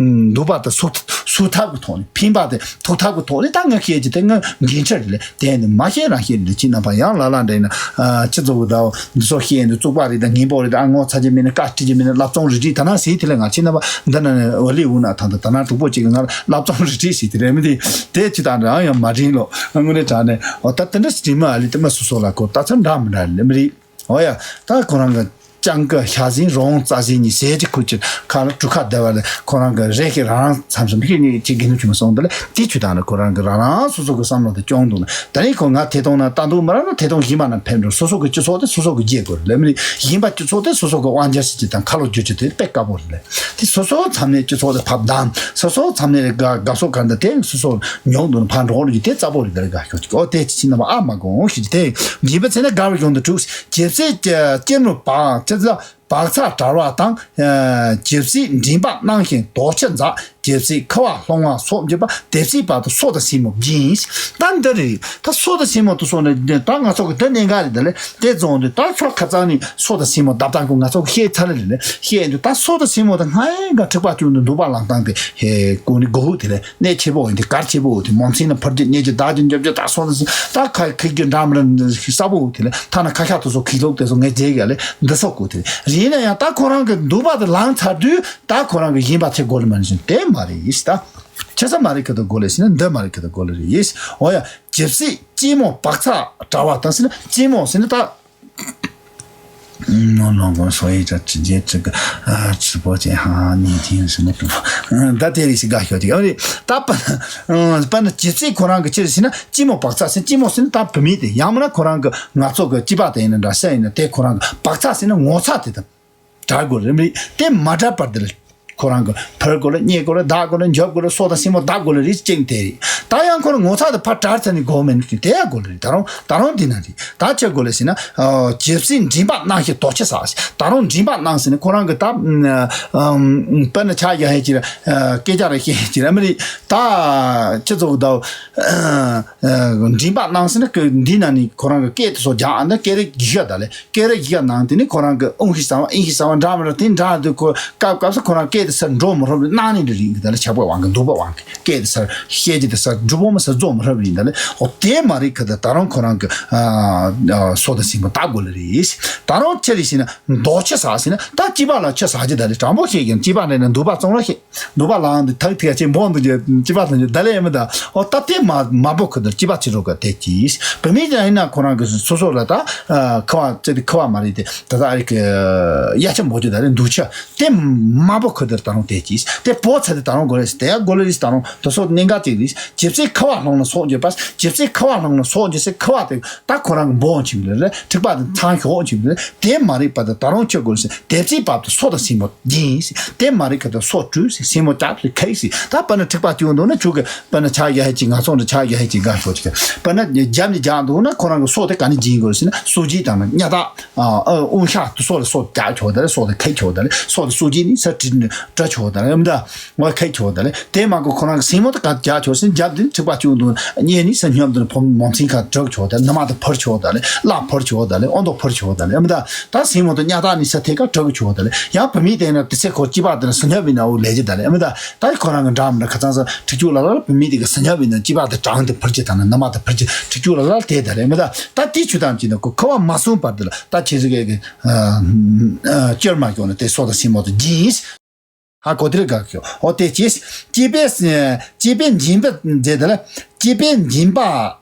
འདོད་པ་དེ་སུ་སུ་ཐབས་ཀྱི་ཐོག་ནས་ཕན་པ་དེ་ཐོགས་ཐབས་ཀྱི་ཐོག་ནས་ད་ངས་བཤད་ཀྱི་དེ་ངས་འགན་འཁྲི་རེད་ལས་དེ་ནི་མ་བཤད་རང་བཤད་རེད་ཅི་ན་པ་ཡང་ལ་ལ་འདྲེ་ན་སྤྱི་ཚོགས་ཀྱི་ཟླ་བ་འདི་ཚོ་བཤད་འདི་བཙུགས་པ་རེད་ད་ངན་པོ་རེད་ད་ངོ་ཚ་རྒྱུ་མིན་ན་བཀའ་དྲི་རྒྱུ་མིན་ན་བསླབ་ཚོང་རིག་རིག་ད་ན་ཟེར་དེ་ལས་ང་ཅི་ན་པ་འདི་ན་ནི་འོ་ལི་འུ་ན་ཐང་ད་ད་ན་གྲོགས་པོ་གཅིག་གི་ང་བསླབ་ཚོང་རིག་རིག་ཟེར་དེ་རེད་མི་དེ་དེ་ཅི་ད་རང་ཡང་མ་རིང་ལོ་དངོས་གནས་དྲང་ནས་འོ་ད་དེ་འདྲ་ཞིག་མ་ཨ་ལི་དེ་མ་སོ་སོ་ལ་གོ་ད་ཚ་འདྲ་མི་འདྲ་ལས་མི་རིག་འོ་ཡ། ད་ཁོ་རང་གི་སྤྱང་ཀི་ཤ་ཟན་རོང་རྩ་ཟན་གཉིས་ཟས་ཀྱི་ཁུར་གྱི་ཁ་ལ་གྲུ་ཁ་བསྡད་པ་ལ་ཁོ་རང་གི་རས་ཀྱི་རང་རང་མཚམས་སུ་མི་ཤེས་ནི་ཅིག་གི་ནུ་ཆུ་མ་སོང་དེ་ལ་དེ་ཆུ་དང་ནི་ཁོ་རང་གི་རང་རང་སོ་སོ་གི་བསམ་བློ་དེ་སྐྱོང་འདུག་ན་ད་ནི་ཁོ་ང་ཐད་གཏོང་ན་ལྟ་འདུག་མ་ར་ན་ཐད་གཏོང་གཞན་པ་ན་ཕེབས་འགྲོ་སོ་སོ་གི་སྤྱི་ཚོགས་དེ་སོ་སོ་གི་རྒྱལ་དགོས་རེད་ལས་མི་རིགས་གཞན་པ་སྤྱི་ཚོགས་དེ་སོ་སོ་གི་དབང་ཆ་སྲིད་ཀྱི་དང་ཁ་ལོ་བསྒྱུར་རྒྱུ་དེ་དཔེ་དཀའ་པོ་རེད་ལས་དེ་སོ་སོ་མཚམས་ནས་སྤྱི་ཚོགས་དེ་ཕབ་བདམས་སོ་སོ་མཚམས་ནས་དགའ་དགའ་སོ་ག་འདི་དེ་སོ་སོ་མྱོང་འདུག་ན་ཕར་འགྲོ་རྒྱུ་དེ་རྩ་པོ་རེད་དེ་རེད་དགའ་ཤོག་ཅིག་ཨོ་དེ་ཅི་ཕྱིན་ན་བ་ཨ་མ་དགོངས་ཞེས་དེ་འདྲིས་པ་ཚེ་ན་དགའ་བའི་གཞུང་དུ་དྲུག་ཇི་སྲིད་ཀྱི་སྐྱེ་མོ་བག་ཅི་ཟ་བག་ཚ་དྲ་བ་དང་། ཇི་སྲིད་མགྲིན་པ་གནང་ཞིང་དོགས་ཆུ་འཛག་ཇི་སྲིད་ཁུ་བ་ལྷུང་བ་སོགས་འགྱུར་བ་དེ་སྲིད་བར་དུ་སོ་དང་སེན་མོ་བགྱིས། ད་འདི་རེད་ད་སོ་དང་སེན་མོ་དུ་སོ་ནས་ད་ང་ཚོ་གི་འདི་གནད་འགག་རེད་ད་ལེ་དེ་བཙོང་དུས་ད་ཚོ་ཁ་ཚང་ནས་སོ་དང་སེན་མོ་བརྡབ་སྟངས་ཀུན་ང་ཚོ་གི་ཤེས་ཚར་རེད་ལེ་ཤེས་འདུག་ད་སོ་དང་སེན་མོ་དང་སྔ་ཡན་ག་འཁྲིག་པ་བཅུག་འདུག་འདུག་པ་ལངས་སྟངས་དེ་ཧེ་ཀུན་ནས་གོ་དེ་ལེ། གནད་ཆེ་པོ་ཡིན་ཏེ་གལ་ཆེ་པོ་དེ་མོ་མཚན་ལ་ཕར་རྒྱུ་གནས་ཀྱི་བདག་གི་འཇབ་རྒྱུ་ད་སོང་ཟིན་ད་ཁ་ཁི་གི་འདྲ་མི་འདྲ་ས་བོ་དེ་ལ་ཐ་ན་ཁ་ཤ་དུ་སོ་ཁི་ལོག་དེ་སོ་ངས་རྗེས་ག་ལེ་འདི་སོ་གོ་དེ་ཡིན་ན་ཡང་ད་ཁོ་རང་གི་འདུག་པ་དེ་ལངས་ཚར་དུས་ད་ཁོ་རང་གི་ཡིན་པ་ཚེ་གོ་ལ་མ་ནི་བཞིན་དེ་མ་རེད་ཡིས་ད་ཆེ་ས་མ་རེད་ཁི་དོ་གོ་ལེ་ཟིན་ན་འདི་མ་རེད་ཁི་དོ་གོ་ལེ་རེད་ཡིས་འོ་ཡ་ཇི་སྲིད་སྐྱེ་མོ་བག་ཚ་དྲ་བ་དང་ཟིན་ན་སྐྱེ་མོ་ཟིན་ན་ད། ནོ་ནོ་གོ་སོ་ཡི་ཅ་ཅི་ཅི་ཅི་ག་ཨ་ཅི་པོ་ཅི་ཧ་ནི་ཐིང་སི་ནི་ཏུ་ད་དེ་རི་སི་ག་ཤོ་ཅི་ཨ་རི་ད་པ་པ་ན་ཅི་ཚི་ཁོ་རང་གི་ཅི་རི་སི་ན་ཅི་མོ་བག་ཚ་སི་ཅི་མོ་སི་ནི་ད་བུ་མི་དེ་ཡང་མ་ན་ཁོ་རང་གི་ང་ཚོ་གི་ཅི་པ་དེ་ཡིན་ན་འདྲ་ས་ཡིན་ན་དེ་ཁོ་རང་གི་བག་ཚ་སི་ན་ངོ་ཚ་དེ་དང་། དྲག་དགོས་རེད་མི་དེ་མ་དྲག་པར་དེ་ལ་ཁོ་རང་གི་ཕར་དགོས་ལ་རྙེད་དགོས་ལ་བདག་དགོས་ལ་འཇབ་དགོས་ལ་སོ་དང་སེན་མོ་བདག་དགོས་ལ་རིགས་ཅིག་དེ་རེད། ད་ཡང་ཁོ་རང་ངོ་ཚ་དེ་ཕར་དྲག་ཚ་ནི་དགོས་མེད་ནི་དེ་ཡང་དགོས་ལ་རེད། ད་རུང་ད་རུང་འདི་ན་རེད། ད་ཆེ་དགོས་ལ་ཟེར་ན་ཇེབ་སི་མགྲིན་པ་གནང་ཞིག་དོ་ཆེ་ས་ད་རུང་མགྲིན་པ་གནང་ཟེར་ནི་ཁོ་རང་གི་ད་དཔེར་ན་ཆ་རྒྱག་ཧེ་ཅི་ར་སྐད་ཆ་ར་ཤེས་ཧེ་ཅི་ར་མི་རེད། ད་ཆེ་ཚོགས་ད་མགྲིན་པ་གནང་ཟེར་ན་འདི་ན་ནི་ཁོ་རང་གི་སྐད་དེ་ཚོ་རྒྱག་ཨ་ན་སྐད་རིགས་ཡོད་ད་ལེ། སྐད་རིགས་ཡིག་ནང་དེ་ནི་ཁོ་རང་གི་ཨུང་ཤི་ཟ་བ་ཨིང་ཤི་ཟ་བ་འདྲ་མི་འདྲ་དེ་འདྲ་དུ་ཁོ་སྐབས་སྐབས་སུ་ཁོ་རང་སྐད་དེ་སར་འགྲོ་མི་རབས་གནང་ནི་འདྲ་རིང་གི་ད་ལ་ཆགས་པའི་དབང་གིས་འདུག་པའི་དབང་གིས་སྐད་དེ་སར་བཤད་རྒྱུ་དེ་སར་འགྲུབ་པོ་མི་སར་རྫོགས་མི་རབས་རིང་ད་ལ་འོ་དེ་མ་རེད་ཁ་ད་ད་རུང་ཁོ་རང་གི་སོ་དང་སེན་མོ་བཏགས་དགོས་ལ་རེད། ད་རུང་ཆེ་རེད་ཟེར་ན་མདོ་ཆེ་ས་ཟེར་ན་ད་སྐྱིད་པ་ལ་ཆེ་ས་རྒྱུ་ད་ལ་དྲང་པོ་བཤད་ཀྱང་སྐྱིད་པ་འདྲ་ན་འདུག་པ་བཙོང་ར་ཤེས། འདུག་པ་ལའང་འདི་ཐག་ཐིག་ཡ་ཅེ་འབོང་འདུག་ཅེ་ཅི་པ་ལ་ཉེ་ད་ལེ་མི་ད། ཨོ་ད་དེ་མ་མ་པོ་ཁུ་ད་ཅི་པ་ཅི་རོ་ག་དེ་ཅི། བུད་མེད་ཀྱང་ཡིན་ན་ཁོ་རང་གི་སོ་སོ་ལ་ད་ཁ་བ་ཅེ་དེ་ཁ་བ་མ་རེད་དེ། ད་ད་ཨ་རི་གི་ཡ་ཆ་འབོ་ཅེ་ད་ལེ་འདུག་ཆ་དེ་མ་པོ་ཁུ་ད་ད་རུང་དེ་ཅི། དེ་པོ་ཚ་དེ་ད་རུང་གོ་རེ་སི་དེ་ཡ་གོ་ལེ་རི་སི་ད་རུང་དོ་སོ་གནད་འགག་ཅིག་རེད། ཇེབ་སི་ཁ་བ་ལྷོང་ན་སོག་འཇོ་པ་ཇེབ་སི་ཁ་བ་ལྷོང་ན་སོག་འཇོ་སི་ཁ་བ་དེ་ད་ཁོ་རང་གི་འབོང་ཆིམ་ལེ་རེ་ཁྲིག་པ་དེ་ཚང་ཤོག་ཆིམ་ལེ་དེ་མ་རེད་པ་ད་ད་རུང་ཆོས་གོ་རེ་སི་དེབ་ཅི་པ་དེ་སོ་ད་སིམ་མོ། ཡིན། དེ་མ་རེད་ཁ་ད་སོ་བྲུས་སི་སེན་མོ་ལྕགས་སི་ཁེག་སི་ད་པ་ན་ཁྲིག་པ་བཅུག་འདུག་ན་ཆུ་གི་པ་ན་ཆ་ཡ་ཧེ་ཅི་ང་ཚོ་འདྲ་ཆ་ཡ་ཧེ་ཅི་དགའ་ཤོག་ཅིག་པ་ན་རྒྱབ་ནས་རྒྱག་འདུག་ན་ཁོ་རང་གི་སོ་དེ་ག་ནས་སྦྱིན་དགོས་སི་ན་སོ་སྦྱིན་དང་ན་ཉ་ཐག་ཨ་ཨུ་ཤ་དུ་སོ་ལ་སོ་རྒྱག་ཆོག་ད་ལེ་སོ་དེ་ཁེག་ཆོག་ད་ལེ་སོ་དེ་སོ་སྦྱིན་ནི་ས་བྲི་ནི་འདྲ་ཆོག་ད་ལེ་ཨམ་ད་ང་ཁེག་ཆོག་ད་ལེ་དེ་མ་གོ་ཁོ་རང་གི་སེན་མོ་དེ་ག་རྒྱག་ཆོག་སི་རྒྱབ་དེ་ཁྲིག་པ་བཅུག་འདུག་ཉེ་ནི་ས་སྙོམ་དུ་ཕོ་མོ་མཚན་ཁ་དྲག་ཆོག་ད་ལེ་ན་མ་དེ་ཕར་ཆོག་ད་ལེ་ལ་ཕར་ཆོག་ད་ལེ་ཨོ་མདོ་ཕར་ཆོག་ད་ལེ་ཨམ་ད། ད་སེན་མོ་དང་ཉ་ཐག་ནི་ས་ཐད་ཀ་དྲག་གི་ཆོག་ད་ལེ། ཡང་བུད་མེད་དེ་ན་དེ་ཚེ་ཁོ་སྐྱིད་པ་དེ་ན་ས་ཉབ་བི་ན་འོ་ལས་ཀྱི་ད་ལེ་མི་ད། ད་ཁོ་རང་གི་འགྲམ་ན་ཁ་ཚང་ས་ཁྲི་ཆུ་ལ་ལ་བུད་མེད་དེ་གི་ས་ཉབ་བི་ན་སྐྱིད་པ་དེ་གྲང་དེ་ཕུར་གྱི་ད་ན་ན་མ་དེ་ཕུར་གྱི་ཁྲི་ཆུ་ལ་ལ་དེ་ད་ལེ་མི་ད། ད་དེ་ཆུ་དང་གྱི་ན་ཁོ་ཁ་བ་མ་སོང་བར་དེ་ལ་ད་ཁྱེད་ཚོ་གི་ཅར་མ་གྱོན་ན་དེ་སོ་དང་སེན་མོ་དང་སྦྱིན། ཧ་གོ་དེར་དགའ་ཁྱོད་ཨོ་དེ་ཅེས་སྐྱེས་པས་སྐྱེས་པས་འབྱིན་པ་མཛད་དེ་ལ་སྐྱེས་པས་འབྱིན་པ་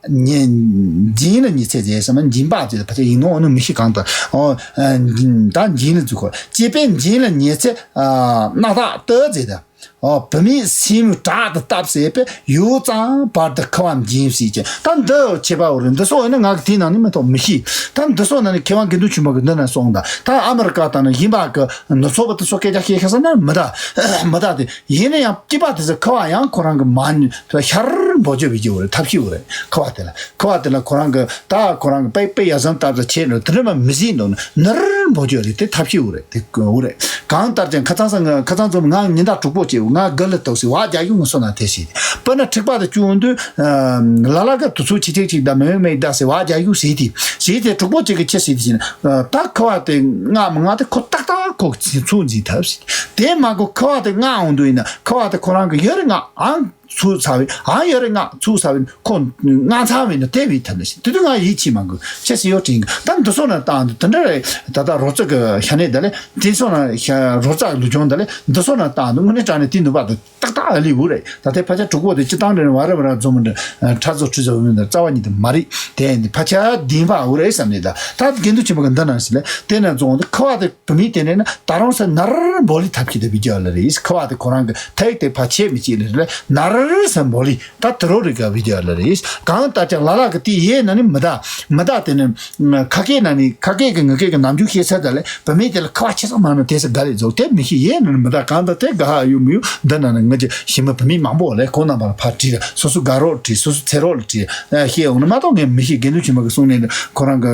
ཉེ་འབྱིན་ལ་ཉེ་ཚེ་མཛད་ཟེར་མ་འབྱིན་པ་ཟེར་ཕལ་ཆེར་ཡིན་ནོ་ཨོ་ནི་མི་ཤི་གང་ལྟར་ཨོ་ད་འབྱིན་ལ་འཛུགས་གོ་སྐྱེས་པས་འབྱིན་ལ་ཉེ་ཚེ་སྣ་ཐག་ཏུ་མཛད་དེ་ཨོ་བུད་མེད་སྲིན་མོའི་བྲག་ཏུ་བཏབ་ཟེར་པས་ཡུད་ཙམ་བར་དུ་ཁ་བ་འབྱིན་ཟེར་གྱི་ད་འདི་ཁྱད་པར་འོ་རེད། འདི་སོགས་ཡིན་ན་ང་གི་དེའི་ནང་ནས་མི་ཐོག་མི་ཤི་ད་འདི་སོགས་ནང་ནས་མཁས་དབང་དགེ་འདུན་ཆོས་འཕེལ་གི་འདི་ན་སོང་ད་ད་ཨ་མི་རི་ཀ་དང་ནི་ཡིན་པ་གི་ནུབ་ཕྱོགས་པ་དེ་ཚོ་སྐད་ཆ་བཤད་ཤེས་ས་ན་མི་ད་མི་ད་དེ་ཡིན་ན་ཡང་སྐྱིད་པ་དེ་ཚོ་ཁ་བ་ཡང་ཁོ་རང་གི་མ་ཤར་འབོ་བཅོས་བེད་སྤྱོད་རེད་ཐབས་ཤེས་རེད། ཁ་བ་དེ་ལ་ཁ་བ་དེ་ལ་ཁོ་རང་གི་ད་ཁོ་རང་གི་དཔེ་དཔེ་ཡ་བཟང་ལྟར་དུ་བྱས་ནས་དེ་འདྲ་མ་མི་ཟིན་འདུག་ན་ནར་འབོ་བཅོས་རེད་དེ་ཐབས་ཤེས་རེད་དེ་གོ་རེད། གང་ལྟར་ཀྱང་ཁ་ཚང་ས་ང་ཁ་ཚང་ཚོ་ང་ཉིན་ལྟར་དྲུག་པོ་བྱེད་ང་དགའ་ལ་ཐོག་སི་བ་རྒྱ་ཡུ་ང་སོ་ན་དེ་ཞིག་དཔེར་ན་འཁྲིག་པ་དེ་བཅུག་འདུག་ལ་ལ་ག་དུ་ཚོ་ཆི་ཆི་ཆིག་ད་མེ་མེ་ད་སི་བ་རྒྱ་ཡུ་ཟིག་དེ་ཟིག་དེ་དྲུག་པོ་གཅིག་གི་ཆི་ཟིག་དེ་ཞིག་ན་ད་ཁ་བ་དེ་ང་མ་ང་དེ་ཁོ་ཏག་ཏག་ཁོ་ཚོ་འཛིན་ཐབས་ཤིག་དེ་མ་གོ་ཁ་བ་དེ་ང་འོང་འདུག་ཡིན་ན་ཁ་བ་དེ་ཁོ་རང་གི་ཡོད་རེད་ང་ཨང་ཚུགས་ཚར་བས་ཨང་ཡོད་རེད་ང་ཚུགས་ཚར་བས་ཁོ་ང་ཚར་བས་ན་དེ་བས་ཐབས་ལ་ཞིག་དེ་དུས་ང་ཡིད་ཆེས་མ་དགོས་ཆེ་སི་ཡོད་དྲིན་གི་ད་འདི་སོ་ན་བཏང་འདུག་དེ་འདྲ་རེད། ད་ལྟ་རོ་ཙག་གི་ཤ་ནད་ད་ལེ་དེ་སོ་ན་རོ་ཙག་ལུ་ཆུང་ད་ལེ་འདི་སོ་ན་བཏང་འདུག་དངོས་གནས་དྲང་གནས་དེ་ནུས་པ་དེ་ཏག་ཏག་ཨ་ལི་འུ་རེད། ད་ལྟའི་ཕ་ཆ་དྲུག་པོ་དེ་སྤྱི་བཏང་འདྲ་ནས་བ་ར་བ་ར་འཛོམས་འདྲ་ཁྲ་ཚོ་ཁྲི་ཚོ་འུ་འདྲ་རྩ་བ་ཉིད་དུ་མ་རེད། དེ་ཡིན་དུས་ཕ་ཆ་བདེན་པ་འུ་རེད་བསམ་ནས་ད་ད་དགེ་འདུན་ཆེན་པོ་གི་འདི་ནང་ཞིག་ལས་དེ་ན་རྫོང་དུ་ཁ་བ་དེ་བུད་མེད་དེ་ནས་ན་ད་རུང་ས་ནར་འབོ་ལི་ཐབས་ཤེས་དེ་བི་ཇི་ཨར་ལ་རེད། ཁ་བ་དེ་ཁོ་རང་གི་ཐད་དེ་ཕ་ཆེ་མི་གཅིག་ལ་རེད་ནར་ས་འབོ་ལི་ད་དེ་རོ་རི་ག་བི་ཇི་ཨར་ལ་རེད། གང་ལྟར་ཀྱང་ལ་ལ་གི་དེ་ཡས་ན་ནི་མི་ད་མི་ད་དེ་ནི། ཁ་སྐད་ན་ནི་ཁ་སྐད་ཀྱི་ངག་སྐད་ཀྱི་ནམ་རྒྱུན་བཤད་ཚད་ད་ལས་བུད་མེད་དེ་ལ་ཁ་བ་ཆེ་ས་མང་ན་དེ་ས་དགའ་ལས་རྫོགས་དེ་མི་ཤེས་ཡས་ན་ནི་མི་ད་གང་ད་དེ་དགའ་ཧ་ཡོད་མི་ཡོད་འདི་ན་ནི་ང་ཅི་ཞི་མི་བུད་མེད་མང་པོ་ལས་ཁོང་རྣམ་པ་ལ་ཕར་དྲིས་སོ་སོ་དགའ་རོགས་དྲིས་སོ་སོ་ཚེ་རོགས་ལ་དྲིས་བཤད་འོང་ན་མ་གཏོགས་ངས་མི་ཤེས། དགེ་འདུན་ཆེན་མོ་གི་གསུང་ནས་ཁོ་རང་གི་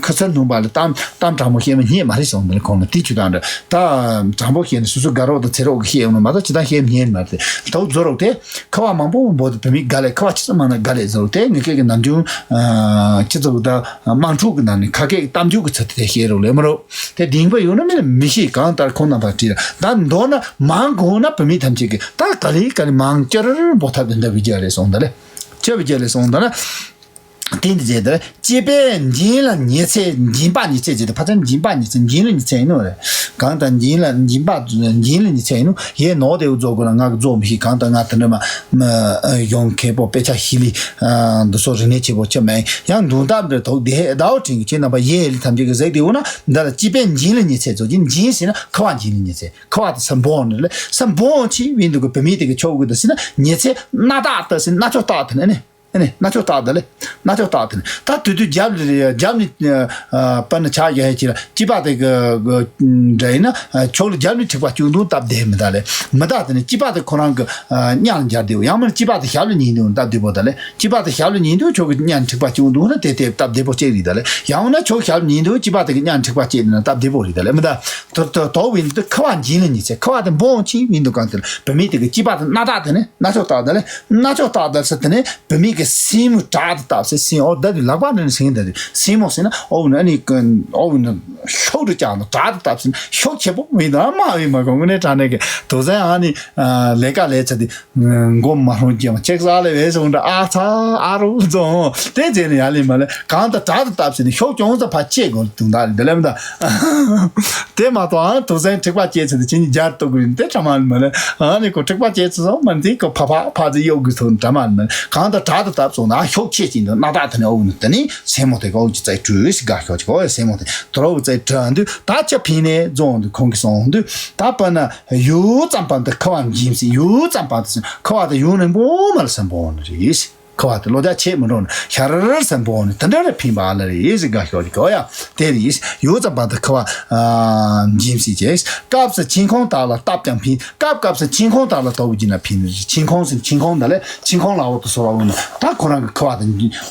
ཁ་ཚར་ནུས་པ་ལ་གཏམ་གཏམ་དྲང་པོ་བཤད་མི་ཉན་མ་རེད་གསུངས་འདི་ལ་ཁོང་ལ་དེ་ཆུ་དང་འདྲ་ད་དྲང་པོ་བཤད་ནས་སོ་སོ་དགའ་རོགས་དང་ཚེ་རོགས་ཀྱི་བཤད་འོང་ན་མ་གཏོགས་ཅི་དང་བཤད་མི་ཉན་མ་རེད། ད་རྫོགས་རོགས་དེ། ཁ་བ་མང་པོ་འབོ་དེ་བུད་མེད་དགའ་ལས་ཁ་བ་ཆེ་ས་མང་ན་དགའ་ལས་ཟེར་རོ་དེ་ངེད་སྐད་ཀྱི་ནམ་རྒྱུན་སྤྱི་ཚོགས་ད་དམངས་ཁྲོད་ཀྱི་ནང་ནས་ཁ་སྐད་གཏམ་རྒྱུད་ཀྱི་ཚུལ་དེ་བཤད་རོགས་ལས་མི་རོགས་དེ་གདིང་པ་ཡོད་ན་མིན་ན་མི་ཤེས། གང་ལྟར་ཁོང་རྣམ་པ་བྲིས་ད་མདོར་ན་མང་དགོས་ན་བུད་མེད་ཐམས་ཅད་ཀྱིས་ད་ག་ལེ་ག་ལེ་མང་སྐྱར་འབོ་ཐབས་དེ་འདྲ་བི་ཇི་ཨར་ལས་སོང་ད་ལེ་ཅི་བི་ཇི་ཨར་ལས་སོང་ད་ལེ། དེ་འདི་བྱས་ཏེ་སྐྱེས་པས་འབྱིན་ལ་ཉེ་ཚེ་འབྱིན་པ་ཉེ་ཚེ་བྱས་ཏེ་ཕ་ཚན་འབྱིན་པ་ཉེ་ཚེ་འབྱིན་ལ་ཉེ་ཚེ་ཡིན་ནོ་རེད། གང་ལྟར་འབྱིན་ལ་འབྱིན་པ་འབྱིན་ལ་ཉེ་ཚེ་ཡིན་ནོ་ཡས་ནོ་དེ་བཟོ་དགོས་ན་ང་གི་བཟོ་མི་ཤེས། གང་ལྟར་ང་དེ་འདྲ་མ་མ་གཞུང་མཁས་པོ་དཔེ་ཆ་ཤེས་ལི་འདི་ཚོ་རིག་གནས་ཆེ་པོ་ཆེ་མེད་ཡང་འདུག་སྟབས་འདྲ་ཐོག་དེ་ཟླ་བ་དྲིན་གྱི་ཁྱེད་རྣམ་པ་ཡས་ལི་ཐམས་ཅད་ཀྱི་གཟིགས་དེ་འོ་ན་འདི་ལ་སྐྱེས་པས་འབྱིན་ལ་ཉེ་ཚེ་བཟོ་གྱིན་འབྱིན་ཟེར་ན་ཁ་བ་འབྱིན་ལ་ཉེ་ཚེ་ཁ་བ་དེ་ས་འབོང་ནི་ལས་ས་འབོང་ཆེ་བིན་འདུག་གི་བུད་མེད་དེ་གི་ཆོག་གི་འདུག་ཟེར་ན་ཉེ་ཚེ་སྣ་ཐག་ཏུ་ཟེར་སྣ་ཆོག་ཐག་དེ་ནས་ནི། ཨ་ནི་སྣ་ཆོག་རྟགས་དེ་ལས། སྣ་ཆོག་རྟགས་དེ་ནི། ད་དུས་དུས་རྒྱབ་ལ་རེད་རྒྱབ་ནི། པ་ན་ཆ་ཡ་ཧེ་ཅི་ལ་སྐྱིད་པ་དེ་གི་འདྲ་ཡིན་ན་ཕྱོགས་ལ་རྒྱབ་ནི་འཁྲིག་པ་བཅུག་འདུག་སྟབས་བདེ་མི་ད་ལས། མི་ད་དེ་ནི་སྐྱིད་པ་དེ་ཁོ་རང་གི་གཉའ་ལ་འབྱར་བདེ་བོ་ཡང་མིན་སྐྱིད་པ་དེ་ཞབས་ལ་ཉིན་འདུག་སྟབས་བདེ་བོ་ད་ལས། སྐྱིད་པ་དེ་ཞབས་ལ་ཉིན་འདུག་ཁྱོད་ཀྱི་གཉའ་འཁྲིག་པ་བཅུག་འདུག་ན་དེ་དེ་སྟབས་བདེ་བོ་ཅིག་རེད་ད་ལས། ཡང་ན་ཁྱོད་ཞབས་ལ་ཉིན་འདུག་སྐྱིད་པ་དེ་གི་གཉའ་འཁྲིག་པ་ཅིག་རེད་ན་སྟབས་བདེ་བོ་རེད་ད་ལས་མི་ད། དོ་དོ་དོ་བིན་དུ་ཁ་བ་འབྱིན་ལ་ཉེ་ཚེ་ཁ་བ་དེ་འབོང་ཆེ་བིན་དུ་གང་དེ་ལ་བུད་མེད་དེ་གི་སྐྱིད་པ་དེ་སྣ་ཐག་དེ་ནི་སྣ་ཆོག་རྟགས་དེ་ལས་སྣ་ཆོག་རྟགས་དེ་ལ་ས་དེ་ནི་བུད་མེད་ གི་སེན་མོ་བྲག་ཏུ་བཏབ་ཟེར། སེན་མོ་ད་དུ་ལག་པ་ནས་སེན་ད་དུ་སེན་མོ་ཟེར་ན་ཨོ་ན་ནི་ཨོ་ན་ཤོག་ཏུ་བཅག་ན་བྲག་ཏུ་བཏབ་ཟེར་ན་ཤོག་ཆེ་པོ་མི་འདུག་མ་བི་མ་གོང་ནས་དྲང་ནས་གི་དུ་ཟན་ཨ་ནི་ལས་ཀ་ལས་ཚ་དུ་མགོ་མ་ལྷུང་རྒྱུ་མ་ཅེག་ས་ལས་བས་སོང་འདྲ། ཨ་ཚ་ཨ་རུ་རྫོང་དེ་རྗེས་ནས་ཡ་ལི་མ་ལས་གང་ལྟར་བྲག་ཏུ་བཏབ་ཟེར་ནས་ཤོག་ཅུང་ཙམ་ཕར་བཅད་དགོས་འདུག་ད་འདི་ལས་མི་འདའ། དེ་མ་གཏོགས་ཨ་དུ་ཟན་འཁྲིག་པ་བཅད་ཚེ་དེ་ཁྱེད་གཉིས་རྒྱར་གཏུག་གི་རེད། དེ་ཁྲ་མ་ལི་མ་ལས་ཨ་ནི་ཁོ་འཁྲིག་པ་བཅད་ཚེ་སོང་མ་འདི་ཁོ་ཕ་ཕ་ཕ་ཚེ་གཡོག་གི་ཐོག་ཁྲ་མ་ལི་མ་ལས་གང་ལྟར་བྲག་ཏུ་བཏབ་སོང་ན་ཤོག་ཆེ་ཅིག་འདུག་སྣ་ཐག་དེ་ནས་ཨོ་ནི་དེ་ནི་སེན་མོ་དེ་ག་ཨོ་ཅི་ཙའི་བྲུས་ཤིག་ག་ཤོག་ཅིག་ཨོ་ཡ་སེན་མོ་དེ་དོ་རོ་ཙའི་བྲུས་འདུག་ད་ཆ་ཕིན་ནས་རྫོང་འདུག་ཁོང་གི་སོང་འདུག་ད་པ་ན། ཡུད་ཙམ་པ་འདི་ཁུ་བ་འཇིམ་སྲིད། ཡུད་ཙམ་པ་འདི་ཁུ་བ་དེ་ཡུན་རིང་པོ་མ་ལ་སེམས་པོ་ནི་རེད། ཁུ་བ་དེ་ལོ་རྒྱ་ཆེ་མི་འགྲོ་ནི་ཤར་སེམས་པོ་ནི་དེ་འདྲ་རེ་ཕིན་པ་ལ་རེད་ཟེར་ག་ཤོག་གི་གོ་ཡ་དེ་རེད། ཡུད་ཙམ་པ་འདི་ཁུ་བ་འཇིམ་སྲིད་ཅེས། སྐབས་སུ་མཆིན་ཁུང་དག་ལ་བཏབ་ཀྱང་ཕིན། སྐབས་སྐབས་སུ་མཆིན་ཁུང་དག་ལ་དོ་བུ་བགྱིས་ན་ཕིན། མཆིན་ཁུང་སྲིད་མཆིན་ཁུང་ད་ལས་མཆིན་ཁུང་ལ་འོ་དུ་སོ་བ་འོ་ནི་ད་ཁོ་རང་གི་ཁུ་བ་དེ་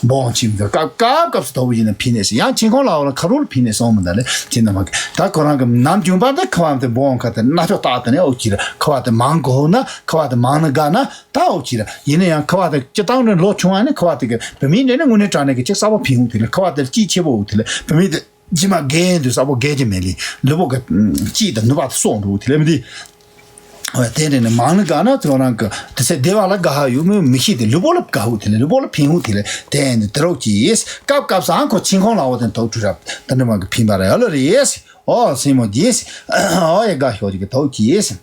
འབོང་ཕྱིན་ཟེར། སྐབས་སྐབས་སྐབས་སུ་དོ་བུ་བགྱིས་ན་ཕིན་ནས་ཟེར། ཡང་མཆིན་ཁུང་ལ་འོ་ལ་ཁ་རུ་ལ་ཕིན་ནས་སོང་མི་ད་ལས་ཅི་ན་མ་གི་ད་ཁོ་རང་གི་ནམ་རྒྱུན་པ་འདི་ཁུ་བ་དེ་འབོང་ཁ་དེ་སྣ་ཆོག་བཏགས་དེ་ནས་ཨོ་ཁྱི་ར་ཁུ་བ་དེ་མང་གོ་ན་ཁུ་བ་དེ་མང་ན་དགའ་ན་ད་ཨོ་ཁྱི་ར་ཡིན་ན་ཡང་ཁུ་བ་དེ་སྤྱི་བཏང་ནས་ལོ་ཆུང་བ་ནས་ཁུ་བ་དེ་གི་བུད་མེད་འདྲ་ནས་དངོས་གནས་དྲང་གནས་གི་ཅིག་གསར་པ་ཕིན་འོ་དེ་ལས་ཁུ་བ་དེ་ལ་སྐྱིད་ཆེ་པོ་འོ་དེ་ལས་བུད་མེད་དེ་ཇི་མ་རྒས་འདུག་གསར་པོ་རྒས་ཀྱི་མེད་ལི་ལུས་པོ་གི་སྐྱིད་དང་ནུས་པ་དེ་གསོག་འགྲོ་འོ་དེ་ལས་མི་དེ། ཨོ་དེ་འདྲ་ནས་མང་ན་དགའ་ན་ཁྱོད་རང་གི་དེ་ཚེ་བདེ་བ་ལ་དགའ་ཧ་ཡོད་མོད་མི་ཤེས་དེ་ལུས་པོ་ལ་དགའ་འོ་དེ་ལས་ལུས་པོ་ལ་ཕིན་འོ་དེ་ལས་དེ་འདི་དེ་རོགས་ཀྱིས་སྐབས་སྐབས་སུ་ཨང་ཁོ་མཆིན་ཁུང་ལ་འོ་དེ་དོག་ཁྲུ་རབ་དེ་འདྲ་མ་གི་ཕིན་པ་ར་ཡ་ལ་རེད། ཨོ་སེན་མོ་གྱིས། ཨོ་ཡ་དགའ་ཤོག་ཅིག་གི་དོག་གྱིས།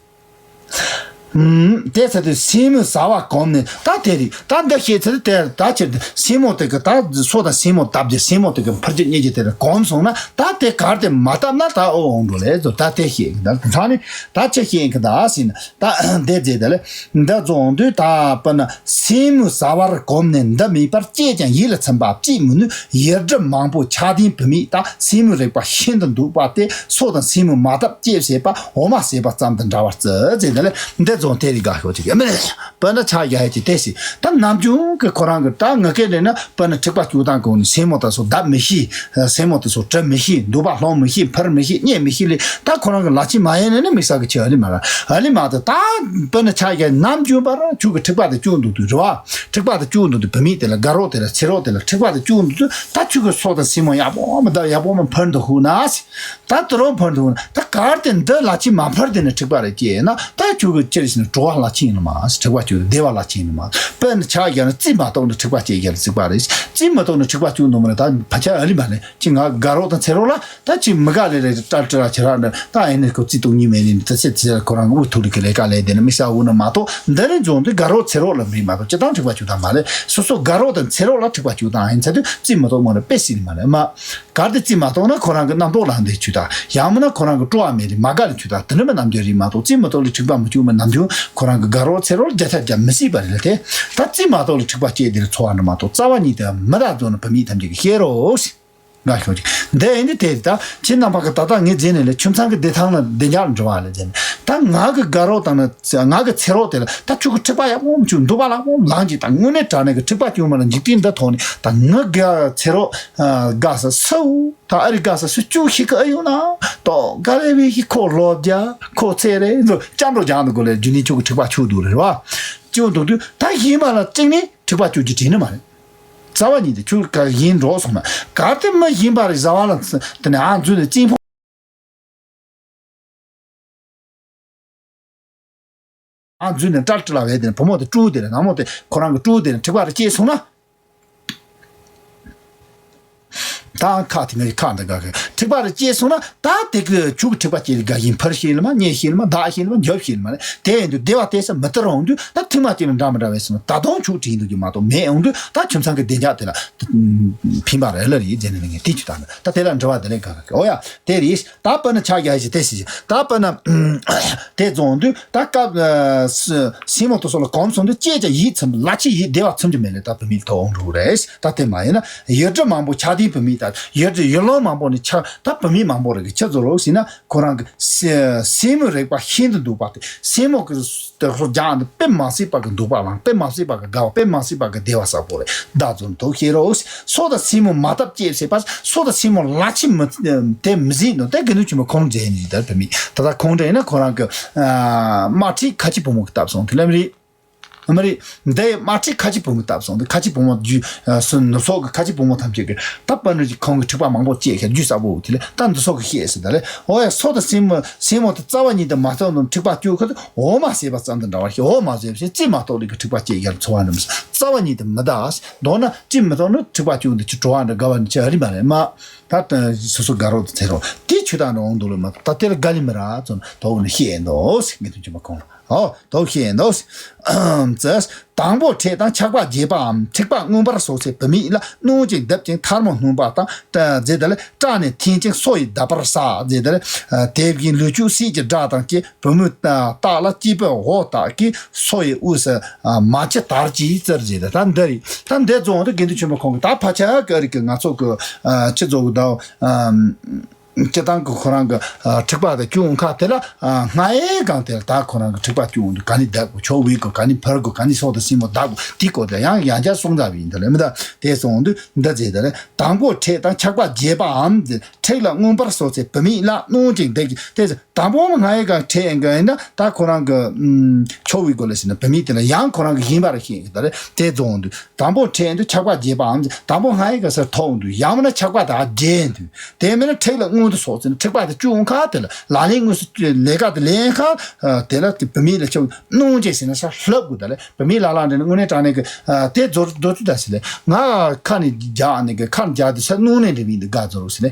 ཨུམ། དེ་ཚེ་དུས་སེན་མོ་ཟ་བ་གོམས་ནས་ད་དེ་རེད། ད་འདི་ཤེས་ཚེ་དེ་ད་ཕྱིར་སེན་མོ་དེ་གི་ད་སོ་དང་སེན་མོ་བཏབ་རྗེས་སེན་མོ་དེ་གི་འཕུར་རྒྱུ་རྙེད་རྒྱུ་དེ་རེད་གོམས་སོང་ན་ད་དེ་གར་དེ་མ་བཏབ་ན་ད་ཨོ་འོང་འགྲོ་ལས་ཚོ་ད་དེ་ཤེས་ད་ཚ་ནི་ད་ཅི་ཤེས་གི་ད་ཟིན་ད་དེ་རྗེས་དེ་ལས་འདི་རྫོང་དུས་ད་པ་ན་སེན་མོ་ཟ་བར་གོམས་ནས་འདི་མིད་པར་སྐྱེས་ཀྱང་ཡིད་ལ་ཚིམ་པ་ཅིས་མི་ནུས། ཡུལ་གྲུ་མང་པོ་ཆ་ལྡན་བུད་མེད་དག་སེན་མོའི་རིག་པ་ཤིན་ཏུ་འདུག་པ་སྟེ་སོ་དང་སེན་མོ་མ་བཏབ་ཅེས་བྱས་པ་འོ་མ་ཟས་པ་ཙམ་དུ་འདྲ་བར་བརྩི་ཟེར་དེ་ལས་འདི་རྫོང་དེ་རིག་དགའ་ཤོག་ཅིག་ཨ་མེ་པ་ན་ཆ་ཡ་ཧེ་ཅི་དེ་སི་ད་ནམ་རྒྱུན་གི་ཁོ་རང་གི་ད་ངི་སྐད་ལས་ན་པ་ན་འཁྲིག་པ་བཅུག་སྟངས་གོང་ནས་སེན་མོ་དང་སོ་བཏབ་མི་ཤེས། སེན་མོ་དེ་སོ་བྲི་མི་ཤེས། འདུག་པ་སློང་མི་ཤེས། འཕུར་མི་ཤེས། རྙེད་མི་ཤེས་ལས་ད་ཁོ་རང་གི་ལ་ཕྱི་མ་ཡེ་ནས་ནི་དམིགས་བསལ་གི་ཆེ་ཨ་ལི་མ་ར་ཨ་ལི་མ་ད་ད་པ་ན་ཆ་ཡ་ནམ་རྒྱུན་པར་ཁྱུ་གི་འཁྲིག་པ་དེ་བཅུག་འདུག་དུས་རེད་བ། འཁྲིག་པ་དེ་བཅུག་འདུག་དུས་བུད་མེད་དེ་ལ་དགའ་རོགས་དེ་ལ་ཚེ་རོགས་དེ་ལ་འཁྲིག་པ་དེ་བཅུག་འདུག་དུས་ད་ཁྱུ་གི་སོ་དང་སེན་མོ་ཡག་པོ་མ་ད་ཡག་པོ་མ་འཕུར་འདུག་ཧུ་ན་སི། ད་དུ་རོ་འཕུར་འདུག་ཧུ་ན་ད་གར་དེ་འདི་ལ་ཕྱི་མ་འཕུར་དེ་ནི་འཁྲིག་པ་རེ་སྐྱེས་ན་ད་ཁྱུ་གི་ཅི་རེད་ཟེར་ན་གྲོ་བ་ལ་ཕྱིན་ནི་མ་སི། འཁྲིག་པ་བཅུག་བདེ་བ་ལ་ཕྱིན་ནི་མ་པས་ནི་ཆ་རྒྱ་ན་རྩིས་མ་གཏོགས་ནི་འཁྲིག་པ་སྐྱེས་རྒྱ་ལ་རྩིག་པ་རེད། རྩིས་མ་གཏོགས་ནི་འཁྲིག་པ་བཅུག་འདུག་མ་ནི་ད་ཕ་ཆ་ཨ་ལི་མ་ནི་ཅི་ང་དགའ་རོགས་དང་ཚེ་རོགས་ལ། ད་ཅིག་མི་དགའ་ལེ་རེ་ཏྲ་ཏྲ་ཁྱེད་རང་འདྲ་ད་ཨེ་ནི་ཁོ་རྩིས་གཏོང་ཉིན་མེད་ནི་ད་ཚེ་ཚེ་ཁོ་རང་འུ་ཐུག་ལི་གི་ལས་ཀ་ལས་དེ་ནི་དམིགས་བསལ་འུ་ན་མ་གཏོགས་འདི་རིང་རྫོང་འདི་དགའ་རོགས་ཚེ་རོགས་ལ་མི་མ་གཏོགས་སྤྱི་བཏང་འཁྲིག་པ་བཅུག་དང་མ་ལས་སོ་སོ་དགའ་རོགས་དང་ཚེ་རོགས་ལ་འཁྲིག་པ་བཅུག་དང་ཨེ་ཚེ་དུས་རྩིས་མ་གཏོགས་མ་ལ་དཔེ་སྲིད་མ་ལས་མ་གར་དེ་རྩིས་མ་གཏོགས་ན་ཁོ་རང་གི་རྣམ་རྟོག་ལ་འདི་བཅུག་དང་ཡང་མིན་ན་ཁོ་རང་གི་སྤྲོ་བ་མེད་རེད་མ་དགའ་ལི་བཅུག་དང་དེ་འདྲ་མ་རྣམ་འགྱུར་རིགས་མ་གཏོགས་རྩིས་མ་གཏོགས་ལི་འཁྲིག་པ་མི་བཅུག་མ་རྣམ་འགྱུར་ཁོ་རང་གི་དགའ་རོགས་ཚེ་རོགས་ལ་རྒྱ་ཆ་རྒྱ་མི་སྲིད་པ་རེད་ལ་དེ་ད་རྩིས་མ་གཏོགས་ལི་འཁྲིག་པ་སྐྱེས་དེ་ལ་འཚོ་བ་འདྲ་མ་གཏོགས་རྩ་བ་ཉིད་དུ་མི་དང་འདྲ་གི་ཤེས་རོགས། ང་ཤོག་ཅིག་འདི་ཡིན་དུས་དེ་ད་ཁྱེད་རྣམ་པ་གི་ད་ལྟ་ངས་མཛད་ནས་ལས་ཁྱིམ་ཚང་གི་བདེ་ཐང་ལ་བདེ་འཇགས་འགྲོ་བ་ལ་མཛད་ནས་ད་ང་གི་དགའ་རོགས་དང་ནི་ང་གི་ཚེ་རོགས་དེ་ལ་ད་ཁྱོད་ཀྱི་འཁྲིག་པ་ཡག་པོ་མ་བཅུག་འདུག་པ་ལག་པོ་ལངས་ཀྱི་ད་དངོས་གནས་དྲང་གནས་ཀྱི་འཁྲིག་པ་བཅུག་མ་ལ་འཇིག་རྟེན་འདི་ཐོག་ནས་ད་ངི་དགའ་ཚེ་རོགས་དགའ་ས་སུ་ད་ཨ་རི་དགའ་ས་སུ་བཅུག་ཤིག་གི་ཨ་ཡོང་ན་ཏོ་དགའ་ལས་བའི་ཤི་ཁོ་ལོ་བརྒྱ་ཁོ་ཚེ་རེ་ཚོ་སྐྱབས་འགྲོ་རྒྱག་འདུག་གོ་ལས་རྒྱུ་ནི་ཁྱོད་ཀྱི་འཁྲིག་པ་བཅུག་འདུག་རེད་བ། བཅུག་འདུག་དུས་ད་ཡིན་པ་ལ་གཅིག་ནི་འཁྲིག་པ་བཅུག་རྒྱུ་དྲན་ནི་མ་རེད། རྩ་བ་ཉིད་དུ་ཁྱོད་ག་ཡིན་འགྲོ་སོང་ན་ག་དེ་མི་ཡིན་པ་རེད་བཟའ་བ་ལ་དེ་ནས་ཨ་འཛུལ་ནས་གཅིན་ཕུང་ཨ་འཛུལ་ནས་སྐྲ་བྲི་ལ་བས་དེ་ནས་བུ་མོ་དེ་སྤྲུལ་དེ་ནས་ནག་མོ་དེ་ཁོ་རང་གི་སྤྲུལ་དེ་ནས་འཁྲིག་པ་རེ་སྐྱེས་སོང་ན། ད་ཁ་དེ་ངའི་ཁ་འདི་ག་གི་འཁྲིག་པ་རེ་སྐྱེས་སོང་ན་ད་དེ་གི་ཁྱུ་གི་འཁྲིག་པ་སྐྱེས་ལ་ག་ཡིན་ཕར་ཤེས་ལ་མ་ཉེ་ཤེས་ལ་མ་བདག་ཤེས་ལ་མ་འཇབ་ཤེས་ལ་མ་རེད་དེ་ཡིན་དུས་བདེ་བ་བལྟས་ས་མི་ལྟར་འོང་དུས་ད་ཐིག་མ་སྐྱེས་ལ་འདྲ་མི་འདྲ་བས་སོང་ད་དུང་ཁྱུ་དྲིན་འདུག་གི་མ་གཏོགས་མེད་འོང་དུས་ད་ཁྱིམ་ཚང་གི་བདེ་འཇགས་དེ་ལ། ཕན་པ་རེད་ལ་རེད་ཟེར་ནས་ངས་དེ་ཅི་ལྟར་ན་ད་དེ་ལ་འབྲེལ་བ་དེ་ལས་ག་ག་གི་ཨོ་ཡ་དེ་རེད། ད་པ་ན་ཆ་རྒྱ་ཞིག་དེ་ཞིག་ད་པ་ན་དེ་རྫོང་དུས་ད་སྐབས་སེན་མོ་དུ་སོགས་ལ་གོམས་སོང་དུས་སྐྱེས་ཀྱང་ཡིད་ཚིམ་ལ་ཕྱི་ཡིད་བདེ་བ་ཚིམ་གྱི་མེད་ལས་ད་བུད་མེད་ཐོག་འོང་འགྲོ་གི་རེད། ད་དེ་མ་ཡིན་ན་ཡུལ་གྲུ་མང་པོ་ཆ་ལྡན་བུད་མེད་ད་ཡུལ་གྲུ་ཡུལ་ལུང་མང་པོ་ནས་ཆ་ད་བུད་མེད་མང་པོ་རེད་གི་ཆ་ཚོ་རོགས་ཟེར་ན། ཁོ་རང་གི་སེ་སེན་མོའི་རིག་པ་ཤིན་ཏུ་འདུག་པ་དེ་སེན་མོ་གི་དེ་ཁོ་རྒྱང་དུ་དཔེ་མ་སྲིད་པ་གི་འདུག་པ་ལང་དཔེ་མ་སྲིད་པ་གི་དགའ་བ་དཔེ་མ་སྲིད་པ་གི་བདེ་བ་ཟབ་པོ་རེད། བདག་རྫོང་དུ་ཤེས་རོགས། སོ་དང་སེན་མོ་མ་བཏབ་ཅེས་བྱེད་པ་སོ་དང་སེན་མོ་ལ་ཕྱི་མི་དེ་མི་སྲིད་ནོ་དེ་དགེ་འདུན་ཆེན་མོ་ཁོང་མཛད་ནི་དར་བུད་མེད་ད་ལྟ་ཁོང་འདྲ་ཡིན་ན་ཁོ་རང་གི་དམར་ཁྲིད་ཁ་ཆེ་བུ་མོ་གི་བཏབ་སོང་དེ་ལམ་རེད། ཨ་མ་རེད། འདི་ཡི་དམར་ཁྲིད་ཁ་ཆེ་བུ་མོ་བཏབ་སོང་། འདི་ཁ་ཆེ་བུ་མོ་རྒྱུ་ཨ་སུ་ནུབ་སོག་གི་ཁ་ཆེ་བུ་མོ་ཐམས་ཅད་ཀྱིས་ད་པ་ནུ་ཅིག་ཁོང་གི་འཁྲིག་པ་མང་པོ་བཅད་ཤག་རྒྱུ་གསལ་པོ་དེ་ལས། ད་འདི་སོག་གི་བཤད་ཟེར། ད་ལས་འོ་ཡ་སོག་དང་སྲིན་མོ་སྲིན་མོ་དེ་རྩ་བ་ཉིད་དུ་མ་གཏོགས་ནོ་འཁྲིག་པ་བཅུག་ཁ་དུ་འོ་མ་ཟས་པ་ཙམ་དུ་འདྲ་བ་ཞིག་འོ་མ་ཟས་པ་ཞིག་ཅི་མ་གཏོགས་ལས་ཀྱི་འཁྲིག་པ་བཅད་ཡར་འཚོ་བ་འདྲ་མི་སྲིད། རྩ་བ་ཉིད་དུ་མི་གདའ། མདོར་ན་ཅི་མི་གཏོགས་ནོ་འཁྲིག་པ་བཅུག་འདི་ཅི་བྲོ་བ་འདྲ་དགའ་བ་འདྲ་ཅི་ཨ་རི་མ་རེད་མ། ད་སོ་སོ་དགའ་རོགས་དེ་ཚེ་རོགས་དེ་ཆུ་དང་འགྲོ་འོང་འདུག་ལ་མ་ད་དེ་ལ་དགའ་ལི་མི་ར་ཙམ་དོག་ནི་ཤེས་འདུག་ཟེར། ངེས་དོན་ཆེན་པོ་ཁོང་ལ། ཨོ་དོག་ཤེས་འདུག་ཟེར། དང་པོ་ཁྲེགས་དང་ཆགས་པ་རྒྱས་པའམ་འཁྲིག་པ་མངོན་པར་གསོག་ཚེ་བུད་མེད་ལ་སྣང་ཅིང་གདུབ་ཅིང་ཐལ་མོ་སྣུན་པ་དང་། ད་ཟེར་ད་ལ་སྐྲག་ནས་འཐེན་ཅིང་སོ་ཡིས་བརྡབ་པར་བྱ་ཟེར་ད་ལ། དེ་བཞིན་ལུས་སྤྱོད་སྲིད་ཀྱི་དགྲ་དང་བཅས། བུ་མོའི་རྟགས་ལ་སྐྱེས་བུ་འོ་སྟག་གི། སོ་ཡི་དབུས་སུ་མ་ཆུ་དར་གྱིས་བཙིར་ཟེར། ད་འདི་རེད། ད་འདི་རྫོང་དུ་དགེ་འདུན་ཆེན་པོ་ཁོང་གིས་ད་ཕ་ཆ་ཀ་རི་ཀི་ང་ཚོ་གི་ཆུ་རྫོང་གི་ཟླ་བ། སྤྱི་བཏང་གི་ཁོ་རང་གི་ཨ་འཁྲིག་པ་དང་སྐྱོན་ཁ་དེ་ལ་ཨ་སྔ་ཡའི་སྒང་དེ་ལ་ད་ཁོ་རང་གི་འཁྲིག་པ་སྐྱོན་འདུག་ག་ནི་བདག་གོ་ཆོག་བའི་གོ་ག་ནི་འཕར་གོ་ག་ནི་སོགས་དང་སྲིན་མོ་བདག་གོ་དེ་གོ་དེ་ཡང་ཡང་བསྐྱར་གསུང་ཚར་བ་ཡིན་ད་ལེ་མི་ད་དེ་སོང་དུས་འདི་ཟེར་ད་ལེ། དང་པོ་ཁྲེགས་དང་ཆགས་པ་རྒྱས་པའམ་ཁྲེགས་ལ་མངོན་པར་གསོག་ཚེ་བུད་མེད་ལ་སྣང་ཅིང་གདུབ་ཀྱི་དེ་དང་པོ་སྔ་ཡའི་སྒང་ཁྲེགས་ཡིན་ག་ཡིན་ན་ད་ཁོ་རང་གི་ཆོག་བའི་གོ་ལ་ཟེར་ན་བུད་མེད་དེ་ལ་ཡང་ཁོ་རང་གི་ཡིན་པ་རེ་ཤེས་ཡིན་ད་ལེ་དེ་སོང་དུས། དང་པོ་ཁྲེགས་འདི་ཆགས་པ་རྒྱས་པའམ་དང་པོ་སྔ་ཡི་ག་སར་ཐོག་འདུག་ཡང་མིན་ན་ཆགས་པ་དང་རྒྱས་འདུག་དེ་མིན་ན་ཁྲེགས་ལ་མངོན་དུ་སོགས་ཟེར་ན་འཁྲིག་པ་དང་སྐྱོན་ཁ་དེ་ལ་ལག་ལེན་དངོས་སུ་ལས་ཀ་དེ་ལེན་ཁ་དེ་ལ་དེ་བུད་མེད་ལ་ཆགས་སྣང་བྱེད་ཟེར་ན་ས་ལྷབ་དགོས་ད་ལེ་བུད་མེད་ལ་ལ་འདྲ་ནི་དངོས་གནས་དྲང་གནས་ཀྱི་དེ་རྫོར་རྡོ་བཅུ་ད་ཟེར་ལེ་ང་ཁ་ནས་རྒྱག་ནས་ཀྱི་ཁ་ནས་རྒྱག་དེ་ས་སྣང་ནས་འདྲ་བའི་འདི་དགའ་རྫོར་ཟེར་ལེ།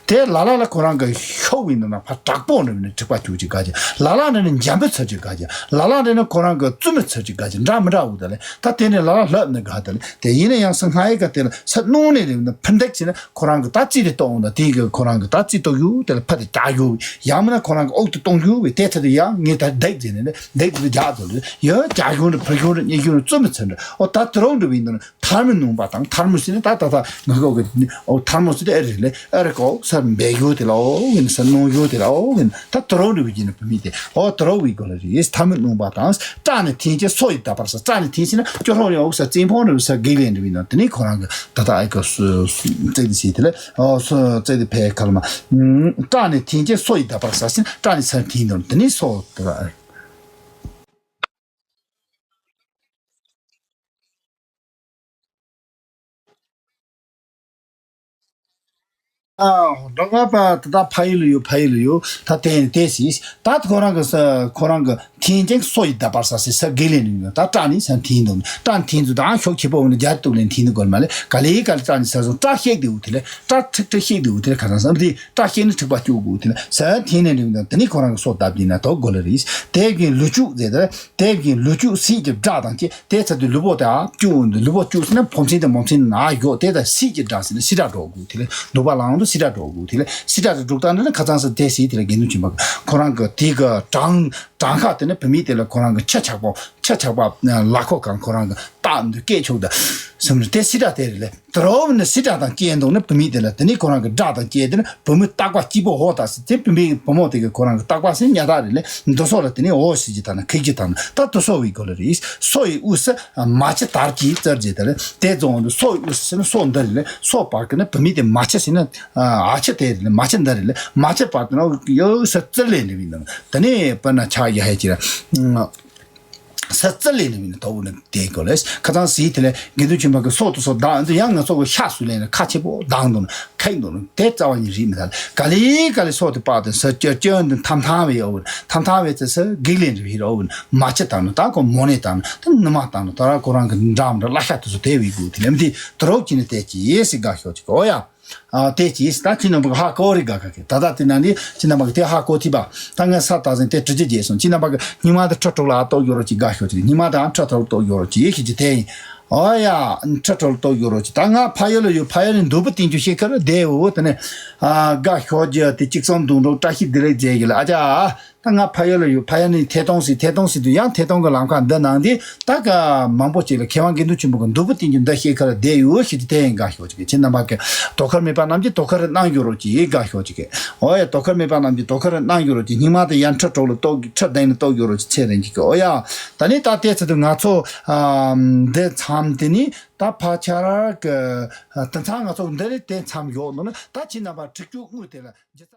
དེ་ལ་ལ་ལ་ཁོ་རང་གི་ཤོག་བུའི་ནང་ན་ཕར་དྲག་པོ་ནི་ནི་འཁྲིག་པ་བཅུག་ཅིག་དགའ་ཅིག་ལ་ལ་ནི་ནི་འཇམ་པོ་ཚར་ཅིག་དགའ་ཅིག་ལ་ལ་ནི་ནི་ཁོ་རང་གི་བཙུན་མོ་ཚར་ཅིག་དགའ་ཅིག་འདྲ་མི་འདྲ་འུ་ད་ལེ། ད་དེ་ནི་ལ་ལ་ལྷབ་ནི་དགའ་ད་ལེ། དེ་ཡིན་ན་ཡང་སང་སྔ་ཡི་ག་དེ་ལ་ས་སྣང་ནས་རེ་ནི་ཕུ་འདེགས་ཆེ་ན་ཁོ་རང་གི་ད་རྩིས་དེ་གཏོང་འོང་ད་དེ་གི་ཁོ་རང་གི་ད་རྩིས་གཏོང་ཡུ་དེ་ལ་ཕ་དེ་རྒྱག་ཡུ་ཡང་མིན་ན་ཁོ་རང་གི་འོག་ཏུ་གཏོང་ཡུ་བས་དེ་ཚ་དེ་ཡང་ངས་ད་འདེགས་ཟེར་ནས་ནི་འདེགས་དེ་རྒྱག་ད་ལེ་ཡ་རྒྱག་ཡུ་ནི་ཕུ་ཡུ་ནི་གཉིས་ཡུ་ནི་བཙུན་མོ་ཚར་འདྲ་འོ་ད་དེ་རང་འདྲ་བའི་ནི། ཐལ་མོ་སྣུན་པ་དང་ཐལ་མོ་ཟེར་ན་ད་ད་ད་ང་གོ་གི་ཨོ་ཐལ་མོ་ཟེར་ཏེ་ཨེ་རེད་ལེ་ཨེ་རེད་གོ་ས་འབད་ཡོད་དེ་ལ་ཨོ་གིན་ས་སྣང་ཡོད་དེ་ལ་ཨོ་གིན་ད་དུ་རོ་རུ་གི་ན་བུད་མེད་དེ་ཨོ་དུ་རོ་བི་གོ་ལ་རེད། ཐལ་མོ་སྣུན་པ་དང་སྐྲ་ནི་འཐེན་ཅིང་སོ་ཡིས་བརྡབ་པར་བྱ། སྐྲ་ནི་འཐེན་ཟེར་ན་སྐྱོ་ཧྲོག་རེ་ཨོ་ས་བཙན་ཕོང་རེ་ས་གེགས་ལེན་རེ་བི་ན་དེ་ནི་ཁོ་རང་གི་ད་ད་ཨེ་གོ་སུ་སུ་བཙན་དེ་ཟེར་དེ་ལ་ཨོ་སུ་བཙན་དེ་ཕེ་ཁ་ལ་མ་སྐྲ་ནི་འཐེན་ཅིང་སོ་ཡིས་བརྡབ་པར་བྱ་ཟེར་སྐྲ་ནི་ས་འཐེན་དང་དེ་ནི་སོ་དེ་ལ། ཨ་འགྲོ་ང་པ་ད་ད་ཕ་ཡུལ་ལ་ཡོད་ཕ་ཡུལ་ལ་ཡོད་ད་དེ་དེ་སྲིད་ད་ཁོ་རང་གི་ས་ཁོ་རང་གི་འཐེན་ཅིང་སོ་ཡིས་བརྡབ་པར་བྱ་ཟེར་ས་གེགས་ལེན་ནས་ད་སྐྲ་ནི་ས་འཐེན་འདུག་སྐྲ་འཐེན་ཚུལ་དང་ཤོག་ཆེ་པོ་འོ་ན་རྒྱ་གཏུག་ལེན་འཐེན་ནི་དགོས་མ་ལེ་ག་ལེ་ག་ལེ་སྐྲ་ནི་ས་སོང་སྐྲ་ཤེག་དེ་འུ་དེ་ལེ་སྐྲ་ཁྲིག་ཁྲི་ཤེག་དེ་འུ་དེ་ལེ་ག་ཚང་བསམ་དེ་སྐྲ་ཤེག་ནི་འཁྲིག་པ་བཅུག་དགོས་དེ་ལེ་ས་འཐེན་ནས་འདུག་དེ་ནི་ཁོ་རང་གི་སོ་བརྡབ་ཀྱིན་ན་དོག་དགོས་ལེ་རེད། དེ་བཞིན་ལུས་སྤྱོད་ཟེར་ད། དེ་བཞིན་ལུས་སྤྱོད་སྲིད་ཀྱི་དགྲ་དང་བཅས། དེ་ཚར་དུས་ལུས་པོ་དེ་ཨ་བཅུག་འོང་དུས་ལུས་པོ་བཅུག་ཟིན་ན་ཕོ་མཚན་དང་མོ་མཚན་ན་ཡོད་དེ་དང་སྲིད་ཀྱི་དགྲ་ཟེར་ན་སྲིད་དགྲ་སྒྲོག་དགོས་དེ་ལས་ལུས་པ་ལའང་དུ་སྲིད་དགྲ་སྒྲོག་དགོས་དེ་ལས་སྲིད་དགྲ་དེ་སྒྲོག་སྟངས་འདི་ནི་ཁ་ཚང་ས་དེ་སྲིད་དེ་ལས་དགེ་འདུན་ཆོས་འཕགས་ཁོ་རང་གི་དེ་གི་གྲངས་གྲངས་ཁ་དེ་ནི་བུད་མེད་དེ་ལ་ཁོ་རང་གི་ཆ་ཆག་པོ་ཆ་ཆག་པ་ལ་ཁོ་གང་ཁོ་རང་གི་རྟགས་འདི་སྐད་ཆོག་ད་སེམས་རེ་དེ་སྲིད་དགྲ་དེ་རེད་ལས། དེ་རོ་ནི་སྲིད་དགྲ་དང་བཅས་འདུག་ནི་བུད་མེད་དེ་ལ་དེ་ནི་ཁོ་རང་གི་དགྲ་དང་བཅས་དེ་ནི་བུ་མོའི་རྟག་པ་སྐྱིད་པོ་འོ་ད་སི་དེ་བུད་མེད་བུ་མོ་དེ་གི་ཁོ་རང་གི་རྟག་པ་སི་ཉ་དག་རེད་ལས་འདི་སོགས་ལ་དེ་ནི་འོ་ཞིག་ཅི་དང་ན་ཁིག་ཅི་དང་ན་ད་དུ་སོ་བའི་གོ་ལ་རེད། སོ་ཡི་དབུས་སུ་མ་ཆུ་དར་གྱིས་བཙིར་ཅི་དེ་ལས་དེ་རྫོང་དུ་སོ་ཡི་དབུས་སུ་ནི་སོ་འདི་རེད་ལས་སོ་བར་གི་ནི་བུད་མེད་དེ་མ་ཆུ་སི་ནི་ཨ་ཆུ་དེ་རེད་ལས་མ་ཆུ་འདི་རེད་ལས་མ་ཆུ་བར་དུ་ནི་ཡོད་སི་བཙིར་ལས་ནི་བི་ནི་དེ་ནི་བུ་ན་ཆ་ཡ་ཧེ་ཅི་ར། ས་རྩི་ལས་ནི་མིན་ན་དོ་བོ་ནི་དེ་གོ་ལས་ཁ་ཚང་སི་དེ་ལས་དགེ་འདུན་ཆོས་འཕགས་ཀྱི་སྲོག་ཏུ་སོགས་བདག་འདི་ཡང་ང་ཚོ་གི་ཤ་སུ་ལེན་ན་ཁ་ཆེ་པོ་བདག་འདུག་ན་ཁེག་འདུག་ན་དེ་རྩ་བ་ཉིད་རིག་མི་ཐལ་ག་ལི་ག་ལི་སྲོག་དེ་དཔག་དེ་ས་སྐྱོ་སྐྱོ་འདི་ཐམ་ཐང་བའི་ཨོ་ཐམ་ཐང་བའི་ཚེ་ས་གེགས་ལེན་རི་བི་ར་ཨོ་མ་ཆི་དང་ན་ད་ཁོ་མོ་ནས་དང་ན་ད་ནི་མ་དང་ན་ད་ར་ཁོ་རང་གི་འདྲ་མི་འདྲ་བླ་ཤ་དུ་སོ་དེ་བའི་གུ་དེ་ལས་མི་དེ་དུ་རོགས་ཀྱི་ནི་དེ་ཅི་ཡེ་སི་དགའ་ཤོག་ཅིག་ཨོ་ཡ། ཨ་དེ་ཅིས་ད་ཁྱེད་རྣམ་པ་གི་ཧ་གོ་རི་ག་ག་གི་ད་ལྟ་དེ་ན་ནི་ཁྱེད་རྣམ་པ་གི་དེ་ཧ་གོ་ཐིས་པ། ད་ངས་ས་ད་ཟིན་དེ་དྲི་རྒྱུ་བརྗེད་སོང་། ཁྱེད་རྣམ་པ་གི་སྙིང་མ་དེ་ཁྲི་དྲུག་ལ་ཨ་ཏོག་ཡོད་རོགས་ཅིག་དགའ་ཤོག་ཅིག་སྙིང་མ་དང་ཁྲི་དྲུག་ཏོག་ཡོད་རོགས་ཅིག་ཡེ་ཤེས་ཀྱི་དེ་ཡིན། ཨོ་ཡ་ཁྲི་དྲུག་ཏོག་ཡོད་རོགས་ཅིག་ད་ང་ཕ་ཡུལ་ལ་ཡོད། ཕ་ཡུལ་ནས་འདུག་པ་བསྟན་རྒྱུ་ཤེས་ཁར་བསྡད་འོ་དེ་ནས་ཨ་དགའ་ཤོག་ཅིག་དེ་གཅིག་ཙམ་འདུག་འགྲོ་བཀྲ་ཤིས་བདེ་ལེགས་མཛད་ཀྱི་ལ་ཨ་ཅག་ད་ང་ཕ་ཡུལ་ལ་ཡོད། ཕ་ཡུལ་ནས་ཐད་གཏོང་ཟིག་ཐད་གཏོང་ཟིག་ཏུ་ཡང་ཐད་གཏོང་གི་ལམ་ཁ་འདི་ནང་དེ་ད་ག་མང་པོ་ཅིག་ལ་མཁས་དབང་དགེ་འདུན་ཆོས་འཕགས་ཀྱི་འདུག་པ་བསྟན་རྒྱུ་འདི་ཤེས་ཁར་བསྡད་ཡོད་ཞེས་དེ་ཡིན་དགའ་ཤོག་ཅིག་ཁྱེད་རྣམ་པ་གི་དོ་ཁུར་མེད་པ་རྣམས་ཀྱིས་དོ་ཁུར་གནང་རྒྱུ་རོགས་ཅིག་དགའ་ཤོག་ཅིག་ཨོ་ཡ་དོ་ཁུར་མེད་པ་རྣམས་ཀྱིས་དོ་ཁུར་གནང་རྒྱུ་རོགས་ཅིག་སྙིང་མ་དེ་ཡང་ཁྲི་དྲུག་ལ་གཏོགས་ཁྲི་བདུན་ལ་གཏོགས་རྒྱུ་རོགས་ཅིག་ཚེ་རིང་ཅིག་གི་ཨོ་ཡ། ད་ནི་ད་ལྟའི་ཚེ་དུ་ང་ཚོ་འདི་མཚམས་དེ་ནི་ད་ཕ་ཆ་ར་གི་དེ་མཚམས་ང་ཚོ་འདི་རེད་དེ་མཚམས་ཡོད་ནོ་ནི་ད་ཁྱེད་རྣམ་པ་ཁྲིག་ཁྲུག་དངུལ་དེ་ལ་ཇི་ཙམ།